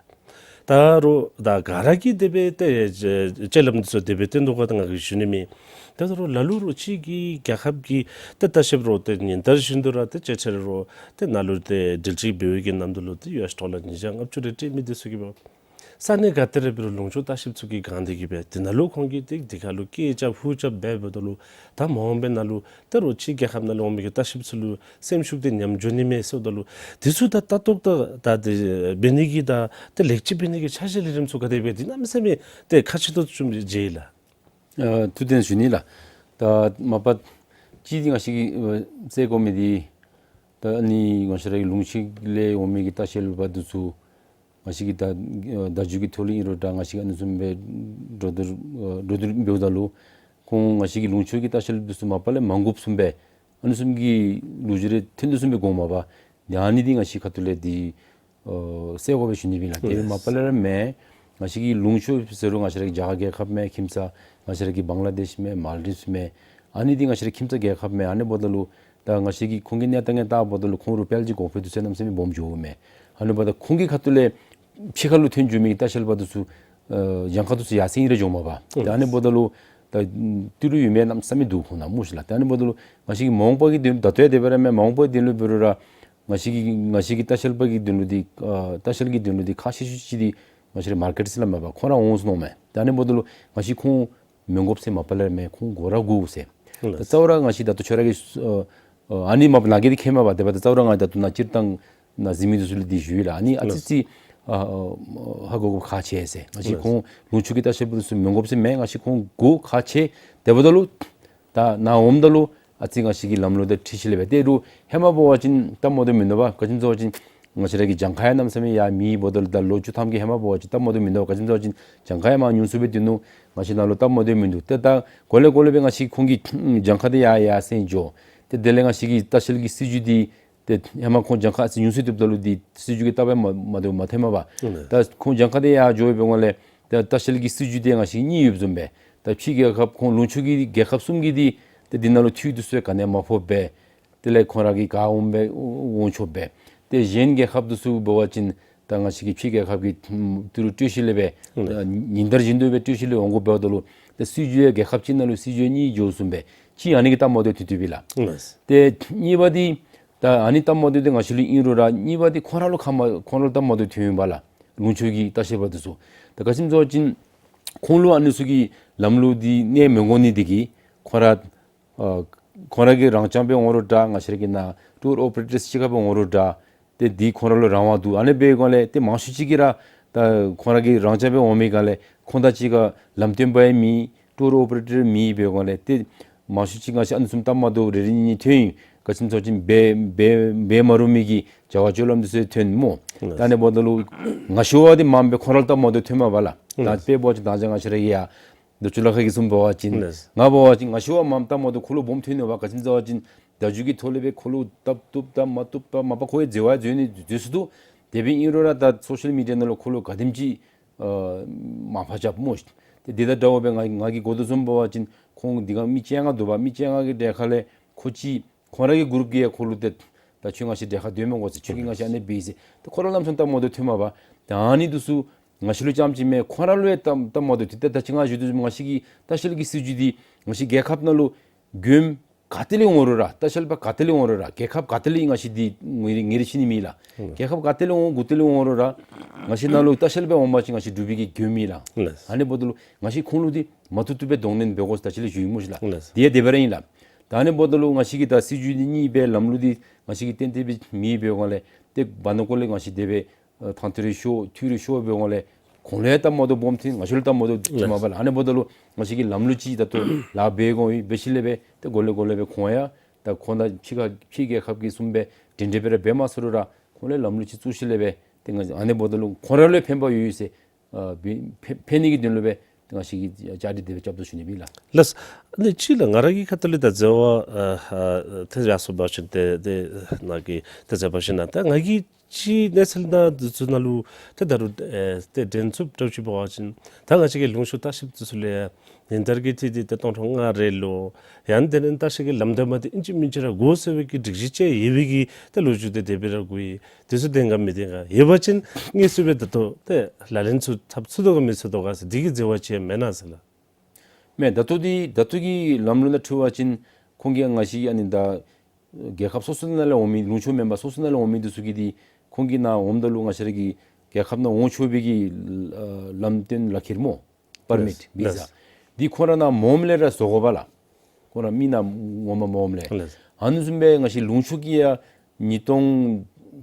ད་རུང་ད་ག་ར་གིས་དེ་སྦེ་ཏེ་སྤྱོད་ལམ་འདི་ཚུ་དེ་སྦེ་སྟོན་དོ་ག་ད་ང་གིས་ཞུ་ནི་མེད། ད་རུང་ལ་ལུ་རུང་ཕྱི་གི་རྒྱལ་ཁབ་ཀྱི་ཏེ་ལྟ་བཤལཔ་རུང་ཏེ་ཉིན་ལྟར་བཞིན་དུ་ར་ཏེ་ཅ་ཆས་རུང་ཏེ་ནཱ་ལུ་ཏེ་འགྲུལ་འཕྲིན་འབད་བའི་གི་ནང་དོ་ལུ་ཏེ་ཡུ་ཨེསི་ཌོ་ལར་ཉིས་བརྒྱ་ལྔ་བཅུ་རེ་སྤྲོད་མི་འདི་ཚུ་གིས་འབད་ས་གནས་ག་ཏེ་ར་འབད་རུང་ལུང་ཕྱོགས་ལྟ་བཤལཔ་ཚུ་གིས་གང་སྟེ་གིས་སྦེ་འདི་ནང་ལུ་ཁོང་གིས་ཏེ་འདི་ཁ་ལུ་སྐད་རྐྱབ་ཧུར་རྐྱབ་འབད་འབདཝ་ད་ལུ་ད་མ་འོངས་པའི་ནང་ལུ་ད་རུང་ཕྱི་རྒྱལ་ཁབ་ནང་ལུ་འོང་མི་གི་ལྟ་བཤལཔ་ཚུ་ལུ་སེམས་ཤུགས་འདི་ཉམས་འགྱོ་ནི་མས་ཟེརཝ་ད་ལུ་འདི་ཚུ་ད་ལྟ་རྟོག་ད་ད་འདི་འབད་ནི་གི་ད་ཏེ་ལེགས་བཅོས་འབད་ནི་གི་འཆར་གཞི་ལས་རིམ་ཚུ་ག་དེ་སྦེ་འདི་གནམ་མེད་ས་མེད་ཏེ་ཁག་ཆེ་ཏོག་ཏོ་བཟུམ་ཅིག་མཇལ་ལགས། ཨ་ཐུགས་བདེན་ཞུ་ནི་ལགས། ད་མ་པ་ཅིག་འདི་ང་བཅས་ཀྱིས་ཨ་གསལ་དགོ་མི་འདི་ད་ཨ་ནི་ང་བཅས་ར་གི་ལུང་ཕྱོགས་ལས་འོང་མི་གི་ལྟ་བཤལ་པ་འདི་ཚུ་ང་བཅས་ཀྱིས་ད་ཨ་བརྡ་བརྒྱུད་ཀྱི་ཐོག་ལས་ཨིན་རུང་འདྲ་ང་བཅས་ཀྱིས་ཨ་ནི་བཟུམ་སྦེ་འགྲོ་འགྲུལ་ཨ་འགྲོ་འགྲུལ་འབདཝ་ད་ལུ་ཁོང་ང་བཅས་ཀྱི་ལུང་ཕྱོགས་ཀྱི་ལྟ་བཤལ་འདི་ཚུ་མ་པ་ལས་མ་དགོཔ་བཟུམ་སྦེ་ཨ་ནི་བཟུམ་གྱི་ལོ་རྒྱུས་རེ་ཐོན་དོ་བཟུམ་སྦེ་དགོངསམ་མས། ད་ཨ་ནི་འདི་ང་བཅས་ཁ་ཐུག་ལས་འདི་ཨ་གསལ་དགོ་པས་ཞུ་ནི་སྦེ་ལགས། དེ་ལགས། མ་པ་ལས་ར་མེན། ང་བཅས་ཀྱི་ལུང་ཕྱོགས་ཟེར་རུང་ང་བཅས་ར་གི་རྒྱ་གར་རྒྱལ་ཁབ་མས། ཁྱིམ་ཚང་ང་བཅས་ར་གི་བང་ལ་དེཤ་མས། མཱལ་ཌིབས་མས། ཨ་ནི་འདི་ང་བཅས་ར་ཁྱིམ་ཚང་རྒྱལ་ཁབ་མས། ཨ་ནི་འབདཝ་ད་ལུ་ད་ང་བཅས་ཀྱིས་ཁོང་གི་གནས་སྟངས་ཡང་བལྟཝ་ད་ལུ་ཁོང་རུང་དཔལ་འབྱོར་གོང་འཕེལ་འདུག་ཟེར་གནམ་མེད་ས་མེད་སྦོམ་འགྱོཝ་མས། ཨ་ནི་འབདཝ་ད་ཁོང་གི་ཁ་ཐུག་ལས་ཕྱི་ཁ་ལུ་ཐོན་འགྱོ་མི་གི་ལྟ་བཤལ་པ་འདི་ཚུ་ཨ་གྱངས་ཁ་འདི་ཚུ་ཡར་སེང་རེ་འགྱོཝ་མས་པ། ད་ཨ་ནི་འབདཝ་ད་ལུ་ད་ཏི་རུ་ཡོད་མི་གནམ་མེད་ས་མེད་འདུག་ཁོང་ནང་སྨོ་ཤིག་ལགས། ད་ཨ་ནི་འབདཝ་ད་ལུ་ང་བཅས་ཀྱི་མ་འོངས་པ་གི་དོན་ད་ལྟོ་ཡང་དེ་སྦེ་ར་མས། མ་འོངས་པ་གི་དོན་ལུ་འབད་རུང་ར་ང་བཅས་ཀྱི་ང་བཅས་ཀྱི་ལྟ་བཤལ་པ་གི་དོན་ལུ་འདི་ཨ་ལྟ་བཤལ་གྱི་དོན་ལུ་འདི་ཁག་ཆེ་ཤོས་ཅིག་འདི་ང་བཅས་ར་མར་ཀེཊ་ཟེར་སླབ་མས་པ། ཁོང་ར་འོང་ཟེར་མནོཝ་མས། ད་ཨ་ནི་འབདཝ་ད་ལུ་ང་བཅས་ཁོང་མི་དགོཔ་ཟེར་མ་པ་ལས་ར་མེན། ཁོང་དགོ་ར་དགོ་ཟེར། ད་རྩ་བ་ར་ང་བཅས་ད་ལྟོ་ཁྱོད་ར་གིས་ཨ་ཨ་ནི་མ་པ་ནཱ་གིས་འདི་མཁྱེནམ་མས་པ། དེ་འབདཝ་ད་རྩ་བ་ར་ང་ད་ལྟོ་ནཱ་སྤྱིར་བཏང་ནཱ་གཟིགས་མི་འདི་ཚུ་ལུ་འདི་ཞུ་ཡི་ལགས། ཨ་ནི་ཨ་ཙི་ཙི་ཨ་ཨ་ཧ་གོ་དགོཔ་ཁག་ཆེ་ཟེར། ང་བཅས་ཁོང་ལུང་ཕྱོགས་ཀྱི་ལྟ་བཤལ་པ་འདི་ཚུ་མི་དགོཔ་ཟེར་མེན། ང་བཅས་ཁོང་དགོ་ཁག་ཆེ། དེ་འབདཝ་ད་ལུ་ད་ནཱ་འོངམ་ད་ལུ་ཨ་ཙི་ང་བཅས་ཀྱིས་ལམ་ལུགས་དང་འཁྲིལ་ཞིནམ་ལས་སྦེ་ཏེ་རུང་ཧེ་མ་འབད་བ་ཅིན་སྟབས་མ་བདེཝ་མིན་འདུག་པ། ག་ཅི་སྨོ་ཟེར་བ་ཅིན་ང་བཅས་ར་གི་གྱངས་ཁ་ཡང་གནམ་མེད་ས་མེད་ཡང་མེད། འབདཝ་ད་ལུ་ད་ལོ་བཅུ་ཐམ་གྱི་ཧེ་མ་འབད་བ་ཅིན་སྟབས་མ་བདེཝ་མིན་འདུག་པ། ག་ཅི་སྨོ་ཟེར་བ་ཅིན་གྱངས་ཁ་ཡང་མར་ཉུང་སུ་སྦེ་སྡོད་ནུག། ང་བཅས་ནཱ་ལུ་སྟབས་མ་བདེཝ་མིན་འདུག། ཏེ་ད་གོ་ལེ་གོ་ལེ་སྦེ་ང་བཅས་ཁོང་གི་གྱངས་ཁ་འདི་ཡར་ཡར་སེང་འགྱོ། ཏེ་དེ་ལས་ང་བཅས་ཀྱི་ལྟ་བཤལ་གྱི་སྲིད་བྱུས་འདི་ཏེ་ཧེ་མ་ཁོང་གྱངས་ཁ་ཨ་ཙི་ཉུང་སུ་སྡོདཔ་ད་ལུ་འདི་སྲིད་བྱུས་ཀྱི་རྟགས་ཡང་མ་མ་བདེཝ་མ་ཐོནམ་མས་པ། ཨུམ། ད་ཁོང་གྱངས་ཁ་འདི་ཡར་འགྱོ་བའི་སྒང་ལས་ད་ལྟ་བཤལ་གྱི་སྲིད་བྱུས་འདི་ང་བཅས་གཉིས་ཡོདཔ་བཟུམ་སྦེ་ད་ཕྱི་རྒྱལ་ཁབ་ཁོང་ལུང་ཕྱོགས་ཀྱི་རྒྱལ་ཁབ་གསུམ་གྱི་འདི་ཏེ་འདི་ནང་ལུ་འཐུས་འདི་ཚུ་ག་ནི་ཡང་མ་ཕོགཔ་སྦེ་དེ་ལས་ཁོང་ར་གིས་ག་འོང་སྦེ་འོང་ཆོགཔ་སྦེ། ཏེ་གཞན་རྒྱལ་ཁབ་འདི་ཚུ་འབད་བ་ཅིན་ད་ང་བཅས་ཀྱི་ཕྱི་རྒྱལ་ཁབ་ཀྱི་ཏི་རུ་སྤྲོད་ཞིནམ་ལས་སྦེ་ཨུམ་ཉིན་ལྟར་བཞིན་དུ་སྦེ་སྤྲོད་ཞིནམ་ལས་འོང་དགོཔ་འབདཝ་ད་ལུ་ཏེ་སྲིད་བྱུས་ཡང་རྒྱལ་ཁབ་གཅིག་ནང་ལུ་སྲིད་བྱུས་གཉིས་འགྱོ་བཟུམ་སྦེ་གཅིག་ཨ་ནི་གིས་སྟབས་མ་བདེཝ་ཐོན་ཐོནམ་ཨིན་ལགས། ཨུམ། ཏེ་གཉིས་པ་འདི་ད་ཨ་ནི་སྟབས་མ་བདེཝ་འདི་ང་བཅས་ལུ་ཨིན་རུང་ར་གཉིས་པ་འདི་ཁོང་ར་ལུ་ཁ་མ་ཁོང་ར་ལུ་སྟབས་མ་བདེཝ་ཐོནམ་ཨིན་པས་ལགས། ལུང་ཕྱོགས་ཀྱི་ལྟ་བཤལ་པ་འདི་ཚུ་ད་ག་ཅི་སྨོ་ཟེར་བ་ཅིན་ཁོང་ལུ་ཨ་ནི་ཚུ་གི་ལམ་ལུགས་འདི་གནས་མི་དགོ་ནི་འདི་གིས་ཁོང་ར་ཨ་ ཁོང་ར་གི་རང་རྐྱང་སྦེ་འོང་རུང་འདྲ་ང་བཅས་ར་གི་ནཱ་ཊུར་ཨོ་པ་རེ་ཊརསི་གཅིག་ཁར་སྦེ་འོང་རུང་འདྲ་ཏེ་འདི་ཁོང་ར་ལུ་རང་དབང་འདུག། ཨ་ནི་འབད་སྒང་ལས་ཏེ་མང་ཤོས་ཅིག་གིས་ར་ད་ཁོང་ར་གི་རང་རྐྱང་སྦེ་འོང་མི་སྒང་ལས་ཁོང་དང་གཅིག་ཁར་ལམ་སྟོན་པ་ཡང་མེད། ཊུར་ཨོ་པ་རེ་ཊར་མེད། འབད་སྒང་ལས་ཏེ་མང་ཤོས་ཅིག་ང་བཅས་ཨ་ནི་བཟུམ་སྟབས་མ་བདེཝ་རེ་རེ་གཉིས་གཉིས་ཐོན་ཡི། ག་ཅི་སྨོ་ཟེར་བ་ཅིན་འབད་འབད་འབད་མ་རུང་མི་གི་བྱ་བ་སྤྱོད་ལམ་འདི་ཚུ་ཐོན་སྨོ། ལགས། ད་ཨ་ནི་འབདཝ་ད་ལུ་ང་བཅས་བ་འདི་མངམ་སྦེ་ཁོང་ར་ལུ་སྟབས་མ་བདེཝ་ཐོནམ་མས་པ་ལགས། ད་ལགས། དཔེ་འབད་བ་ཅིན་ད་ཅི་ང་བཅས་ར་གི་ཡ་འདི་ཚུ་ལ་ཁ་གི་བཟུམ་འབད་བ་ཅིན་ལགས། ང་འབད་བ་ཅིན་ང་བཅས་བ་མངམ་སྟབས་མ་བདེཝ་འཁོར་ལོ་སྦོམ་ཐོན་ནུག་པ། ག་ཅི་སྨོ་ཟེར་བ་ཅིན་བརྡ་བརྒྱུད་ཀྱི་ཐོག་ལས་སྦེ་འཁོར་ལོ་བཏབ་བཏུབ་དང་མ་བཏུབ་དང་མ་པ་ཁོ་ཡང་འཛོལ་བ་འཛོལ་ནི་འཛོལ་སྲོལ་འདུག། དེ་སྦེ་ཨིན་རུང་ར་ད་སོ་ཤལ་མི་ཌི་ཡ་ནང་ལུ་འཁོར་ལོ་ག་དེམ་ཅིག་ཨ་མར་ཕབ་རྐྱབ་སྨོ། ཏེ་དེ་དང་འདྲཝ་སྦེ་ང་ང་གིས་གོ་དོ་བཟུམ་འབད་བ་ཅིན་ཁོང་འདི་ཁར་མི་བཅོ་ལྔ་འདུག་པ། མི་བཅོ་ལྔ་གི་གྲལ་ཁ་ལས་ཁོ་གཅིག་ཁོང་ར་གི་གུ་རུབ་ཀྱི་ཡང་འཁོར་ལོ་ཏེ་ད་ཁྱོད་ང་བཅས་གྲལ་ཁར་སྡོད་མི་དགོ་ཟེར། ཁྱོད་ཀྱིས་ང་བཅས་ཨ་ནི་འབད་ཟེར། ཏེ་ཁོང་ར་ལམ་སང་སྟབས་མ་བདེཝ་ཐོནམ་མས་པ། ད་ཨ་ནི་འདི་ཚུ་ང་བཅས་ལུ་རྐྱངམ་ཅིག་མེན། ཁོང་ར་ལུ་ཡང་སྟབས་སྟབས་མ་བདེཝ་ཐོན། ཏེ་ད་ཅི་ང་ཞུ་དོ་བཟུམ་ང་བཅས་ཀྱི་ལྟ་བཤལ་གྱི་སྲིད་བྱུས་འདི་ང་བཅས་རྒྱལ་ཁབ་ནང་ལུ་མགྱོནམ་ག་ཏེ་ལས་འོང་རུང་ར་ལྟ་བཤལ་པ་ག་ཏེ་ལས་འོང་རུང་ར་རྒྱལ་ཁབ་ག་ཏེ་ལས་ང་བཅས་འདི་ངོས་ར་ངོས་ར་བྱིན་ནི་མེད་ལགས། ཨུམ། རྒྱལ་ཁབ་ག་ཏེ་ལས་འོང་ག་ཏེ་ལས་འོང་རུང་ར་ང་བཅས་ནཱ་ལུ་ལྟ་བཤལ་སྦེ་འོང་པ་ཅིན་ང་བཅས་འབྲུག་པའི་གི་མགྱོནམ་ཨིན་ལགས། ལགས། ཨ་ནི་འབདཝ་ད་ལུ་ང་བཅས་ཁོང་ལུ་འདི་མ་བཏུབ་བཏུབ་སྦེ་གདོང་ལེན་འབད་དགོ་ཟེར་ད་ཅི་ལས་ཞུ་ཡི་སྨོ་ཤིག་ལགས། ལགས། དེ་ཡང་དེ་སྦེ་ར་ཨིན་ལགས། ད་ཨ་ནི་འབདཝ་ད་ལུ་ང་བཅས་ཀྱི་ད་སྲིད་བྱུས་འདི་གཉིས་སྦེ་ལམ་ལུགས་འདི་ང་བཅས་ཀྱི་ཏན་ཏན་སྦེ་མེད། འབད་སྒང་ལས་ཏེ་བར་ན་ཀོ་ལས་ང་བཅས་དེ་སྦེ་ཨ་ཐང་ཐུ་རེ་ཤོར་ཐུ་རེ་ཤོར་འབད་སྒང་ལས་ཁོང་ལུ་ཡང་སྟབས་མ་བདེཝ་སྦོམ་ཐོན། ང་བཅས་ལུ་སྟབས་མ་བདེཝ་ཐོནམ་མས་པ་ལགས། ཨ་ནི་འབདཝ་ད་ལུ་ང་བཅས་ཀྱིས་ལམ་ལུགས་ཅིག་ད་ལྟོ་ལཱ་འབད་དགོ་པའི་སྦེ་ཞིནམ་ལས་སྦེ་ཏེ་གོ་ལེ་གོ་ལེ་སྦེ་ཁོང་ཡང་ད་ཁོང་དང་ཕྱི་ཁ་ཕྱི་རྒྱལ་ཁབ་ཀྱི་བཟུམ་སྦེ་འདྲན་འདྲ་སྦེ་ར་འབད་མ་ཚུགས་རུང་ར་ཁོང་ལུ་ཡང་ལམ་ལུགས་ཅིག་བཙུགས་ཞིནམ་ལས་སྦེ་ཏེ་ང་ཨ་ནི་འབདཝ་ད་ལུ་ཁོང་ར་ལུ་ཡང་ཕན་པ་ཡོད་ཡོད་ཟེར་ཨ་འབད་ཕན་ཕན་ནི་གི་དོན་ལུ་སྦེ་ཏེ་ང་བཅས་ཀྱིས་བཅའ་སྒྲིག་དེ་སྦེ་རྐྱབ་དོ་ཞུ་ནི་ཨིན་ལགས། ལགས། ཨ་ནི་གཅིག་ལགས། ང་ར་གི་ཁ་ཐུག་ལས་ད་འཛོལ་བ་ཨ་ཨ་ཏེ་ཡར་སོང་འབད་བ་ཅིན་ཏེ་ཏེ་ནཱ་གི་ཏེ་འཛོལ་བ་ཞིན་ན་ད་ང་གིས་ཅིག་གནས་ཚུལ་ནང་འདི་ཚུ་ནང་ལུ་ཏེ་ད་རུང་ཨེ་ཏེ་དྲན་ཚུགསཔ་འདྲཝ་ཅིག་འབད་བ་ཅིན་ད་ང་བཅས་ཀྱི་ལུང་ཕྱོགས་ལྟ་བཤལཔ་འདི་ཚུ་ལས་ཉིན་ལྟར་གྱི་འཐུས་འདི་ཏེ་སྟོང་ཕྲག་ལྔ་རེ་ལུ་ཡང་དེ་ལས་ལྟ་བཤལ་གྱི་ལམ་སྟོན་པ་འདི་ཨིན་ཅི་མིན་ཅི་ར་དགོ་ཟེར་བའི་གི་སྒྲིག་གཞི་ཅིག་ཡོད་པའི་གི་ཏེ་ལོ་རྒྱུས་འདི་དེ་སྦེ་ར་གོ་ཡི། འདི་ཚུ་བདེན་ག་མི་བདེན་ག་ཡོད་པ་ཅིན་དངོས་སུ་སྦེ་ད་ལྟོ་ཏེ་ལག་ལེན་ཚུ་འཐབ་ཚུགས་དོ་ག་མི་ཚུགས་དོ་ག་ཟེར་འདི་གི་འཛོལ་བ་ཅིག་མེན་ན་ཟེར་ལགས། མེན། ད་ལྟོ་འདི་ད་ལྟོ་གི་ལམ་ལུགས་ནང་འཁྲིལ་བ་ཅིན་ཁོང་གིས་ང་བཅས་ཨ་ནི་ད་རྒྱལ་ཁབ་སོ་སོ་ནང་ལས་འོང་མི་ལུང་ཕྱོགས་མེན་པར་སོ་སོ་ནང་ལས་འོང་མི་འདི་ཚུ་གིས་འདི་ཁོང་གིས་ནཱ་འོངམ་ད་ལུ་ང་བཅས་ར་གི་རྒྱལ་ཁབ་ནང་འོང་ཆོག་པའི་གི་ཨ་ལམ་སྟོན་ལག་ཁྱེར་སྨོ། པར་མིཊ། ལགས། བི་ཟ། ལགས། འདི་ཁོང་ར་ནཱ་མངམ་ལས་ར་བཟོ་དགོ་པ་ལགས། ཁོང་ར་མི་ནཱ་ངོ་མ་མངམ་ལས། ལགས། ཨ་ནི་བཟུམ་སྦེ་ང་བཅས་ལུང་ཕྱོགས་ཀྱི་ཡང་ཉིས་སྟོང་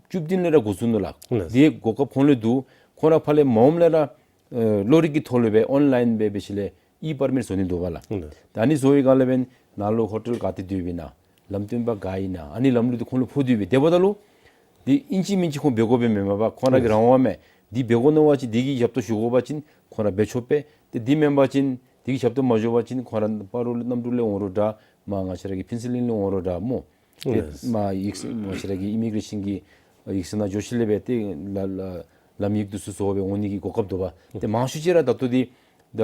བཅུ་བདུན་ལས་ར་འགོ་བཙུགས་ནུག་ལགས། ལགས། འདི་གོ་སྐབས་ཁོང་ལུ་འདུག། ཁོང་ར་ཕར་ལས་མངམ་ལས་ར་ཨེ་གློག་རིག་གི་ཐོག་ལས་སྦེ་ཨོན་ལའིན་སྦེ་འབད་ཞིནམ་ལས་ཨི་པར་མིཊ་བཟོ་ནི་འདུག་པ་ལགས། ལགས། ད་ཨ་ནི་བཟོ་བའི་སྒང་ལས་འབདན་ནཱ་ལུ་ཧོ་ཊེལ་ག་ཏེ་སྡོདཔ་ཨིན་ན་ལམ་སྟོན་པ་ག་ཨིན་ན་ཨ་ནི་ལམ་ལུགས་འདི་ཁོང་ལུ་ཕོག་སྟེ་སྦེ་དེ་འབདཝ་ད་ལུ་འདི་ཨིན་ཅི་མིན་ཅི་ཁོང་འབད་དགོ་པའི་མེན་མས་པ། ཁོང་ར་གི་རང་དབང་མས། འདི་འབད་དགོ་མནོ་བ་ཅིན་འདི་གི་ཞབས་ཏོག་ཞུ་དགོ་པ་ཅིན་ཁོང་ར་འབད་ཆོག་པས། ཏེ་འདི་མེན་པ་ཅིན་འདི་གི་ཞབས་ཏོག་མ་ཞུ་བ་ཅིན་ཁོང་ར་སྤ་རོ་གནམ་གྲུ་ལས་འོང་རུང་འདྲ་མར་ང་བཅས་ར་གི་ཕུན་ཚོགས་གླིང་ལས་འོང་རུང་འདྲ་སྨོ། ཏེ་ལགས། མར་ཡིག་ཚང་ང་བཅས་ར་གི་ཨི་མི་གྲེ་ཤཱན་གྱི་ཡིག་ཚང་ནང་འགྱོ་ཞིནམ་ལས་སྦེ་ཏེ་ལ་ལ་ལམ་ཡིག་འདི་ཚུ་བཟོ་སྦེ་འོང་ནི་གི་གོ་སྐབས་འདུག་པ། ཏེ་མང་ཤོས་ཅིག་ར་ད་ལྟོ་འདི་ད་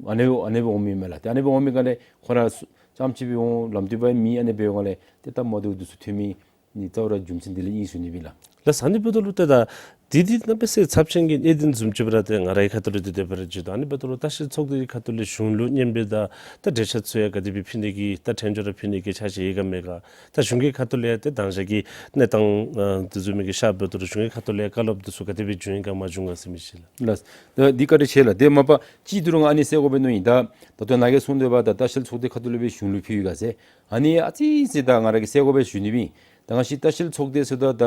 ཨ་ནི་ཨ་ནི་སྦེ་འོང་མི་མས་ལགས། ཏེ་ཨ་ནི་སྦེ་འོང་མི་སྒང་ལས་ཁོང་ར་རྐྱངམ་ཅིག་སྦེ་འོང་ལམ་སྟོན་པ་མེད། ཨ་ནི་སྦེ་འོང་སྒང་ལས་ཏེ་སྟབས་མ་བདེཝ་འདི་ཚུ་ཐོན་མི་ནི་རྩ་བ་ར་རྒྱུ་མཚན་འདི་ལས་ཨིན་ཞུ་ནི་ཨིན་ལགས། ལགས། ཨ་ནི་འབདཝ་ད་ལུ་ཏེ་ད་འདི་འདི་གནམ་མེད་ས་མེད་ཚབས་ཆེན་གྱི་གནད་དོན་བཟུམ་ཅིག་སྦེ་ར་ཏེ་ང་རའི་ཁ་ཐུག་ལས་འདི་དེ་སྦེ་ར་བརྗོད་དོ། ཨ་ནི་འབདཝ་ད་ལུ་ལྟ་བཤལ་ཚོགས་སྡེ་གི་ཁ་ཐུག་ལས་གཞུང་ལུ་སྙན་འབུལ་དང་ད་འགྲེལ་བཤད་ཚུ་ཡང་ག་དེ་སྦེ་ཕུལ་ནི་གི་ད་དྲན་འཇོག་ར་ཕུལ་ནི་གི་ཆ་ཤས་ཡོད་ག་མེད་ག། ད་གཞུང་གི་ཁ་ཐུག་ལས་ཡང་ཏེ་དང་ཞག་གི་གནས་སྟངས་ཨ་འདི་བཟུམ་མའི་གི་ཤར་འབདཝ་ད་ལུ་གཞུང་གི་ཁ་ཐུག་ལས་ཡང་བཀའ་སློབ་འདི་ཚུ་ག་དེ་སྦེ་བྱུང་ཡི་ག་མ་བྱུང་ག་ཟེར་མི་ཅིག་ལགས། ལགས། ད་འདི་བཀའ་དྲིན་ཆེ་ལགས། ཏེ་མ་པ་ཅིག་ད་རུང་ང་ཨ་ནི་གསལ་དགོ་པས་མནོ་ཡི། ད་ད་ལྟོ་ནཱ་གིས་གསུངས་དོ་བ་ད་ལྟ་བཤལ་ཚོགས་སྡེ་ཁ་ཐུག་ལས་སྦེ་གཞུང་ལུ་ཕུལ་ཡི་ག་ཟེར། ཨ་ནི་ཨ་ཙི་ཙི་ད་ང་ར་གིས་གསལ་དགོ་པས་ཞུ་ནི་ཨིན། ད་ང་བཅས་ལྟ་བཤལ་ཚོགས་སྡེ་ཟེརཝ་ད་ད་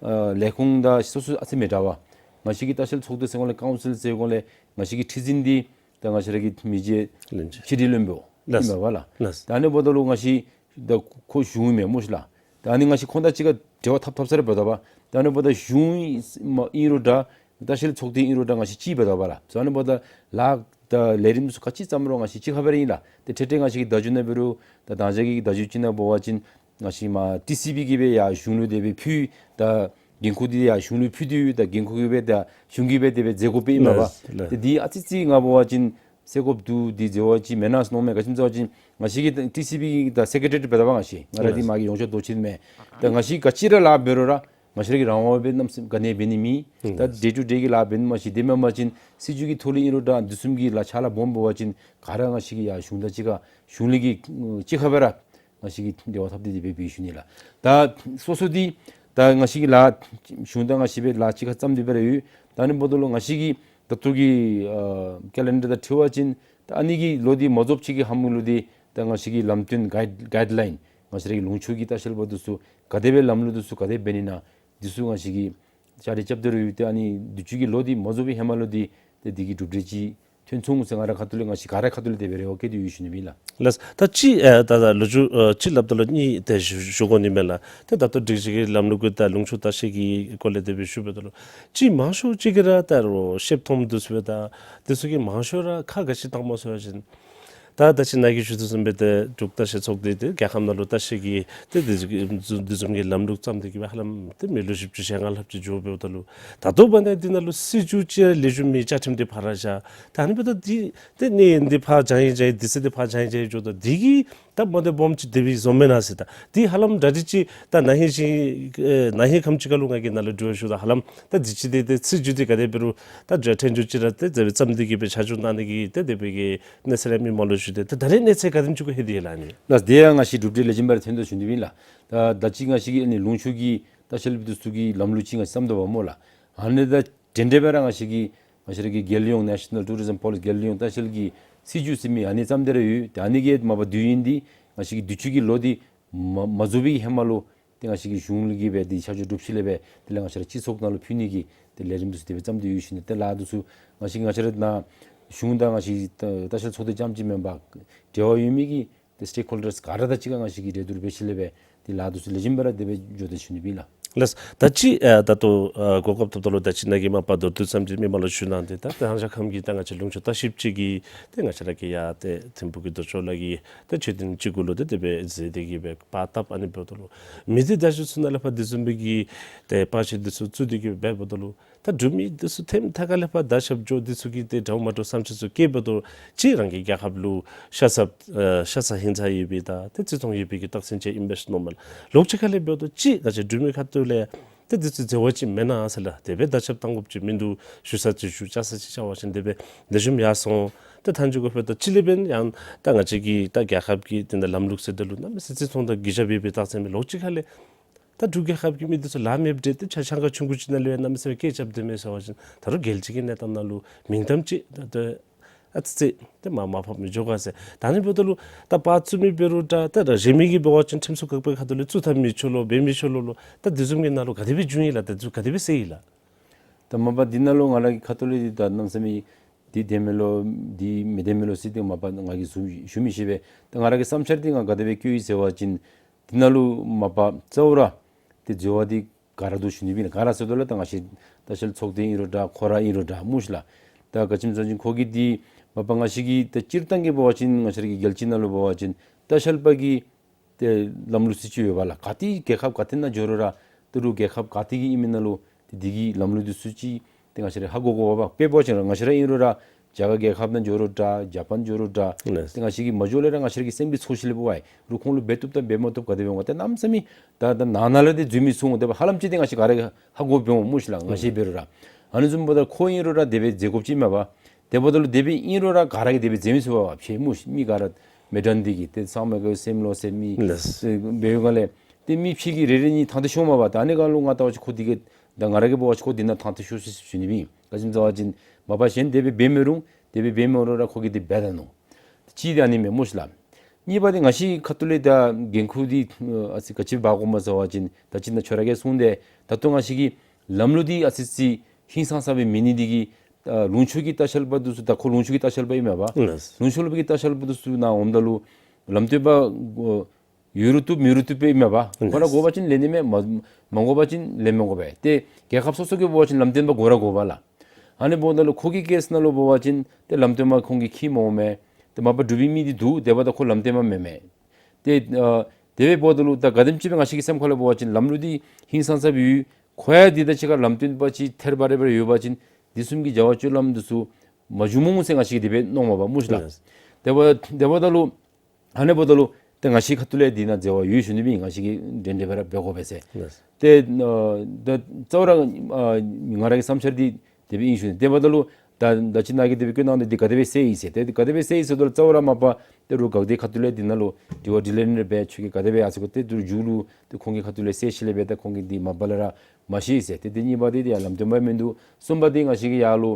ཨ་ལས་ཁུངས་དང་སོ་སོ་ཨ་ཙི་མི་འདྲ་བས། ང་བཅས་ཀྱི་ལྟ་བཤལ་ཚོགས་སྡེ་ཟེར་སྒང་ལས་ཀའུན་སིལ་ཟེར་སྒང་ལས་ང་བཅས་ཀྱི་ཁྲི་འཛིན་འདི་ད་ང་བཅས་ར་གི་མི་རྗེ་བློན་ཆེན་ཕྱི་འབྲེལ་བློན་པོ་ལགས། ཨིན་པས་ལགས། ལགས། ད་ཨ་ནི་འབདཝ་ད་ལུ་ང་བཅས་ད་ཁོ་གཞུང་མས་སྨོ་ཤིག་ལགས། ད་ཨ་ནི་ང་བཅས་ཁོང་དང་གཅིག་ཁར་འབྲེལ་བ་འཐབ་འཐབ་ས་ར་འབད་དོ་བ། ད་ཨ་ནི་འབདཝ་ད་གཞུང་ཨིན་རུང་འདྲ་ལྟ་བཤལ་ཚོགས་སྡེ་ཨིན་རུང་འདྲ་ང་བཅས་གཅིག་འབད་དོ་བ་ལགས། ད་ཨ་ནི་འབདཝ་ད་ལཱ་ད་ལས་རིམ་ཚུ་ག་ཅི་བརྩམ་རུང་ང་བཅས་གཅིག་ཁར་སྦེ་ར་ཨིན་ལགས། ཏེ་ཏེ་ཏེ་ང་བཅས་ཀྱི་བརྡ་བརྒྱུད་ནང་འབད་རུང་ད་དང་ཞག་གི་བརྡ་བརྒྱུད་ཅིག་ནང་འབད་བ་ཅིན་ང་བཅས་མར་ཊི་སི་བི་གིས་སྦེ་ཡར་གཞུང་ལུ་དེ་སྦེ་ཕུལ། ད་འགན་ཁུར་འདི་ཡར་གཞུང་ལུ་ཕུལ་ཏེ་ད་འགན་ཁུར་གིས་སྦེ་ད་གཞུང་གིས་སྦེ་དེ་སྦེ་མཛད་དགོཔ་ཨིན་མས་པ། ལགས། ལགས། ཏེ་འདི་ཨ་ཙི་ཙི་ང་འབད་བ་ཅིན་གསལ་དགོཔ་འདུག། འདི་འཛོལ་བ་ཅིག་མེན་ན་མནོཝ་མས། ག་ཅི་སྨོ་ཟེར་བ་ཅིན་ང་བཅས་ཀྱི་ཊི་སི་བི་གི་ད་སེཀ་རེ་ཊ་རི་འབད་དོ་བ་ང་བཅས་ང་ར་འདི་མ་གི་ཡོངས་ཁྱབ་མདོ་ཆེན་མས། ད་ང་བཅས་ག་ཅི་ར་ལཱ་འབད་རུང་ར་ང་བཅས་ར་གི་རང་དབང་སྦེ་གནམ་མེད་ས་མེད་ག་ནི་འབད་ནི་མེད། ད་ཌེ་ཊུ་ཌེ་གི་ལཱ་འབད་ནི་མ་གཞི་དེ་མེན་པ་ཅིན་སྲིད་བྱུས་ཀྱི་ཐོག་ལས་ཨིན་རུང་འདྲ་འདི་བཟུམ་གྱི་ལཱ་ཕྱག་ལཱ་སྦོམ་འབད་བ་ཅིན་ག་ར་ང་བཅས་ཀྱིས་ཡར་གཞུང་དང་གཅིག་ཁར་གཞུང་ལས་ཀྱི་གཅིག་ཁར་སྦེ་ར་ང་བཅས་ཀྱིས་འབྲེལ་བ་འཐབ་སྟེ་དེ་སྦེ་འབད་ཞུ་ནི་ལགས། ད་སོ་སོ་འདི་ད་ང་བཅས་ཀྱི་ལཱ་གཞུང་དང་ང་བཅས་སྦེ་ལཱ་གཅིག་ཁར་བརྩམས་ཏེ་སྦེ་ར་ཡོད། ད་ཨ་ནི་འབདཝ་ད་ལུ་ང་བཅས་ཀྱི་ད་ལྟོ་གི་ཨ་ཀེ་ལེན་ཌར་དང་འཁྲིལ་བ་ཅིན་ད་ཨ་ནི་གི་ལོ་འདི་མ་རྫོགས་ཅིག་གི་ཧ་མུ་ལུ་འདི་ ད་ང་བཅས་ཀྱི་ལམ་སྟོན་གའིཌ་གའིཌ་ལའིན་ང་བཅས་ར་གི་ལུང་ཕྱོགས་ཀྱི་ལྟ་བཤལ་པ་འདི་ཚུ་ག་དེ་སྦེ་ལམ་ལུགས་འདི་ཚུ་ག་དེ་འབད་ནི་ན་འདི་ཚུ་ང་བཅས་ཀྱིས་བཅའ་སྒྲིག་རྐྱབ་སྟེ་ར་ཡོད། ཏེ་ཨ་ནི་དུས་ཅི་གི་ལོ་འདི་མ་རྫོགས་པའི་ཧེ་མ་ལུ་འདི་ཏེ་འདི་གི་གྲུབ་འབྲས་ཅིག་ཐོན་ཚུགས་འོང་ཟེར་ང་རའི་ཁ་ཐུག་ལས་ང་བཅས་ག་རའི་ཁ་ཐུག་ལས་དེ་སྦེ་རེ་བ་བསྐྱེད་དེ་ཡོད་ཞུ་ནི་ཨིན་ལགས། ལགས། ད་ཅི་ཨེ་ད་ད་ལོ་རྒྱུས་ཨེ་ཅི་སླབ་ད་ལུ་གཉིས་དེ་ཞུ་ཞུ་དགོ་ནི་མས་ལགས། ཏེ་ད་ལྟོ་སྒྲིག་གཞི་གི་ལམ་ལུགས་ཀྱི་ད་ལུང་ཕྱོགས་ལྟ་བཤལ་གྱི་སྐོར་ལས་དེ་སྦེ་ཞུ་འབདཝ་ད་ལུ་ཅིག་མང་ཤོས་ཅིག་གིས་ར་ད་རུང་ཤེསཔ་མཐོངམ་འདི་ཚུ་སྦེ་ད་འདི་ཚུ་གིས་མང་ཤོས་ར་ཁག་ག་ཅི་བཏངམ་སྨོ་ཟེར་བ་ཅིན་ད་ད་ཅི་ནཱ་གིས་ཞུ་དོ་བཟུམ་སྦེ་ཏེ་འབྲུག་ལྟ་བཤལ་ཚོགས་སྡེ་ཏེ་རྒྱལ་ཁབ་ནང་ལུ་ལྟ་བཤལ་གྱི་ཏེ་འདི་འདི་བཟུམ་གྱི་ལམ་ལུགས་བརྩམས་ཏེ་གིས་སྦེ་ཧ་ལམ་ཏེ་མི་ལོ་བཞི་བཅུ་ཞེ་ལྔ་ལྷགཔ་ཅིག་འགྱོ་འབདཝ་ད་ལུ་ད་ལྟོ་བར་ན་འདི་ནང་ལུ་སྲིད་བྱུས་ཅིག་ར་ལེགས་ཤོམ་མེད། བཅའ་ཁྲིམས་འདི་ཕར་ར་བཞག། ད་ཨ་ནི་འབདཝ་ད་འདི་ཏེ་གནས་འདི་ཕར་བྱང་ཡི་བྱང་ཡི་དུས་ཚོད་འདི་ཕར་བྱང་ཡི་བྱང་ཡི་འགྱོཝ་ད་འདི་གིས་ད་མ་བདེ་སྦོམ་ཅིག་དེ་སྦེ་བཟོ་མེན་ན་ཟེར། ད་འདི་ཧ་ལམ་གྲ་སྒྲིག་ཅིག་ད་ན་ཧིང་ཅིག་ཨེ་ན་ཧིང་ཁམས་ཅིག་ཁ་ལུ་ང་གིས་ནཱ་ལུ་དྲི་བ་ཞུཝ་ད་ཧ་ལམ་ད་འདི་ཅིག་འདི་ཏེ་སྲིད་བྱུས་འདི་ག་དེ་འབད་རུང་ད་འགྲེལ་བཤད་ཅིག་ར་ཏེ་དེ་སྦེ་བརྩམས་ཏེ་གིས་སྦེ་ཆ་འཇོག་གནང་ནི་གི་ཏེ་དེ་སྦེ་གི་གནས་ཚུལ་ར་མི་མང་ལུ་ཞུ་སྟེ། ཏེ་ད་རེས་གནས་ཚུལ་ག་དེམ་ཅིག་གུ་ལྷོད་དེ་ཡོད་ལགས་ཨ་ནི། ལགས། དེ་ཡང་ང་བཅས་གྲུབ་འབྲས་ལེགས་ཤོམ་སྦེ་ར་ཐོན་དོ་ཞུ་ནི་ཨིན་ལགས། ད་ད་ཅི་ང་བཅས་ཀྱི་ཨ་ནི་ལུང་ཕྱོགས་ཀྱི་ལྟ་བཤལ་པ་འདི་ཚུ་གི་ལམ་ལུགས་ཅིག་ང་བཅས་བརྩམས་དོ་བ་སྨོ་ལགས། ཨ་ནི་ད་དེ་འདྲ་སྦེ་ར་ང་བཅས་ཀྱི་ང་བཅས་ར་གི་རྒྱལ་ཡོངས་National Tourism Policy རྒྱལ་ཡོངས་ལྟ་བཤལ་གྱི་སྲིད་བྱུས་ཟེར་མི་ཨ་ནི་བརྩམས་ཏེ་ར་ཡོད། ཏེ་ཨ་ནི་གི་མ་པ་དུས་ཡུན་འདི་ང་བཅས་ཀྱི་དུས་ཅི་གི་ལོ་འདི་མ་མ་རྫོགས་པའི་ཧེ་མ་ལུ་ཏེ་ང་བཅས་ཀྱི་གཞུང་ལུ་གིས་སྦེ་ཏེ་ཆ་འཇོག་གྲུབ་ཞིནམ་ལས་སྦེ་དེ་ལས་ང་བཅས་ར་སྤྱི་ཚོགས་ནང་ལུ་ཕུལ་ནི་གི་ཏེ་ལས་རིམ་འདི་ཚུ་དེ་སྦེ་བརྩམས་ཏེ་ཡོད་ཞུ་ནི། ཏེ་ལཱ་འདི་ཚུ་ང་བཅས་ང་བཅས་ར་ནཱ་གཞུང་དང་ང་བཅས་ལྟ་བཤལ་ཚོགས་སྡེ་རྐྱངམ་ཅིག་མེན་པར་འབྲེལ་བ་ཡོད་མི་གི་ཏེ་སི་ཊེཀ་ཧོལ་ཌརསི་ག་ར་དང་གཅིག་ཁར་ང་བཅས་ཀྱིས་གྲོས་བསྡུར་འབད་ཞིནམ་ལས་སྦེ་ཏེ་ལཱ་འདི་ཚུ་ལེགས་ཤོམ་སྦེ་ར་དེ་སྦེ་འགྱོ་དོ་ཞུ་ནི་ཨིན་ལགས། ལགས། ད་ཅི་ཨེ་ད་ལྟོ་ཨེ་གོ་སྐབས་ཐོབ་ད་ལུ་ད་ཅི་ནཱ་གིས་མ་པ་མདོར་བསྡུས་ཙམ་ཅིག་མི་མང་ལུ་ཞུ་གནང་སྟེ། ད་ད་ཧང་ཤ་ཁམས་ཀྱི་ད་ང་བཅས་ལུང་ཕྱོགས་ལྟ་བཤལཔ་ཅིག་གིས་ཏེ་ང་བཅས་ར་གི་ཡར་ཏེ་ཐིམ་ཕུག་གི་རྡོ་ཆོག་ལ་གི་ཏེ་མཆོད་རྟེན་ཅིག་གུ་ལུ་ཏེ་དེ་སྦེ་འཛུལ་ཏེ་གིས་སྦེ་པར་བཏབ། ཨ་ནི་འབདཝ་ད་ལུ་མི་སྡེ་བརྡ་བརྒྱུད་ཚུ་ནང་ལས་ཕར་དེ་བཟུམ་སྦེ་གི་ཏེ་པར་ཆས་འདི་ཚུ་བཙུགས་ཏེ་གིས་སྦེ་འབདཝ་ད་ལུ་ད་འབྲུག་མི་འདི་ཚུ་ཐེམ་ཐ་ཁ་ལས་ཕར་ད་ཞབས་ཏོག་འདི་ཚུ་གིས་ཏེ་འདྲཝ་མ་འདྲཝ་བསམ་འཆར་ཚུ་བཀོད་འབདཝ་ད་ཅིག་རང་གི་རྒྱལ་ཁབ་ལུ་ཤ་ཚ་ཨེ་ཤ་ཚ་ཧིང་ཚ་ཡོད་པའི་ད་ཏེ་བརྩི་མཐོང་ཡོད་པའི་གི་རྟགས་མཚན་ཅིག་ཨིན་པས་ཟེར་མནོཝ་མས་ལགས། ལོགས་ཅིག་ཁ་ལས་འབདཝ་ད་ཅིག་ང་བཅས་འབྲུག་མི་ཁ་ཐུག་ལས་ཏེ་འདི་ཚུ་འཛོལ་བ་ཅིག་མེན་ན་ཟེར་ལགས། དེ་སྦེ་ད་ཞབས་བཏང་དགོཔ་ཅིག་མིན་འདུག། ཞུ་ས་ཅིག་ཞུ་བཅར་ས་ཅིག་བཅར་བ་ཅིན་དེ་སྦེ་ལེགས་ཤོམ་ཡར་སོང་། ཏེ་མཐའ་མཇུག་གུ་ཕར་ད་ཅི་ལས་འབདན་ཡང་ད་ང་བཅས་ཀྱི་ད་རྒྱལ་ཁབ་ཀྱི་དེ་ནང་ལམ་ལུགས་ཟེར་ད་ལུ་གནམ་མེད་ས་མེད་བརྩི་མཐོང་དང་གུས་ཞབས་ཡོད་པའི་རྟགས་མཚན་མས། ལོགས་ཅིག་ཁ་ལས་ད་འབྲུག་རྒྱལ་ཁབ་ཀྱི་མི་འདི་ཚུ་ལཱ་མེདཔ་འདྲས་ཏེ་ཆ་ཆང་ཁང་ཆུང་ཀུ་ཅིག་ནང་ལུ་ཡང་གནམ་མེད་ས་མེད་སྐད་རྐྱབ་སྡོད་མས་ཟེར་བ་ཅིན་ད་རུང་རྒྱལ་སྤྱི་གི་གནས་སྟངས་ནང་ལུ་མིང་གཏམ་ཅིག་ད་ད་ཨ་ཙི་ཙི་ཏེ་མ་མ་ཕབ་མི་འགྱོ་ག་ཟེར། ད་ཨ་ནི་འབདཝ་ད་ལུ་ད་པར་བཙུགས་མི་འབད་རུང་འདྲ་ད་ད་གཞན་མི་གིས་འབད་བ་ཅིན་ཁྲིམས་སྲུང་འགག་པའི་ཁ་ཐུག་ལས་བཙུགས་ད་མི་ཆོག་ལོ་འབད་མི་ཆོག་ལོ་ལོ། ད་དེ་བཟུམ་གྱི་ནང་ལུ་ག་དེ་སྦེ་འབྱུང་ཡི་ལགས། ད་དེ་ཚུ་ག་དེ་སྦེ་སེལ་ཡི་ལགས། ད་མ་པ་འདི་ནང་ལུ་ང་ར་གི་ཁ་ཐུག་ལས་འདི་ད་གནམ་མེད་ས་མེད་འདི་བདེན་མས་ལོ་འདི་མི་བདེན་མས་ལོ་ཟེར་ཏེ་མ་པ་ང་གིས་ཞུ་ཞུ་མི་ཤེས་པས། ད་ང་ར་གི་བསམ་འཆར་འདི་ང་ག་དེ་སྦེ་བཀོད་ཡི་ཟེར་བ་ཅིན་འདི་ནང་ལུ་མ་པ་གཙོ་བོ་ར་ཏེ་འཛོལ་བ་འདི་ག་ར་འདུག་ཞུ་ནི་ཨིན། ག་ར་ཟེརཝ་ད་ལུ་ད་ང་བཅས་ལྟ་བཤལ་ཚོགས་སྡེ་ཨིན་རུང་འདྲ་ཁོ་ར་ཨིན་རུང་འདྲ་སྨོ་ཤིག་ལགས། ད་ག་ཅི་སྨོ་ཟེར་བ་ཅིན་ཁོ་གིས་འདི་མ་པ་ང་བཅས་ཀྱི་ད་སྤྱིར་བཏང་གི་འབད་བ་ཅིན་ང་བཅས་ར་གི་རྒྱལ་སྤྱི་ནང་ལུ་འབད་བ་ཅིན་ལྟ་བཤལ་པ་གི་ཏེ་ལམ་ལུགས་ཚུ་ཅིག་ཡོད་པ་ལགས། ག་ཏེ་རྒྱལ་ཁབ་ག་ཏེ་ནང་འགྱོ་རུང་ར་ཏེ་རུང་རྒྱལ་ཁབ་ག་ཏེ་གི་ཨིན་མི་ནང་ལུ་ཏེ་འདི་གི་ལམ་ལུགས་འདི་ཚུ་ཅིག་ཏེ་ང་བཅས་ར་ཧ་གོ་དགོ་པས། དཔེ་འབད་བ་ཅིན་ར་ང་བཅས་ར་ཨིན་རུང་ར་རྒྱ་གར་རྒྱལ་ཁབ་ནང་འགྱོ་རུང་འདྲ་ཇ་པཱན་འགྱོ་རུང་འདྲ་ལགས། ཏེ་ང་བཅས་ཀྱིས་མ་འགྱོ་ལས་ར་ང་བཅས་ར་གི་སེམས་ཀྱིས་ཚོར་ཞིནམ་ལས་འབད་བ་ཨིན་རུང་ཁོང་ལུ་འབད་བཏུབ་དང་འབད་མ་བཏུབ་ག་དེ་སྦེ་འོང་། ཏེ་གནམ་མེད་ས་མེད་ད་ད་ནང་ན་ལས་ཏེ་འཛོལ་མི་ཚུ་འོང་། ཏེ་ཧ་ལམ་ཅིག་ཏེ་ང་བཅས་ག་ར་གིས་ཧ་གོ་སྦེ་འོང་སྨོ་ཤིག་ལགས། ང་བཅས་འབད་རུང་ར་ཨ་ནི་བཟུམ་འབདཝ་ད་ཁོ་ཨིན་རུང་ར་དེ་སྦེ་འཛོལ་དགོཔ་ཅིག་མས་པ། དེ་འབདཝ་ད་ལུ་དེ་སྦེ་ཨིན་རུང་ར་ག་ར་གིས་དེ་སྦེ་འཛོལ་མི་ཚུགས་པས། ཕྱེད་སྨོ་ཤིག་མི་ག་ར་མི་དྲང་འདི་གིས་ཏེ་ཚང་མ་གི་སེམས་ལོག་ཟེར་མི་ལགས། ཏེ་འབད་བའི་སྒང་ལས་ཏེ་མི་ཕྱེད་ཀྱིས་རེ་རེ་གཉིས་དྲང་སྟེ་ཤོང་མས་པ། ད་ཨ་ནི་སྒང་ལུ་ང་ལྟ་བ་ཅིན་ཁོ་འདི་གིས་ད་ང་ར་གིས་འབད་བ་ཅིན་ཁོ་འདི་ནང་དྲང་སྟེ་ཤོག་ཟེར་ཞུ་ནི་ཨིན། ག་ཅི་སྨོ་ཟེར་བ་ཅིན་མ་པ་གཞན་དེ་སྦེ་འབད་མི་རུང་། དེ་སྦེ་འབད་མི་རུང་ར་ཁོ་གིས་འདི་འབད་ད་ནུག། གཅིག་འདི་ཨ་ནི་མས་སྨོ་ཤིག་ལགས། གཉིས་པ་འདི་ང་བཅས་ཁ་ཐུག་ལས་ད་འགན་ཁུར་འདི་ཨ་ཙི་ག་ཅི་འབག་དགོཔ་སྨོ་ཟེར་བ་ཅིན་ད་ཅི་ནཱ་ཁྱོད་ར་གིས་གསུངས་ཏེ་ད་ལྟོ་ང་བཅས་ཀྱི་ལམ་ལུགས་འདི་ཨ་ཙི་ཅིག་ཧིང་སངས་ས་སྦེ་མེད་ནི་འདི་གིས་ཨ་ལུང་ཕྱོགས་ཀྱི་ལྟ་བཤལ་པ་འདི་ཚུ་ད་ཁོ་ལུང་ཕྱོགས་ཀྱི་ལྟ་བཤལ་པ་ཨིན་མས་པ། ལགས། ལུང་ཕྱོགས་ལུ་གི་ལྟ་བཤལ་པ་འདི་ཚུ་ནཱ་འོངམ་ད་ལུ་ལམ་སྟོན་པ་ཨོ་ཡོད་རུང་བཏུབ་མེད་རུང་བཏུབ་པས་ཨིན་མས་པ། ལགས། དགོ་ར་དགོ་པ་ཅིན་ལེན་ནི་མས། མ་མ་དགོ་པ་ཅིན་ལེན་མི་དགོ་པས། ཏེ་རྒྱལ་ཁབ་སོ་སོ་གིས་འབད་བ་ཅིན་ལམ་སྟོན་པ་དགོ་ར་དགོ་པས་ལགས། ཨ་ནི་འབདཝ་ད་ལུ་ཁོ་གི་ཀེསི་ནང་ལུ་འབད་བ་ཅིན་ཏེ་ལམ་སྟོན་པ་ཁོང་གིས་འཁྱིད་མི་འོང་མས། ཏེ་མ་པ་འབྲུག་པའི་མི་འདི་འདུག། དེ་འབདཝ་ད་ཁོ་ལམ་སྟོན་པ་མེན་མས། ཏེ་ཨ་དེ་སྦེ་འབདཝ་ད་ལུ་ད་ག་དེམ་ཅིག་སྦེ་ང་བཅས་ཀྱི་སེམས་ཁ་ལུ་འབད་བ་ཅིན་ལམ་ལུགས་འདི་ཧིང་སངས་ས་སྦེ་ཡོད། ཁོ་ཡང་འདི་དང་གཅིག་ཁར་ལམ་སྟོན་པ་ཅིག་ཐད་རི་བ་རི་སྦེ་ཡོད་པ་ཅིན་འདི་བཟུམ་གྱི་བྱ་བ་སྤྱོད་ལམ་འདི་ཚུ་མ་བྱུང་སྨོ་ཟེར་ང་བཅས་ཀྱིས་དེ་སྦེ་མནོཝ་མས་པ་སྨོ་ཤིག་ལགས། ལགས། དེ་འབདཝ་དེ་འབདཝ་ད་ལུ་ཨ་ནི་འབདཝ་ད་ལུ་ཏེ་ང་བཅས་ཁ་ཐུག་ལས་འདི་ནང་འཛོལ་བ་ཡོད་ཞུ་ནི་ཨིན། ང་བཅས་ཀྱིས་འདྲན་འདྲ་སྦེ་ར་འབད་དགོ་པས་ཟེར། ལགས། ཏེ་ཨ་ད་གཙོ་བོ་ར་ཨ་ང་ར་གི་བསམ་འཆར་འདི་དེ་སྦེ་ཨིན་ཞུ་ནི། དེ་འབདཝ་ད་ལུ་ད་ད་ཅི་ནཱ་གིས་དེ་སྦེ་བཀོད་གནང་ནི་འདི་ག་དེ་སྦེ་སེལ་ཡི་ཟེར། ཏེ་ག་དེ་སྦེ་སེལ་ཡི་ཟེརཝ་ད་ལུ་གཙོ་བོ་ར་མ་པ་ཏེ་རུང་འགག་སྡེ་ཁ་ཐུག་ལས་འདི་ནང་ལུ་དྲི་བ་དྲིས་ལན་རེ་འབད་ཁྱོད་ཀྱིས་ག་དེ་སྦེ་ཨ་ཙི་ཁོ་ཏེ་དུ་མཇུག་ལུ་ཏེ་ཁོང་གི་ཁ་ཐུག་ལས་སེལ་ཞིནམ་ལས་འབད་ད་ཁོང་གིས་འདི་མ་པ་ལས་ར་མ་ཤེས་ཟེར། ཏེ་འདི་གཉིས་པ་འདི་ཡང་ལམ་སྟོན་པ་མིན་འདུག། གསུམ་པ་འདི་ང་བཅས་ཀྱི་ཡར་ལུ་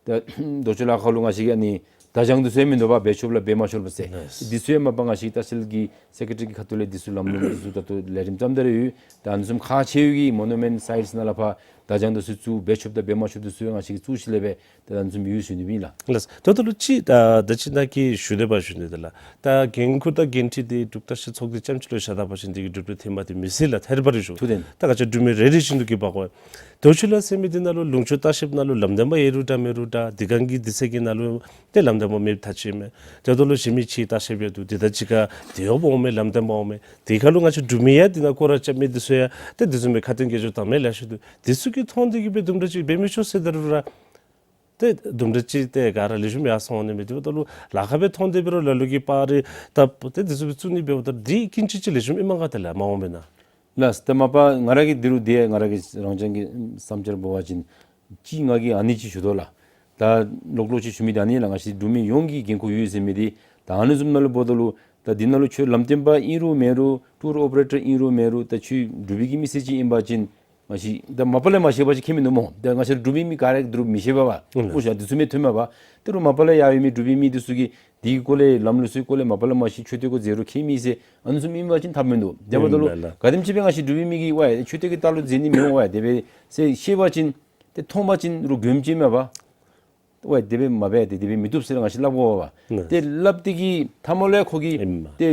ད་རྡོ་ཆོག་ལ་ཁ་ལུ་ང་བཅས་ཀྱི་ཨ་ནི་ བརྡ་བྱང་འདི་ཚུ་ཡང་མིན་འདུག་པ། འབད་ཆོགཔ་ལ་འབད་མ་ཆོགཔ་ཟེར། ལགས། འདི་ཚུ་ཡང་མ་པ་ང་བཅས་ལྟ་བཤལ་གྱི་སེ་ཀེ་ཊ་རི་གི་ཁ་ཐུག་ལས་འདི་ཚུ་ལམ་ལུགས་འདི་ཚུ་ད་ལྟོ་ལས་རིམ་བརྩམ་སྟེ་ར་ཡོད། ད་ཨ་ནི་བཟུམ་ཁག་ཆེ་བའི་གི་མོ་ནུ་མེནཊ་སའིཊསི་ནང་ལས་ཕར་བརྡ་བྱང་འདི་ཚུ་བཙུགས། འབད་ཆོགཔ་དང་འབད་མ་ཆོགཔ་འདི་ཚུ་ཡང་ང་བཅས་ཀྱིས་བཙུགས་ཞིནམ་ལས་སྦེ་ད་ཨ་ནི་བཟུམ་ཡོད་ཟེར་ཞུ་ནི་ཨིན་ལགས། ལགས། ད་ལྟོ་ལུ་ཅིག་ད་ད་ཅི་ནཱ་གི་ཞུ་དེས་པ་ཞུ་ནི་དེ་ལགས། ད་འགན་ཁུར་དང་འགན་འཁྲི་འདི་འབྲུག་ལྟ་བཤལ་ཚོགས་སྡེ་རྐྱངམ་ཅིག་ལུ་བཞག་ད་པ་ཅིན་འདི་གིས་འགྲུབ་རུང་ཐོན་མ་ཐོན་མི་སྲིད་ལགས། ཐད་རི་བ་རི་ཞུ། ཐུགས་བདེན། ད་ང་བཅས་འབྲུག་མི་རེ་རེ་བཞིན་དུ་གིས་འབད་དགོ། དོ་ཤུལ་ལ་ཟེར་མི་འདི་ནང་ལུ་ལུང་ཕྱོགས་ལྟ་བཤལཔ་ནང་ལུ་ལམ་སྟོན་པ་ཡོད་རུང་འདྲ་མེད་རུང་འདྲ། དེ་གང་གི་དུས་ཚོད་ཀྱི་ནང་ལུ་ཏེ་ལམ་སྟོན་པ་མེདཔ་ཐག་ཆོད་མས། དེ་དོ་ལུ་གཞན་མི་ཅིག་ལྟ་བཤལཔ་ཡོད་འདུག། དེ་དང་གཅིག་ཁར་དེ་འོང་མས་ལམ་སྟོན་པ་འོང་མས། དེ་ཁར་ལུ་ང་བཅས་འབྲུག་མི་ཡང་འདི་ནང་སྐོར་ར་རྐྱབ་མི་འདི་ཚུ་ཡང་ཏེ་འདི་བཟུམ་མའི་ཁ་ཏོན་གྱེར་འཇོག་བཏང་མི་ལེ་ཤ་འདུག། འདི་ཚུ་གི་མཐོང་སྟེ་གིས་སྦེ་དུམ་གྲ་ཅིག་འབད་མི་ཆོག་ཟེར་ད་རུང་ར་ཏེ་དུམ་གྲ་ཅིག་ཏེ་ག་ར་ལེགས་ཤོམ་ཡར་སོང་ནི་མས། དེ་འབདཝ་ད་ལུ་ལཱ་ཁག་སྦེ་མཐོང་སྟེ་འབད་རུང་ལ་ལུ་གིས་པར་རེ་བཏབ་སྟེ་འདི་ཚུ་སྦེ་བཙུགས་ནི་འབདཝ་ད་འདི་ཀུན་ཅི་ཅིག་ལེགས་ཤོམ་ཨིན་མས་ག་དེ་ལགས། མ་འོངས་པའི་ནང་། ལགས། ད་མ་པ་ང་ར་གིས་འདི་རུ་འདི་ང་ར་གི་རང་རྐྱང་གི་བསམ་འཆར་འབད་བ་ཅིན་ཅིག་ང་གིས་ཨ་ནི་ཅིག་ཞུ་དོ་ལགས། ད་ལོག་ལོག་ཅིག་ཞུ་མི་འདི་ཨ་ནི་ལགས། ང་བཅས་འབྲུག་མི་ཡོངས་ཀྱི་འགན་ཁུར་ཡོད་ཟེར་མི་འདི་ད་ཨ་ནི་བཟུམ་ནང་ལུ་འབདཝ་ད་ལུ་ད་འདི་ནང་ལུ་ཁྱོད་ལམ་སྟོན་པ་ཨིན་རུང་མེན་རུང་ཊུར་ཨོ་པ་རེ་ཊར་ཨིན་རུང་མེན་རུང་ད་ཁྱོད་འབྲུག་པའི་གི་མི་སེར་ཅིག་ཨིན་པ་ཅིན་མ་གཞི་ད་མ་པ་ལས་མ་ཤེས་པ་ཅིན་ཁྱད་མིན་འདུག་སྨོ། ད་ང་བཅས་འབྲུག་པའི་མི་ག་ར་འདི་རུ་མི་ཤེས་པས་པ། ཨུམ། ཨོ་ཤ་འདི་ཚུ་མི་ཐོན་མས་པ། དེ་རུ་མ་པ་ལས་ཡར་ཡོད་མི་འབྲུག་པའི་མི་འདི་ཚུ་གིས་འདི་གི་སྐོར་ལས་ལམ་ལུགས་ཚུ་གི་སྐོར་ལས་མ་པ་ལས་མ་ཤེས་ཆོས་དེ་གོ་ཟེར་རུང་ཁྱད་མེད་ཟེར་ཨ་ནི་བཟུམ་ཨིན་པ་ཅིན་ཐབས་མིན་འདུག། དེ་འབདཝ་ད་ལུ་ཨིན་ལགས། ག་དེམ་ཅིག་སྦེ་ང་བཅས་འབྲུག་པའི་མི་གིས་ཝའེ་ཆོས་དེ་གི་ལྟག་ལུ་འཛེག་ནི་མི་འོང་ཝའེ་དེ་སྦེ་ཟེར་ཤེས་པ་ཅིན་ཏེ་མཐོང་པ་ཅིན་རུང་དགོངསམ་ཅིག་མས་པ། ཝའེ་དེ་སྦེ་མ་འབད་དེ་དེ་སྦེ་མི་བཏུབ་ཟེར་ང་བཅས་སླབ་དགོ་པས་པ། ཨུམ། ཏེ་སླབ་སྟེ་གི་མཐའ་མ་ལུ་ཡང་ཁོ་གིས་ཨིན་མས། ཏེ་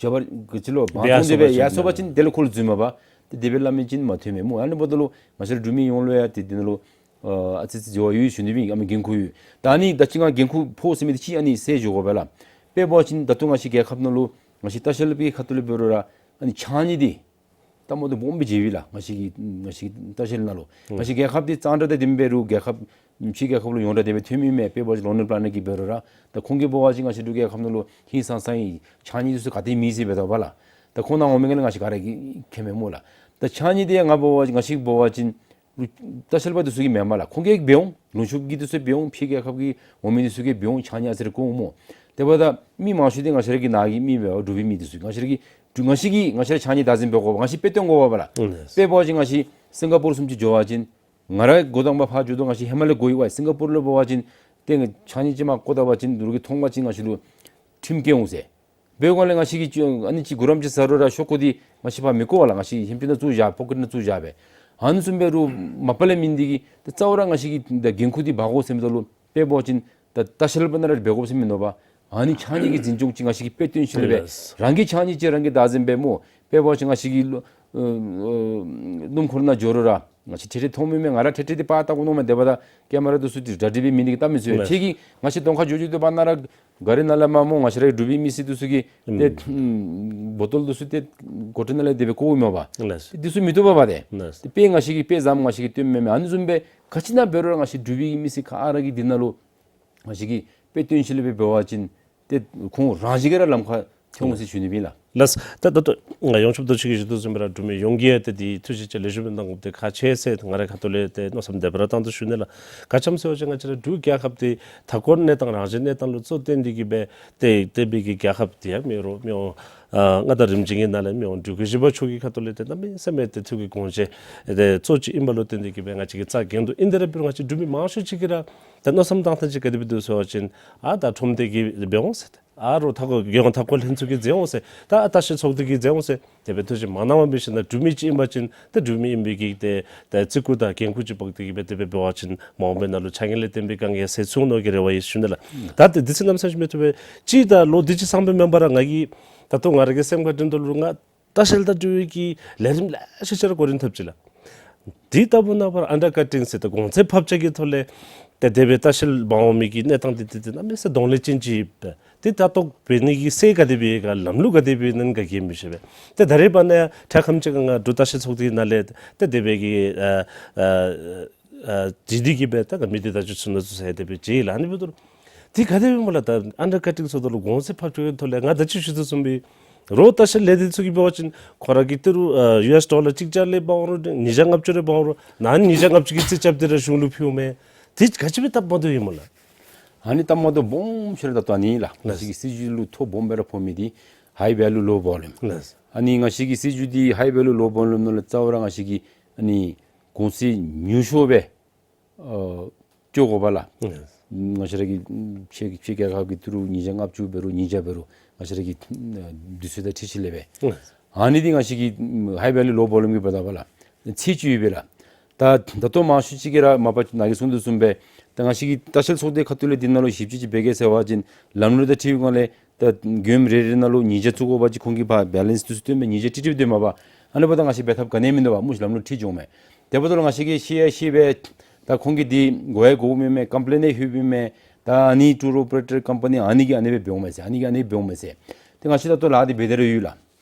བྱ་བ་ག་ཅི་ལོ་འབད་ཡར་སོང་སྟེ་སྦེ་སོང་པ་ཡར་སོང་པ་ཅིན་ཅིན་དེ་ལས་ཁོ་ལུ་འཛུལ་མས་པ། ཏེ་དེ་སྦེ་སླབ་མི་ཅིན་མ་ཐོན་མས་སྨོ། ཨ་ནི་འབདཝ་ད་ལུ་ང་བཅས་ར་འབྲུག་མི་ཡོངས་ལུ་ཡང་ཏེ་འདི་ནང་ལུ་ཨ་ཨ་ཙི་ཙི་འགྱོ་བ་ཡོད་ཞུ་ནི་སྦེ་ཨ་མི་འགན་ཁུར་ཡོད། ད་ཨ་ནི་ད་ཅི་ང་འགན་ཁུར་ཕོག་ཟེར་མི་འདི་ཅིག་ཨ་ནི་ཟེར་འགྱོ་དགོ་པས་ལགས། དཔེ་འབད་བ་ཅིན་ད་ལྟོ་ང་བཅས་རྒྱལ་ཁབ་ནང་ལུ་ང་བཅས་ལྟ་བཤལ་པའི་ཁ་ཐུག་ལས་འབད་རུང་ར་ཨ་ནི་ཕྱགས་སྙིགས་འདི་ད་མོ་ཏོ་སྦོམ་སྦེ་བྱེད་པས་ལགས། ང་བཅས་ཀྱི་ང་བཅས་ཀྱི་ལྟ་བཤལ་ནང་ལུ་ང་བཅས་རྒྱལ་ཁབ་འདི་གཙང་སྦྲ་དང་ལྡནམ་འབད་རུང་རྒྱལ་ཁབ་ཕྱི་རྒྱལ་ཁབ་ལུ་ཡོངས་གྲགས་དེ་སྦེ་ཐོན་མི་མས། དཔེ་འབད་བ་ཅིན་ལོན་ཌོན་པ་ལི་ནང་གི་འབད་རུང་ར་ད་ཁོང་གིས་འབད་བ་ཅིན་ང་བཅས་འབྲུག་རྒྱལ་ཁབ་ནང་ལུ་ཧིང་སངས་ས་ཨིན། ཕྱགས་སྙིགས་འདི་ཚུ་ག་ཏེ་མེད་ཟེར་འབད་དོ་བ་ལགས། ད་ཁོང་ནཱ་འོང་མི་ག་ལས་ང་བཅས་ག་ར་གིས་མཁྱེན་མས་སྨོ་ལགས། ད་ཕྱགས་སྙིགས་འདི་ང་འབད་བ་ང་བཅས་འབད་བ་ཅིན་ལྟ་བཤལ་པ་འདི་ཚུ་གིས་མེན་པ་ལགས། ཁོང་གིས་འབད་འོང་། ལུང་ཕྱོགས་ཀྱི་འདི་ཚུ་འབད་འོང་། ཕྱི་རྒྱལ་ཁབ་ཀྱི་འོང་མི་འདི་ཚུ་གིས་འབད་འོང་། ཕྱགས་སྙིགས་ཨ་ཙི་རེ་བཀོ་འོང་སྨོ། དེ་འབདཝ་ད་མི་མང་ཤོས་འདི་ང་བཅས་ར་གི་ནཱ་གི་མི་འབད་འབྲུག་པའི་མི་འདི་ཚུ་ང་བཅས་ར་གི་ང་བཅས་ཀྱིས་ང་བཅས་ར་ཕྱགས་སྙིགས་བདག་འཛིན་འབད་དགོ་པས། ང་བཅས་དཔེ་སྟོན་དགོ་པས་ལགས། ཨུམ། དཔེ་འབད་བ་ཅིན་ང་བཅས་སིང་ག་པུར་བཟུམ་ཅིག་འགྱོ་བ་ཅིན་ང་ར་འགོ་དང་པ་ཕར་འགྱོ་དོ། ང་བཅས་ཧེ་མ་ལས་འགོ་ཡོད་པས། སིང་ག་པུར་ལུ་འབད་བ་ཅིན་ཏེ་ཕྱགས་སྙིགས་ཅིག་མར་བཀོ་ད་པ་ཅིན་འདི་རུ་གིས་མཐོང་པ་ཅིན་ང་བཅས་ལུ་ཁྲིམས་བཀལ་འོང་ཟེར། འབད་དགོ་ལས་ང་བཅས་ཀྱིས་ཅིག་ཨ་ནི་ཅིག་གུ་རམ་ཅིག་ཟ་རུང་ར་ཤོག་ཀུ་འདི་ང་བཅས་ཕར་མི་བཀོ་བས་ལགས། ང་བཅས་ཧེམ་ཅུ་ནང་བཙུགས་བཞག། པོ་ཀེཊ་ནང་བཙུགས་བཞག་པས། ཨ་ནི་བཟུམ་འབད་རུང་མ་པ་ལས་མི་འདི་གིས་ཏེ་རྩ་བ་ར་ང་བཅས་ཀྱིས་ད་འགན་ཁུར་འདི་འབག་དགོ་ཟེར་མི་འདི་ལུ་དཔེ་འབད་བ་ཅིན་ད་ལྟ་བཤལ་པ་ནང་ར་འབད་དགོ་ཟེར་མི་མནོ་བས། ཨ་ནི་ཕྱགས་སྙིགས་ཀྱི་འཛིན་སྐྱོང་ཅིག་ང་བཅས་ཀྱིས་དཔེ་སྟོན་ཞིནམ་ལས་འབད། ལགས། རང་གི་ཕྱགས་སྙིགས་ཅིག་རང་གིས་བདག་འཛིན་འབད་སྨོ། དཔེ་འབད་བ་ཅིན་ང་བཅས་ཀྱིས་ལོ་ཨ་ཨ་སྣུམ་འཁོར་ནང་འགྱོ་རུང་ར་ང་བཅས་ཐད་ཐད་མཐོང་མི་མས། ང་ར་ཐད་ཐད་འདི་པར་བལྟ་དགོ་མནོཝ་མས། དེ་འབདཝ་ད་ཀེ་མ་ར་འདི་ཚུ་འདི་ར་འདྲ་འདྲ་སྦེ་མེད་ནི་གིས་བལྟ་མི་ཚུགས། ལགས། ཁྱོད་ཀྱིས་ང་བཅས་གདོང་ཁར་འགྱོ་འགྱོ་དེ་འབདཝ་ད་ནཱ་ར་གཱ་རི་ནང་ལས་མར་སྨོ་ང་བཅས་ར་འབྲུག་པའི་མི་སེར་འདི་ཚུ་གིས་ཏེ་ཨུམ་བོ་ཊོལ་འདི་ཚུ་ཏེ་གོ་ཊི་ནང་ལས་དེ་སྦེ་བཀོཝ་མས་པ། ལགས། འདི་ཚུ་མི་བཏུབ་པས་པ་ཏེ། ལགས། ཏེ་དཔེ་ང་བཅས་ཀྱིས་དཔེ་བཟུམ་ང་བཅས་ཀྱིས་སྟོནམ་མས། ཨ་ནི་བཟུམ་སྦེ་ག་ཅི་ནང་འབད་རུང་ར་ང་བཅས་འབྲུག་པའི་མི་སེར་ག་ར་གིས་འདི་ནང་ལུ་ང་བཅས་ཀྱིས་དཔེ་སྟོན་ཞིནམ་ལས་འབད་བ་ཅིན་ཏེ་ཁོང་རང་བཞིན་གྱིས་ར་ལམ་ཁར་ཐོན་འོང་ཟེར་ཞུ་ནི་ཨིན་ལགས། ལགས། ད་ད་ལྟོ་ང་ཡོངས་ཁྱབ་ཏུ་ཅིག་གིས་ཞུ་དོ་བཟུམ་སྦེ་ར་འབྲུག་མི་ཡོངས་ཀྱིས་ཡང་ཏེ་འདི་ཐུགས་རྗེ་ཆེ་ལེགས་ཤོམ་སྦེ་གནང་དགོཔ་འདི་ཁག་ཆེ་ཟེར་ང་རའི་ཁ་ཐུག་ལས་ཏེ་མནོ་བསམ་དེ་སྦེ་ར་བཏང་སྟེ་ཞུ་ནི་ལགས། ག་ཅི་སྨོ་ཟེར་བ་ཅིན་ང་བཅས་ར་འབྲུག་རྒྱལ་ཁབ་འདི་མཐའ་འཁོར་གནས་སྟངས་རང་བཞིན་གནས་སྟངས་ལུ་གཙོ་བཏོན་ཏེ་གིས་སྦེ་ཏེ་ཏེ་འབད་གི་རྒྱལ་ཁབ་འདི་ཡང་མི་རོ་མི་འོང་ཨ་མངའ་བདག་རིམ་བྱོན་གྱི་ནང་ལས་མི་འོང་འབྲུག་གི་བཞི་པ་མཆོག་གི་ཁ་ཐུག་ལས་ཏེ་གནམ་མེད་ས་མེད་ཏེ་ཐུགས་ཀྱི་དགོངས་བཞེད་ཏེ་གཙོ་ཅིག་ཨིནམ་ལུ་བརྟེན་ཏེ་གིས་སྦེ་ང་བཅས་ཀྱིས་རྩ་འགེངས་དོ་ཨིན། དེ་ར་འབད་རུང་ང་བཅས་འབྲུག་མི་མང་ཤོས་ཅིག་གིས་ར་ད་མནོ་བསམ་བཏང་ཐངས་ཅིག་ག་དེ་སྦེ་འདུག་ཟེར་བ་ཅིན་ཨ་ད་ཁྲོམ་སྡེ་གིས་འབད་འོང་ཟེར། ཨ་རོགས་མཐའ་འཁོར་རྒྱལ་ཡོངས་མཐའ་འཁོར་ལྷན་ཚོགས་ཀྱིས་མཛད་འོང་ཟེར། ད་ཨ་ལྟ་བཤལ་ཚོགས་སྡེ་གིས་མཛད་འོང་ཟེར། དེ་སྦེ་ཐུགས་རྗེ་མ་གནང་བར་འབད་ཞིནམ་ལས་འབྲུག་མི་ཅིག་ཨིན་པ་ཅིན་ད་འབྲུག་མི་ཨིན་པའི་གི་ཏེ་ད་བརྩི་བཀུར་དང་འགན་ཁུར་ཅིག་འབག་སྟེ་གིས་སྦེ་དེ་སྦེ་འབད་བ་ཅིན་མ་འོངས་པའི་ནང་ལུ་ཕྱགས་སྙིགས་ལས་བརྟེན་པའི་དཀའ་ངལ་སེལ་ཚུགས་མནོ་གི་རེ་བ་ཡོད་ཞུ་ནི་ལགས། ད་ཏེ་དུས་ཚོད་གནམ་མེད་ས་མེད་མི་ཐོབ་པས། ཅིག་ད་ལོ་འདི་ཅིག་ཚང་པའི་མེན་པར་ང་གིས་ད་ལྟོ་ང་ར་གི་སེམས་ཁར་དྲན་དོ་ལུ་ང་ལྟ་བཤལ་དང་འབྲེལ་བའི་གི་ལས་རིམ་ལེ་ཤ་ཅིག་ར་འགོ་འདྲེན་འཐབ་ཅི་ལགས། འདི་ལྟ་བུ་ནང་པར་ཨན་ཌར་ཀ་ཊིང་ཟེར་ད་གོང་ཚད་ཕབ་ཆག་གི་ཐོག་ལས་ཏེ་དེ་སྦེ་ལྟ་བཤལ་འབག་འོང་མི་གི་གནས་སྟངས་འདི་ཏེ་ཏེ་གནམ་མེད་ས་མེད་གདོང་ལེན་ཅན་ཅིག་ཨིན་པས། ཏེ་ད་ལྟོ་འབད་ནི་གི་སྲོལ་ག་དེ་སྦེ་ག་ལམ་ལུགས་ག་དེ་སྦེ་ཨིན་ན་ག་གིས་མི་ཤེས་པས། ཏེ་ད་རེས་འབདན་ཡང་ཁྲ་ཁམ་ཅིག་ཁར་ང་འབྲུག་ལྟ་བཤལ་ཚོགས་སྡེ་ནང་ལས་ཏེ་དེ་སྦེ་གི་ཨ་ཨ་ཨ་ཅིག་འདི་གིས་སྦེ་ད་ག་མི་འདི་ད་ཅི་ཚུ་ནང་ཚུ་ཟེར་དེ་སྦེ་ཅིག་ལགས། ཨ་ནི་འབདཝ་ད་འདི་ག་དེ་སྦེ་སྨོ་ལགས། ད་ཨན་ཌར་ཀ་ཊིང་ཟེརཝ་ད་ལུ་གོང་ཚད་ཕབ་ཆག་གི་ཐོག་ལས་ང་ད་ཅི་ཞུ་དོ་བཟུམ་སྦེ་རོགས་ལྟ་བཤལ་ལས་སྡེ་ཚུ་གིས་འབད་བ་ཅིན་ཁོ་ར་གིས་ཏི་རུ་ཨ་ཡུ་ཨེསི་ཌོ་ལར་གཅིག་བརྒྱ་ལས་འབག་འོང་རུང་ཉིས་བརྒྱ་ལྔ་བཅུ་ལས་འབག་འོང་རུང་ནཱ་ཉིས་བརྒྱ་ལྔ་བཅུ་གི་རྩིས་རྐྱབ་སྟེ་ར་གཞུང་ལུ་ཕུལཝ་མས། དེ་ག་ཅི་སྦེ་སྟབས་མ་བདེཝ་ཨིན་སྨོ་ལགས། ཨ་ནི་སྟབས་མ་བདེཝ་སྦོམ་ཤོས་ར་ད་ལྟོ་ཨ་ནི་ལགས། ལགས། ང་བཅས་ཀྱི་སྲིད་བྱུས་ལུ་ཐོ་སྦོམ་སྦེ་ར་ཕོག་མི་འདི་ཧའི་ཝེ་ལུ་ལོ་བོ་ལུམ། ལགས། ཨ་ནི་ང་བཅས་ཀྱི་སྲིད་བྱུས་འདི་ཧའི་ཝེ་ལུ་ལོ་བོ་ལུམ་ནང་ལུ་རྩ་བ་ར་ང་བཅས་ཀྱིས་ཨ་ནི་གོང་ཚད་ཉུང་ཤོས་སྦེ་ཨ་སྤྱོད་དགོ་པས་ལགས། ལགས། ང་བཅས་ར་གི་ཕྱི་ཕྱི་རྒྱལ་ཁབ་ཀྱི་ཏི་རུ་ཉིས་བརྒྱ་ལྔ་བཅུ་འབད་རུང་ཉིས་བརྒྱ་འབད་རུང་ང་བཅས་ར་གི་དུས་ཚོད་དང་འཁྲིལ་ཞིནམ་ལས་སྦེ། ཨ་ནི་འདི་ང་བཅས་ཀྱི་high value low volume གི་འབདཝ་ད་ལུ་ཚད་ཅིག་ཡོད་པས་ལགས། ད་ད་ལྟོ་མང་ཤོས་ཅིག་གིས་ར་མ་པ་ནཱ་གིས་གསུངས་དོ་བཟུམ་སྦེ་ད་ང་བཅས་ཀྱི་ལྟ་བཤལ་ཚོགས་སྡེ་ཁ་ཐུག་ལས་འདི་ནང་ལུ་ཞིབ་དཔྱད་ཅིག་འབད་གེ་ཟེར་བ་ཅིན་ལམ་ལུགས་དང་འཁྲིལ་བའི་སྒང་ལས་ད་མགྱོནམ་རེ་རེ་ནང་ལུ་ཉིས་བརྒྱ་བཙུགས་དགོ་པ་ཅིན་ཁོང་གིས་ཕར་balance དུས་ཚོད་སྟོན་མས། ཉིས་བརྒྱ་ཏིག་ཏིག་སྟོན་མས་པ། ཨ་ནི་འབདཝ་ད་ང་བཅས་འབད་ཐབས་ག་ནི་ཡང་མིན་འདུག་པ་སྨོ་ཤི། ལམ་ལུགས་འཁྲིལ་འགྱོཝ་མས། དེ་འབདཝ་ད་ལུ་ང་བཅས་ཀྱིས་ཤེས་ཡང་ཤེས་པས། ད་ཁོང་གིས་འདི་དགོ་ཡང་དགོཔ་མེན་མས། complain ཡང་ལྷོདཔ་མེན་མས། ད་ཨ་ནི་tour operator company ཨ་ནི་གིས་ཨ་ནི་སྦེ་འབདཝ་མས་ཟེར། ཨ་ནི་གིས་ཨ་ནི་སྦེ་འབདཝ་མས་ཟེར། ཏེ་ང་བཅས་ད་ལྟོ་ལཱ་འདི་འབད་དེ་ར་ཡོད་ལགས།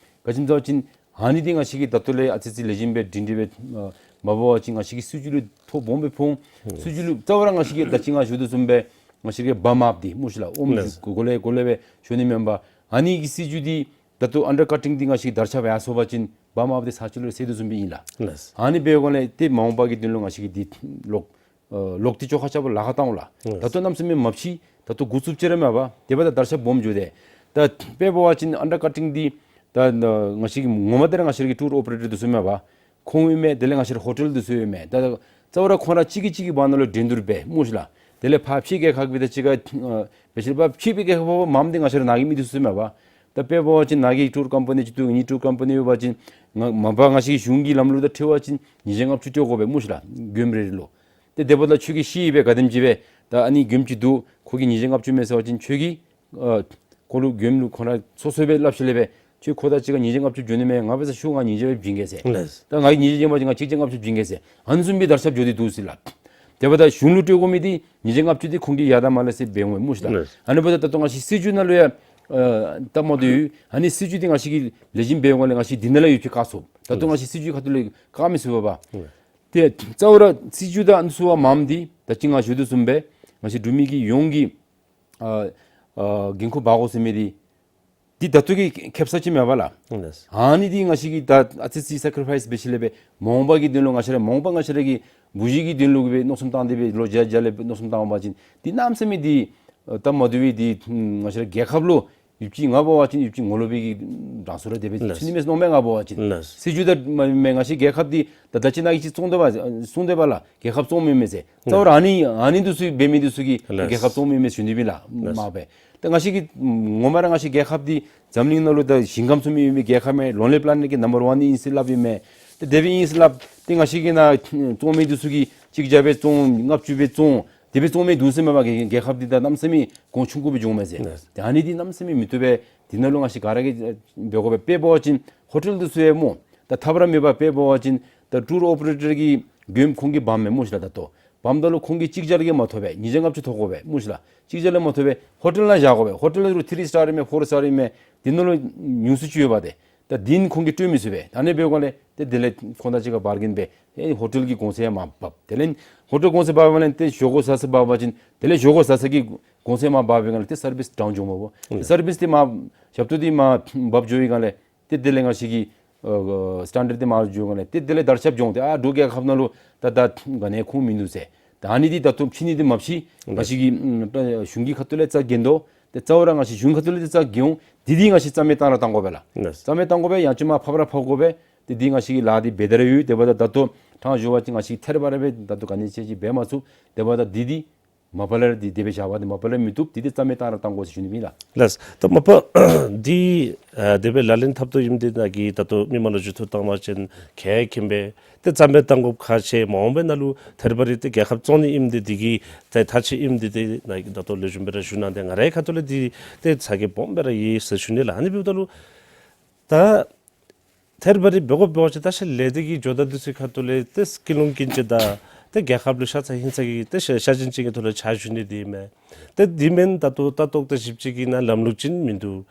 ག་ཅི་སྨོ་ཟེར་བ་ཅིན་ཨ་ནི་འདི་ང་བཅས་ཀྱིས་ད་ལྟོ་ལས་ཨ་ཙི་ཙི་ལེགས་ཤོམ་སྦེ་སྒྲིང་སྒྲི་སྦེ་ཨ་མ་འབད་བ་ཅིན་ང་བཅས་ཀྱི་སྲིད་བྱུས་ལུ་ཐོ་སྦོམ་སྦེ་ཕོག། སྲིད་བྱུས་ལུ་རྩ་བ་ར་ང་བཅས་ཀྱིས་ད་ཅི་ང་ཞུ་དོ་བཟུམ་སྦེ་ང་བཅས་ཀྱིས་bottom up འདི་སྨོ་ཤི་ལགས། ཨོམ་ལགས། གོ་ལེ་གོ་ལེ་སྦེ་ཞུ་ནི་མེན་པ། ཨ་ནི་གི་སྲིད་བྱུས་འདི་ད་ལྟོ་undercutting འདི་ང་བཅས་ཀྱིས་དར་ཁྱབ་ཡར་སོང་པ་ཅིན་bottom up འདི་ས་ཆ་ལུ་སེལ་དོ་བཟུམ་སྦེ་ཨིན་ལགས། ལགས། ཨ་ནི་འབད་བའི་སྒང་ལས་ཏེ་མ་འོངས་པ་གི་དོན་ལུ་ང་བཅས་ཀྱིས་འདི་ལོག་ཨ་ལོག་སྟེ་བཅོ་ཁ་རྐྱབ་པར་ལཱ་ཁག་བཏང་འོང་ལགས། ལགས། ད་ལྟོ་གནམ་མེད་ས་མེད་མ་ཕྱི། ད་ལྟོ་འགོ་བཙུགསཔ་ཅིག་ར་མས་པ། དེ་འབདཝ་ད་དར་ཁྱབ་སྦོམ་འགྱོ་སྟེ། ད་དཔེ་འབད་བ་ཅིན་undercutting འདི་ད་ང་བཅས་ཀྱི་ངོ་མ་འདི་ར་ང་བཅས་ར་གི་tour operator འདི་ཚུ་མས་པ། ཁོང་ཡོད་མས། དེ་ལས་ང་བཅས་ར་ཧོ་ཊེལ་འདི་ཚུ་ཡོད་མས། ད་རྩ་བ་ར་ཁོང་ར་གཅིག་གིས་གཅིག་གི་བར་ན་ལུ་འགྲན་བསྡུར་འབད་སྨོ་ཤི་ལགས། དེ་ལས་ཕར་ཕྱི་རྒྱལ་ཁབ་ཀྱི་ད་ཅི་ག་ཨ་འབད་ཞིནམ་ལས་ཕར་ཕྱི་རྒྱལ་ཁབ་མ་མ་འདི་ང་བཅས་ར་ནཱ་གི་མི་འདི་ཚུ་མས་པ། ད་དཔེ་འབད་བ་ཅིན་ནཱ་གི་tour company ཅིག་འདུག། ཨ་ནི་tour company ཡོད་པ་ཅིན་ང་མ་པ་ང་བཅས་གཞུང་གི་ལམ་ལུགས་དང་འཁྲིལ་བ་ཅིན་ཉིས་བརྒྱ་ལྔ་བཅུ་སྤྲོད་དགོ་པས་སྨོ་ཤི་ལགས། མགྱོནམ་རེ་རེ་ལུ། ཏེ་དེ་འབདཝ་ད་ཁྱོད་ཀྱིས་ཤེས་ཡི་པས་ག་དེམ་ཅིག་སྦེ། ད་ཨ་ནི་མགྱོནམ་ཅིག་འདུག། ཁོ་གིས་ཉིས་བརྒྱ་ལྔ་བཅུ་མས་ཟེར་བ་ཅིན་ཁྱོད་ཀྱིས་ཨ་ཁོ་ལུ་མགྱོནམ་ལུ་ཁོ་ར་སོ་སོ་སྦེ་སླབ་ཞིནམ་ལས་སྦེ་ཁྱོད་ཁོ་དང་གཅིག་ཁར་ཉིས་བརྒྱ་ལྔ་བཅུ་འགྱོ་ནི་མས། ང་འབད་སར་ཤོག། ང་ཉིས་བརྒྱ་སྦེ་བྱིན་གེ་ཟེར། ལགས། ད་ང་གིས་ཉིས་བརྒྱ་བྱིན་པ་ཅིན་ང་གཅིག་བརྒྱ་ལྔ་བཅུ་བྱིན་གེ་ཟེར། ཨ་ནི་བཟུམ་སྦེ་དར་ཁྱབ་འགྱོ་སྟེ་འདུག་ཟེར་ལགས། དེ་འབདཝ་ད་གཞུང་ལུ་སྤྲོད་དགོ་མི་འདི་ཉིས་བརྒྱ་ལྔ་བཅུ་འདི་ཁོང་གིས་ཡར་དང་མར་ལས་ཟེར་འབད་འོང་སྨོ་ཤི་ལགས། ལགས། ཨ་ནི་འབདཝ་ད་ད་ལྟོ་ང་བཅས་སྲིད་བྱུས་ནང་ལུ་ཡང་ཨ་སྟབས་མ་བདེཝ་ཡོད། ཨ་ནི་སྲིད་བྱུས་འདི་ང་བཅས་ཀྱིས་ལེགས་ཤོམ་འབད་བའི་སྒང་ལས་ང་བཅས་འདི་ནང་ལས་ཡོད་པའི་བཀག་ཚུགས། ད་ལྟོ་ང་བཅས་སྲིད་བྱུས་ཁ་ཐུག་ལས་བཀག་མི་ཚུགས་པས་པ། ལགས། ཏེ་རྩ་བ་ར་སྲིད་བྱུས་དང་ཨ་ནི་ཚུ་བ་མངམ་འདི་ད་ཅི་ང་ཞུ་དོ་བཟུམ་སྦེ་ང་བཅས་འབྲུག་མི་གི་ཡོངས་ཀྱི་ཨ་ཨ་འགན་ཁུར་འབག་དགོ་ཟེར་མི་འདི་འདི་ད་ལྟོ་གི་ཁེབ་ས་ཅིག་མས་པ་ལགས། ལགས། ཨ་ནི་འདི་ང་བཅས་ཀྱིས་ད་ཨ་ཙི་ཙི་སེ་ཀི་རི་ཕའིསི་འབད་ཞིནམ་ལས་སྦེ་མ་འོངས་པ་གི་དོན་ལུ་ང་བཅས་ར་མ་འོངས་པ་ང་བཅས་ར་གི་བུ་གཞི་གི་དོན་ལུ་གི་སྦེ་མནོ་བསམ་བཏང་སྟེ་སྦེ་ལོ་བརྒྱ་བརྒྱ་ལས་སྦེ་མནོ་བསམ་བཏང་པ་ཅིན་འདི་གནམ་མེད་ས་མེད་འདི་ཨ་སྟབས་མ་བདེཝ་འདི་ང་བཅས་ར་རྒྱལ་ཁབ་ལུ་ཡུདཔ་ཅིག་ང་འབད་བ་ཅིན་ཡུདཔ་ཅིག་ངོ་ལོག་པའི་གི་གྲངས་སུ་ར་དེ་སྦེ་ལགས། ཚུད་ནི་མས་མནོཝ་མས་ང་འབད་བ་ཅིན། ལགས། སྲིད་བྱུས་དང་མ་མ་ང་བཅས་རྒྱལ་ཁབ་འདི་ད་ད་ཅི་ནཱ་གིས་ཅིག་གསུངས་དོ་བ་གསུངས་དོ་བ་ལགས། རྒྱལ་ཁབ་བཙོང་མི་མས་ཟེར། ལགས། རྩ་བ་ར་ཨ་ནི་ཨ་ནི་འདི་ཚུ་འབད་མི་འདི་ཚུ་གིས་ལགས། རྒྱལ་ཁབ་བཙོང་མི་མས་ཞུ་ནི་སྦེ་ལགས། ལགས། མ་པ་ད་ང་བཅས་ཀྱི་ངོ་མ་ར་ང་བཅས་རྒྱལ་ཁབ་འདི་འཛམ་གླིང་ནང་ལུ་ད་ཞིང་ཁམས་སྲུང་མི་ཡོད་མི་རྒྱལ་ཁབ་མས། Lonely Planet གི་number one ཨིན་ཟེར་སླབ་ཨིན་མས། ད་དེ་སྦེ་ཨིན་ཟེར་སླབ། ཏེ་ང་བཅས་ཀྱི་ནཱ་བཙོང་མི་འདི་ཚུ་གིས་གཅིག་བརྒྱ་སྦེ་བཙོང་ལྔ་བཅུ་སྦེ་བཙོང་དེ་སྦེ་བཙོང་མི་འདུག་ཟེར་མས་པ། རྒྱལ་རྒྱལ་ཁབ་འདི་ད་གནམ་མེད་ས་མེད་གོང་ཆུང་ཀུ་སྦེ་འགྱོཝ་མས་ཟེར། ལགས། ཏེ་ཨ་ནི་འདི་གནམ་མེད་ས་མེད་མི་བཏུབ་པས། འདི་ནང་ལུ་ང་བཅས་ག་ར་གིས་འབད་དགོ་པས། དཔེ་འབད་བ་ཅིན་ཧོ་ཊེལ་འདི་ཚུ་ཡང་སྨོ་ད་ཐབས་ར་མེད་པ། དཔེ་འབད་བ་ཅིན་ད་ཊུར་ཨོ་པ་རེ་ཊར་གྱི་མགྱོནམ་ཁོང་གིས་འབག་མས་སྨོ་ཤི་ལགས། ད་ལྟོ་འབགམ་ད་ལུ་ཁོང་གིས་གཅིག་བརྒྱ་ལས་བརྒལ་མ་ཐོབ་པས། ཉིས་བརྒྱ་ལྔ་བཅུ་ཐོབ་དགོ་པས་སྨོ་ཤི་ལགས། གཅིག་བརྒྱ་ལས་མ་ཐོབ་པས། ཧོ་ཊེལ་ནང་བཞག་དགོ་པས། ཧོ་ཊེལ་རུང་ཐི་རི་སི་ཊར་ཨིན་མས་ཕོར་སི་ཊར་ཨིན་མས། འདི་ནང་ལུ་ཉུང་སུ་ཅིག་ཡོད་པ་ཏེ། ད་འདི་ཁོང་གིས་སྤྲོད་མི་ཚུགས་པས། ད་ཨ་ནི་འབད་བའི་སྒང་ལས་ཏེ་དེ་ལས་ཁོང་དང་གཅིག་ཁར་བར་གེན་འབད། ཨེ་ཧོ་ཊེལ་གྱི་གོང་ཚད་མར་འབག། དེ་ལས་ཧོ་ཊེལ་གོང་ཚད་འབག་པའི་སྒང་ལས་ཏེ་ཞོག་ཁོག་ཟ་ས་འབག་པ་ཅིན་དེ་ལས་ཞོག་ཁོག་ཟ་ས་གི་གོང་ཚད་མར་འབག་པའི་སྒང་ལས་ཏེ་སར་བིསི་ཌའུན་འགྱོཝ་མས་པ། ལགས། སར་བིསི་འདི་མར་ཞབས་ཏོག་འདི་མར་འབག་འགྱོ་བའི་སྒང་ལས་ཏེ་དེ་ལས་ང་བཅས་ཀྱི་ཨ་སི་ཊེན་ཌརཌ་འདི་མར་འགྱོ་བའི་སྒང་ལས་ཏེ་དེ་ལས་དར་ཁྱབ་འགྱོ་འོང་། ཏེ་ཨ་འབྲུག་རྒྱལ་ཁབ་ནང་ལུ་ད་ད་ག་ནི་ཡང་ཁུངས་མིན་འདུག་ཟེར། ད་ཨ་ནི་འདི་ད་ལྟོ་ཕྱི་ནི་འདི་མ་ཕྱི། ང་བཅས་ཀྱི་ཨམ་གཞུང་གི་ཁ་ཐུག་ལས་རྩ་འགེངས་དོ། ཏེ་རྩ་བ་ར་ང་བཅས་གཞུང་ཁ་ཐུག་ལས་ཏེ་རྩ་འགེངས་འོང་། འདི་འདི་ང་བཅས་རྩ་མེད་བཏང་ར་བཏང་དགོ་པས་ལགས། ལགས། རྩ་མེད་བཏང་དགོ་པས། ཡང་ཅིན་མར་ཕབ་ར་ཕབ་དགོ་པས། ཏེ་འདི་ང་བཅས་ཀྱི་ལཱ་འདི་འབད་དེ་ར་ཡོད། དེ་འབདཝ་ད་ད་ལྟོ་དྲང་ཞུ་བ་ཅིན་ང་བཅས་ཐད་རི་བ་རི་སྦེ་ད་ལྟོ་ག་ནི་ཅིག་ཅིག་འབད་མ་ཚུགས། དེ་འབདཝ་ད་འདི་འདི་མ་པ་ལས་ར་འདི་དེ་སྦེ་བཞག་པ་འདི་མ་པ་ལས་མི་བཏུབ། འདི་འདི་རྩ་མེད་བཏང་ར་བཏང་དགོ་ཟེར་ཞུ་ནི་ཨིན་ལགས། ལགས། ད་མ་པ་འདི་ཨ་དེ་སྦེ་ལག་ལེན་འཐབ་དོ་ཨིནམ་འདི་ནཱ་གིས་ད་ལྟོ་མི་མང་ལུ་ཞུ་དོ་བཏང་པ་ཅིན་ག་ཡང་མཁྱེན་པས། ཏེ་རྩ་མེད་བཏང་དགོཔ་ཁག་ཆེ། མ་འོངས་པའི་ནང་ལུ་ཐད་རི་བ་རི་ཏེ་རྒྱལ་ཁབ་བཙོང་ནི་ཨིནམ་འདི་འདི་གི་ཏེ་ཐག་ཆོད་ཨིནམ་འདི་ཏེ་ནཱ་གིས་ད་ལྟོ་ལེགས་ཤོམ་སྦེ་ར་ཞུ་གནང་སྟེ་ང་རའི་ཁ་ཐུག་ལས་འདི་ཏེ་ཚ་གྱང་སྦོམ་སྦེ་ར་ཡོད་ཟེར་ཞུ་ནི་ལགས། ཨ་ནི་འབདཝ་ད་ལུ་ད་ཐད་རི་བ་རི་འབད་དགོ་པ་ཅིན་ད་ཤ་ལས་སྡེ་གི་ཇོ་བདག་འདི་ཚུ་ཁ་ཐུག་ལས་ཏེ་ཀུན་སློང་ཀུན་སྤྱོད་དང་ཏེ་རྒྱལ་ཁབ་ལུ་ཤ་ཚ་ཧིང་ཚ་གི་ཏེ་ཤ་ཤ་ཞེན་ཅན་གྱི་ཐོག་ལས་ཕྱག་ཞུ་ནི་འདི་མས། ཏེ་འདི་མེན་ད་ལྟོ་ལྟ་རྟོག་དང་ཞིབ་དཔྱད་ཀྱི་ནང་ལམ་ལུགས་ཅིག་མིན་འདུག།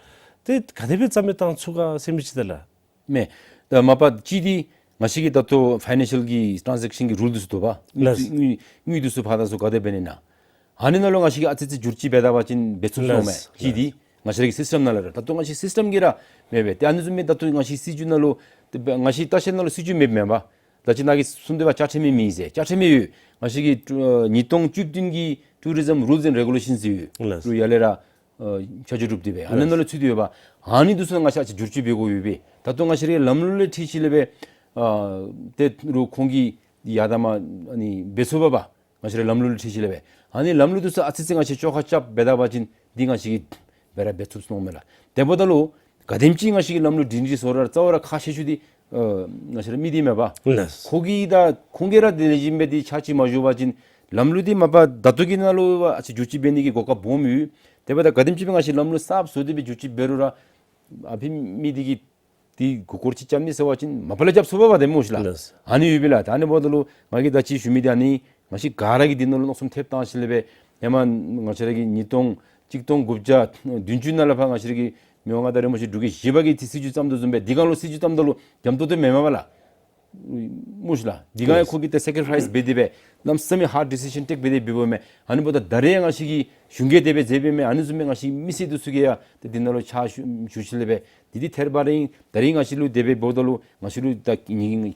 ཏེ་ག་དེ་སྦེ་རྩ་མེད་བཏང་ཚུགས་ག་ཟེར་མི་ཅིག་ད་ལགས། མེན། ད་མ་པ་གཅིག་འདི་ང་བཅས་ཀྱི་ད་ལྟོ་ཕའི་ནན་ཤལ་གྱི་ཊཱན་ཛེཀ་ཤཱན་གྱི་རུལ་འདི་ཚུ་འདུག་པ། ལགས། དངུལ་དངུལ་འདི་ཚུ་ཕར་དང་ཚུར་ག་དེ་འབད་ནི་ཨིན་ན། ཨ་ནི་ནང་ལུ་ང་བཅས་ཀྱིས་ཨ་ཙི་ཙི་བསྒྱུར་བཅོས་འབད་ད་པ་ཅིན་འབད་ཚུགས་སོང་མས། ལགས། གཅིག་འདི་ང་བཅས་ར་གི་སིསི་ཊེམ་ནང་ལས་ར་ད་ལྟོ་ང་བཅས་སིསི་ཊེམ་གྱིས་ར་མེད་པས། ཏེ་ཨ་ནི་བཟུམ་མའི་ད་ལྟོ་ང་བཅས་སྲིད་བྱུས་ནང་ལུ་ཏེ་ང་བཅས་ལྟ་བཤལ་ནང་ལུ་སྲིད་བྱུས་མེདཔ་མེན་པ། ད་ཅི་ནཱ་གིས་གསུངས་དོ་བ་བཅའ་ཁྲིམས་མེད་མི་ཟེར། བཅའ་ཁྲིམས་ཡོད། ང་བཅས་ཀྱི་ཨ་ཉིས་སྟོང་བཅུ་བདུན་གྱི་ཊུ་རི་ཛིམ་རུལས་ཨེནཌ་རེ་གུ་ལེ་ཤཱནསི་ཡོད། ལགས། རུ་ཡར་ལས་ར་ཨ་ཆ་འཇོག་གྲུབ་སྟེ་སྦེ་ཨ་ནི་ནང་ལུ་ཚུད་དེ་ཡོད་པ། ཨ་ནི་འདི་ཚུ་ང་བཅས་ཨ་ཙི་བསྒྱུར་བཅོས་འབད་དགོ་ཡོད་པས། ད་ལྟོ་ང་བཅས་རའི་ལམ་ལུགས་ལས་འཁྲིལ་ཞིནམ་ལས་སྦེ་ཨ་ཏེ་རུང་ཁོང་གིས་ཡར་དང་མར་ཨ་ནི་འབད་ཚུགས་པས་པ། ང་བཅས་ར་ལམ་ལུགས་ལུ་འཁྲིལ་ཞིནམ་ལས་སྦེ། ཨ་ནི་ལམ་ལུགས་འདི་ཚུ་ཨ་ཙི་ཙི་ང་བཅས་བཅོ་ཁ་རྐྱབ་འབད་ད་པ་ཅིན་འདི་ང་བཅས་ཀྱིས་སྦེ་ར་འབད་ཚུགས་ཚུགས་མས་ལགས། དེ་འབདཝ་ད་ལུ་ག་དེམ་ཅིག་ང་བཅས་ཀྱིས་ལམ་ལུགས་སྒྲིང་སྒྲི་བཟོ་རུང་ར་རྩ་བ་ར་ཁག་ཆེ་ཤོས་འདི་ཨ་ང་བཅས་ར་མི་འདི་མས་པ། ལགས། ཁོ་གིས་ད་ཁོང་གིས་ར་དེ་ལེགས་ཤོམ་སྦེ་འདི་ཕྱག་ཕྱིད་མ་ཞུ་བ་ཅིན་ལམ་ལུགས་འདི་མ་པ་ད་ལྟོ་གི་ནང་ལུ་ཨ་ཙི་བསྒྱུར་བཅོས་འབད་ནི་གི་གོ་སྐབས་སྦོམ་ཡོད། དེ་འབདཝ་ད་ག་དེམ་ཅིག་སྦེ་ང་བཅས་ལམ་ལུགས་གསརཔ་བཟོ་སྟེ་སྦེ་བསྒྱུར་བཅོས་འབད་རུང་ར་ཨ་ཕི་མི་འདི་གིས་འདི་མགུ་སྐོར་ཅིག་རྐྱབ་ནི་ཟེར་བ་ཅིན་མ་པ་ལས་རྐྱབ་ཚུགས་པས་པ་ཏེ་སྨོ་ཤིག་ལགས། ལགས། ཨ་ནི་ཡོད་པས་ལགས། ད་ཨ་ནི་འབདཝ་ད་ལུ་ང་གིས་ད་ཅི་ཞུ་མི་འདི་ཨ་ནི་ང་བཅས་ག་ར་གིས་འདི་ནང་ལུ་མནོ་བསམ་ཐེབས་བཏང་ཞིནམ་ལས་སྦེ་ཧེ་མ་ང་བཅས་ར་གི་ཉིས་སྟོང་གཅིག་སྟོང་དགུ་བརྒྱ་བདུན་ཅུ་ནང་ལས་ཕར་ང་བཅས་ར་གི་མི་དབང་མངའ་བདག་རིན་པོ་ཆེ་འབྲུག་རྒྱལ་བཞི་པ་གིས་འདི་སྲིད་བྱུས་བརྩམ་དོ་བཟུམ་སྦེ་འདི་གང་ལུ་སྲིད་བྱུས་བརྩམ་ད་ལུ་འཇམ་ཏོང་ཏོ་མེན་མས་པ་ལགས། སྨོ་ཤིག་ལགས། འདི་གང་ཡང་ཁོ་གིས་ཏེ་སེ་ཀི་རི་ཕ་ཡིསི་འབད་དེ་སྦེ་གནམ་མེད་ས་མེད་ཧརཌ་ཌི་སི་ཤཱན་ཊེཀ་འབད་དེ་འབདཝ་མས། ཨ་ནི་འབདཝ་ད་ད་རེས་ང་བཅས་ཀྱི་གཞུང་གིས་དེ་སྦེ་མཛད་པའི་མས། ཨ་ནི་བཟུམ་སྦེ་ང་བཅས་མི་སེར་འདི་ཚུ་གིས་ཡང་ཏེ་འདི་ནང་ལུ་ཕྱག་ཞུ་ཞུ་ཞིནམ་ལས་སྦེ་འདི་འདི་ཐད་རི་བ་རི་ད་རེས་ང་བཅས་ལུ་དེ་སྦེ་འབདཝ་ད་ལུ་ང་བཅས་ལུ་ད་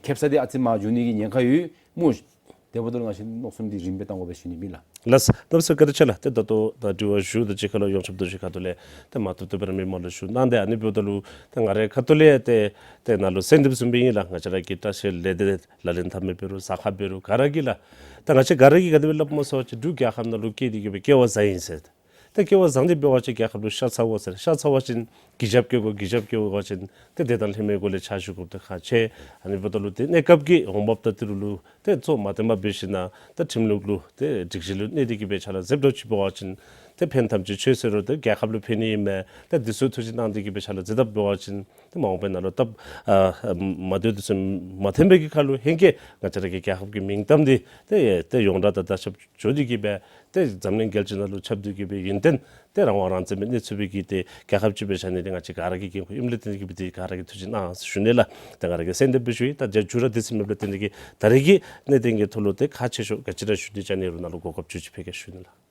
ཁེབ་ས་འདི་ཨ་ཙི་མར་འགྱོ་ནི་གི་ཉེན་ཁ་ཡོད་སྨོ་ཤིག། དེ་འབདཝ་ད་ལུ་ང་བཅས་མནོ་བསམ་འདི་རིམ་པས་བཏང་དགོ་པས་ཞུ་ནི་ཨིན་ལགས། ལགས། གནམ་མེད་ས་མེད་བཀའ་དྲིན་ཆེ་ལགས། ཏེ་ད་ལྟོ་ད་དྲི་བ་ཞུ་དོ་ཅིག་ཁར་ལུ་ཡོངས་ཁྱབ་འདུ་ཤེས་ཁ་ཐུག་ལས་ཏེ་མ་བཏུབ་བཏུབ་སྦེ་ར་མི་མང་ལུ་ཞུ་གནང་སྟེ་ཨ་ནི་འབདཝ་ད་ལུ་ཏེ་ང་རའི་ཁ་ཐུག་ལས་ཏེ་ཏེ་ནཱ་ལུ་གསོལ་འདེབས་གསུངམ་སྦེ་ཨིན་ལགས། ང་བཅས་ར་གི་བཀྲ་ཤིས་ལས་སྡེ་ལག་ལེན་འཐབ་མི་འབད་རུང་ཟ་ཁང་འབད་རུང་ག་ར་གིས་ལགས། ད་ང་བཅས་ག་ར་གིས་ག་དེ་སྦེ་སླབ་སྨོ་ཟེར་བ་ཅིན་འབྲུག་རྒྱལ་ཁབ་ནང་ལུ་སྐྱེས་ཏེ་གི་སྦེ་སྐྱེ་བ་བཟང་ཡི་ཟེར། ད་སྐྱེ་བ་བཟང་སྟེ་འབད་བ་ཅིན་རྒྱལ་ཁབ་ལུ་ཤ་ཚ་དགོ་ཟེར། ཤ་ཚ་བ་ཅིན་གུས་ཞབས་བསྐྱེད་དགོ། གུས་ཞབས་བསྐྱེད་དགོ་པ་ཅིན་ཏེ་དེ་དང་ལྷན་མི་སྒོ་ལས་ཕྱག་ཞུ་དགོཔ་དེ་ཁག་ཆེ། ཨ་ནི་འབདཝ་ད་ལུ་ཏེ་གནས་སྐབས་ཀྱི་འོང་འབབ་དང་ཏི་རུ་ལུ་ཏེ་གཙོ་མ་བཏོན་པར་འབད་ཞིནམ་ལས་ད་ཁྲིམས་ལུགས་ལུ་ཏེ་སྒྲིག་གཞི་ལུ་གནས་ཏེ་གི་སྦེ་ཕྱག་ལཱ་མཛདཔ་འདྲཝ་ཅིག་འབད་བ་ཅིན་ཏེ་ཕན་ཐབས་ཅིག་ཆེ་ཟེར་རུང་ཏེ་རྒྱལ་ཁབ་ལུ་ཕན་ནི་ཨིན་མས། ཏེ་འདི་ཚུ་ཐུགས་བཞེད་གནང་སྟེ་གི་སྦེ་ཕྱག་ལཱ་མཛད་དཔ་འབད་བ་ཅིན་ཏེ་མ་འོངས་པའི་ནང་ལུ་སྟབས་ཨ་མ་བདེཝ་འདི་ཚུ་མ་ཐོན་པའི་གི་ཁར་ལུ་ཧེང་སྐལ་ང་བཅས་ར་གི་རྒྱལ་ཁབ་ཀྱི་མིང་གཏམ་འདི་ཏེ་ཏེ་ཡོངས་གྲགས་དང་དར་ཁྱབ་འགྱོ་སྟེ་གི་སྦེ་ཏེ་འཛམ་གླིང་རྒྱལ་སྤྱི་ནང་ལུ་ཁྱབ་སྟེ་གི་སྦེ་ཡུན་བརྟན་ཏེ་རང་དབང་རང་བཙན་སྦེ་གནས་ཚུགས་པའི་གི་ཏེ་རྒྱལ་ཁབ་ཅིག་སྦེ་བཞག་ནི་འདི་ང་བཅས་ག་ར་གི་འགན་ཁུར་ཨིནམ་ལས་བརྟེན་ཏེ་གི་སྦེ་ཏེ་ག་ར་གིས་ཐུགས་བཞེད་གནང་ཟེར་ཞུ་ནི་ལགས། ཏེ་ང་ར་གིས་གསོལ་འདེབས་སྦེ་ཞུ་ཡི། ད་རྒྱ་མཇུག་ར་དུས་ཚོད་མེདཔ་ལས་བརྟེན་ཏེ་གི་ད་རེས་ཀྱི་གནད་དོན་གྱི་ཐོག་ལུ་ཏེ་ཁག་ཆེ་ཤོས་ག་ཅི་ར་ཞུ་ནི་ཅིག་ཨ་ནི་རུང་ནཱ་ལུ་གོ་སྐབས་ཅིག་ཅིག་ཕུལ་གེ་ཞུ་ནི་ལགས།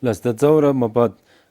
ལགས། ད་རྩ་བ་ར་མ་པ་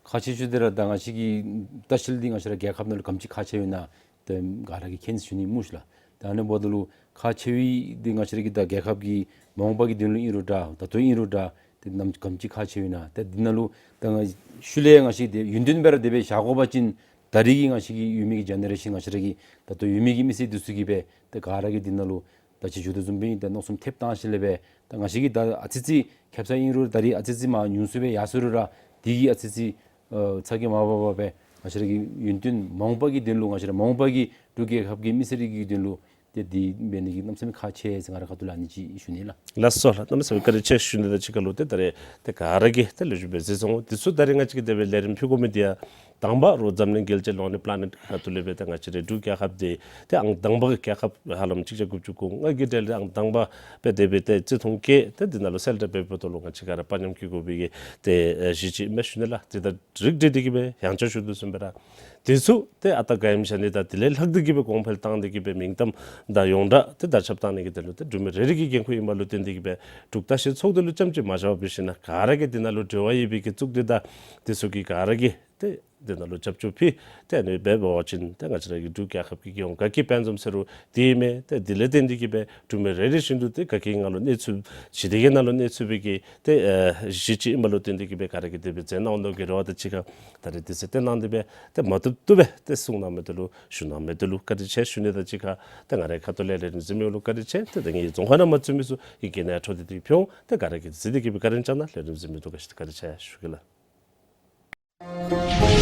ཁག་ཆེ་ཤོས་འདི་ར་ད་ང་བཅས་ཀྱི་ལྟ་བཤལ་འདི་ང་བཅས་ར་རྒྱལ་ཁབ་ནང་ལུ་ག་དེམ་ཅིག་ཁག་ཆེཝ་ཨིན་ན་ཏེ་ག་ར་གིས་མཁྱེན་ཟེར་ཞུ་ནི་སྨོ་ཤིག་ལགས། ད་ཨ་ནི་འབདཝ་ད་ལུ་ཁག་ཆེ་བའི་འདི་ང་བཅས་ར་གི་ད་རྒྱལ་ཁབ་ཀྱི་མ་འོངས་པ་གི་དོན་ལུ་ཨིན་རུང་འདྲ་ད་ལྟོ་ཨིན་རུང་འདྲ་ཏེ་གནམ་ག་དེམ་ཅིག་ཁག་ཆེཝ་ཨིན་ན་ཏེ་འདི་ནང་ལུ་ད་ང་ཤུལ་ལས་ང་བཅས་ཏེ་ཡུན་བརྟན་སྦེ་ར་དེ་སྦེ་བཞག་དགོ་པ་ཅིན་ད་རེས་ཀྱི་ང་བཅས་ཀྱི་ཡོད་མི་གི་ཇེ་ནེ་རེ་ཤཱན་ང་བཅས་ར་གི་ད་ལྟོ་ཡོད་མི་གི་མི་སེར་འདི་ཚུ་གིས་སྦེ་ཏེ་ག་ར་གིས་འདི་ནང་ལུ་ད་ཅི་ཞུ་དོ་བཟུམ་སྦེ་ད་མནོ་བསམ་ཐེབས་བཏང་ཞིནམ་ལས་སྦེ་ད་ང་བཅས་ཀྱིས་ད་ཨ་ཙི་ཙི་ཁེབ་ས་ཨིན་རུང་ད་རེས་ཨ་ཙི་ཙི་མར་ཉུང་སུ་སྦེ་ཡར་སོང་རུང་ར་འདི་གིས་ཨ་ཙི་ཙི་ཨ་ཚ་གྱང་མ་འབག་པར་སྦེ་ང་བཅས་ར་གི་ཡུན་བརྟན་མ་འོངས་པ་གི་དོན་ལུ་ང་བཅས་ར་མ་འོངས་པ་གི་འབྲུག་རྒྱལ་ཁབ་ཀྱི་མི་སེར་ར་གི་དོན་ལུ་ཏེ་འདི་འབད་ནི་གི་གནམ་མེད་ས་མེད་ཁག་ཆེ་ཟེར་ང་རའི་ཁ་ཐུག་ལས་ཨ་ནི་ཅིག་ཞུ་ནི་ལགས། ལགས་སོ་ལགས། གནམ་མེད་ས་མེད་བཀའ་དྲིན་ཆེ་ཞུ་ནི་དང་གཅིག་ཁར་ལུ་ཏེ་ད་རེས་ཏེ་ག་ར་གིས་ཏེ་ལེགས་ཤོམ་སྦེ་གཟིགས་སོང་། འདི་ཚུ་ད་རེས་ང་བཅས་ཀྱིས་དེ་སྦེ་ལས་རིམ་ཕུལ་དགོ་མི་འདི་ཡང་དང་པ་ར་འཛམ་གླིང་རྒྱལ་སྤྱི་གློག་བརྙན་པ་ལ་ནེཊ་ཁ་ཐུག་ལས་སྦེ་ཏེ་ང་བཅས་རའི་འབྲུག་རྒྱལ་ཁབ་འདི་ཏེ་ཨང་དང་པ་གི་རྒྱལ་ཁབ་ཧ་ལམ་གཅིག་བརྒྱ་དགུ་བཅུ་གོ་ལྔ་གི་གྲས་ལས་ཨང་དང་པ་སྦེ་དེ་སྦེ་ཏེ་བརྩི་མཐོང་བསྐྱེད་ཏེ་འདི་ནང་ལུ་གསལ་བསྒྲགས་འབད་འབདཝ་ད་ལུ་ང་བཅས་ག་ར་དཔའ་ཉམས་བསྐྱེད་དགོ་པའི་གི་ཏེ་ཨེ་གཞི་ཅིག་ཨིན་མས་ཞུ་ནི་ལགས། ཏེ་ད་རིགས་བསྒྲེས་ཏེ་གི་སྦེ་ཡང་བསྐྱར་ཞུ་དོ་བཟུམ་སྦེ་ར་འདི་ཚུ་ཏེ་ཨ་རྟག་ག་ཨིནམ་ཅིག་ནི་ད་དེ་ལས་ལྷག་སྟེ་གི་སྦེ་གོང་འཕེལ་བཏང་སྟེ་གི་སྦེ་མིང་གཏམ་དང་ཡོངས་གྲགས་ཏེ་དར་ཁྱབ་བཏང་ནི་གི་དོན་ལུ་ཏེ་འབྲུག་མི་རེ་རེ་གི་འགན་ཁུར་ཨིནམ་ལུ་བརྟེན་ཏེ་གི་སྦེ་འབྲུག་ལྟ་བཤལ་ཚོགས་སྡེ་ལུ་རྐྱངམ་ཅིག་མ་བཞག་པར་འབད་ཞིན་ན་ག་ར་གིས་འདི་ནང་ལུ་འབྲེལ་བ་ཡོད་པའི་གི་གཙུག་སྡེ་དང་འདི་ཚུ་གིས་ག་ར་གིས་ཏེ་འདི་ནང་ལུ་རྒྱབ་སྐྱོར་ཕུལ། ཏེ་ཨ་ནི་སྦེ་འབད་བ་ཅིན་ཏེ་ང་བཅས་ར་གི་འབྲུག་རྒྱལ་ཁབ་ཀྱི་རྒྱལ་ཡོངས་དགའ་སྐྱིད་དཔལ་འཛོམས་ཟེར་རུང་འདི་ཨིན་མས། ཏེ་དེ་ལས་བརྟེན་ཏེ་གི་སྦེ་འབྲུག་མི་རེ་རེ་བཞིན་དུ་ཏེ་དགའ་སྐྱིད་ངང་ལུ་གནས་ཚུགས་ཞི་བདེའི་ངང་ལུ་གནས་ཚུགས་པའི་གི་ཏེ་ཨེ་གཞི་ཅིག་ཨིནམ་ལུ་བརྟེན་ཏེ་གི་སྦེ་ག་ར་གིས་དེ་སྦེ་མཛད་གནང་འོང་མནོ་གི་རེ་བ་དང་གཅིག་ཁར་ད་རེས་དུས་ཚོད་བཏོན་གནང་སྟེ་སྦེ་ཏེ་མ་བཏུབ་བཏུབ་སྦེ་ཏེ་གསུང་གནང་མི་འདི་ལུ་ཞུ་གནང་མི་འདི་ལུ་བཀའ་དྲིན་ཆེ་ཞུ་ནི་དང་གཅིག་ཁར་ཏེ་ང་རའི་ཁ་ཐུག་ལས་ལས་རིམ་གཟིགས་མི་ལུ་བཀའ་དྲིན་ཆེ། ཏེ་ད་ངེའི་རྫོང་ཁ་ནང་མ་བཙུགས་མི་ཚུ་ཨིན་གྱི་ནཱ་འཕྲོ་འདི་ཏེ་ཕུལ་འོང་། ཏེ་ག་ར་གིས་གཟིགས་ཏེ་གི་སྦེ་བཀའ་དྲིན་བསྐྱང་གནང་། ལས་རིམ་གཟིགས་མི་འདི་ག་ཅི་བཀའ་དྲིན་ཆེ་ཞུ་གེ་ལགས།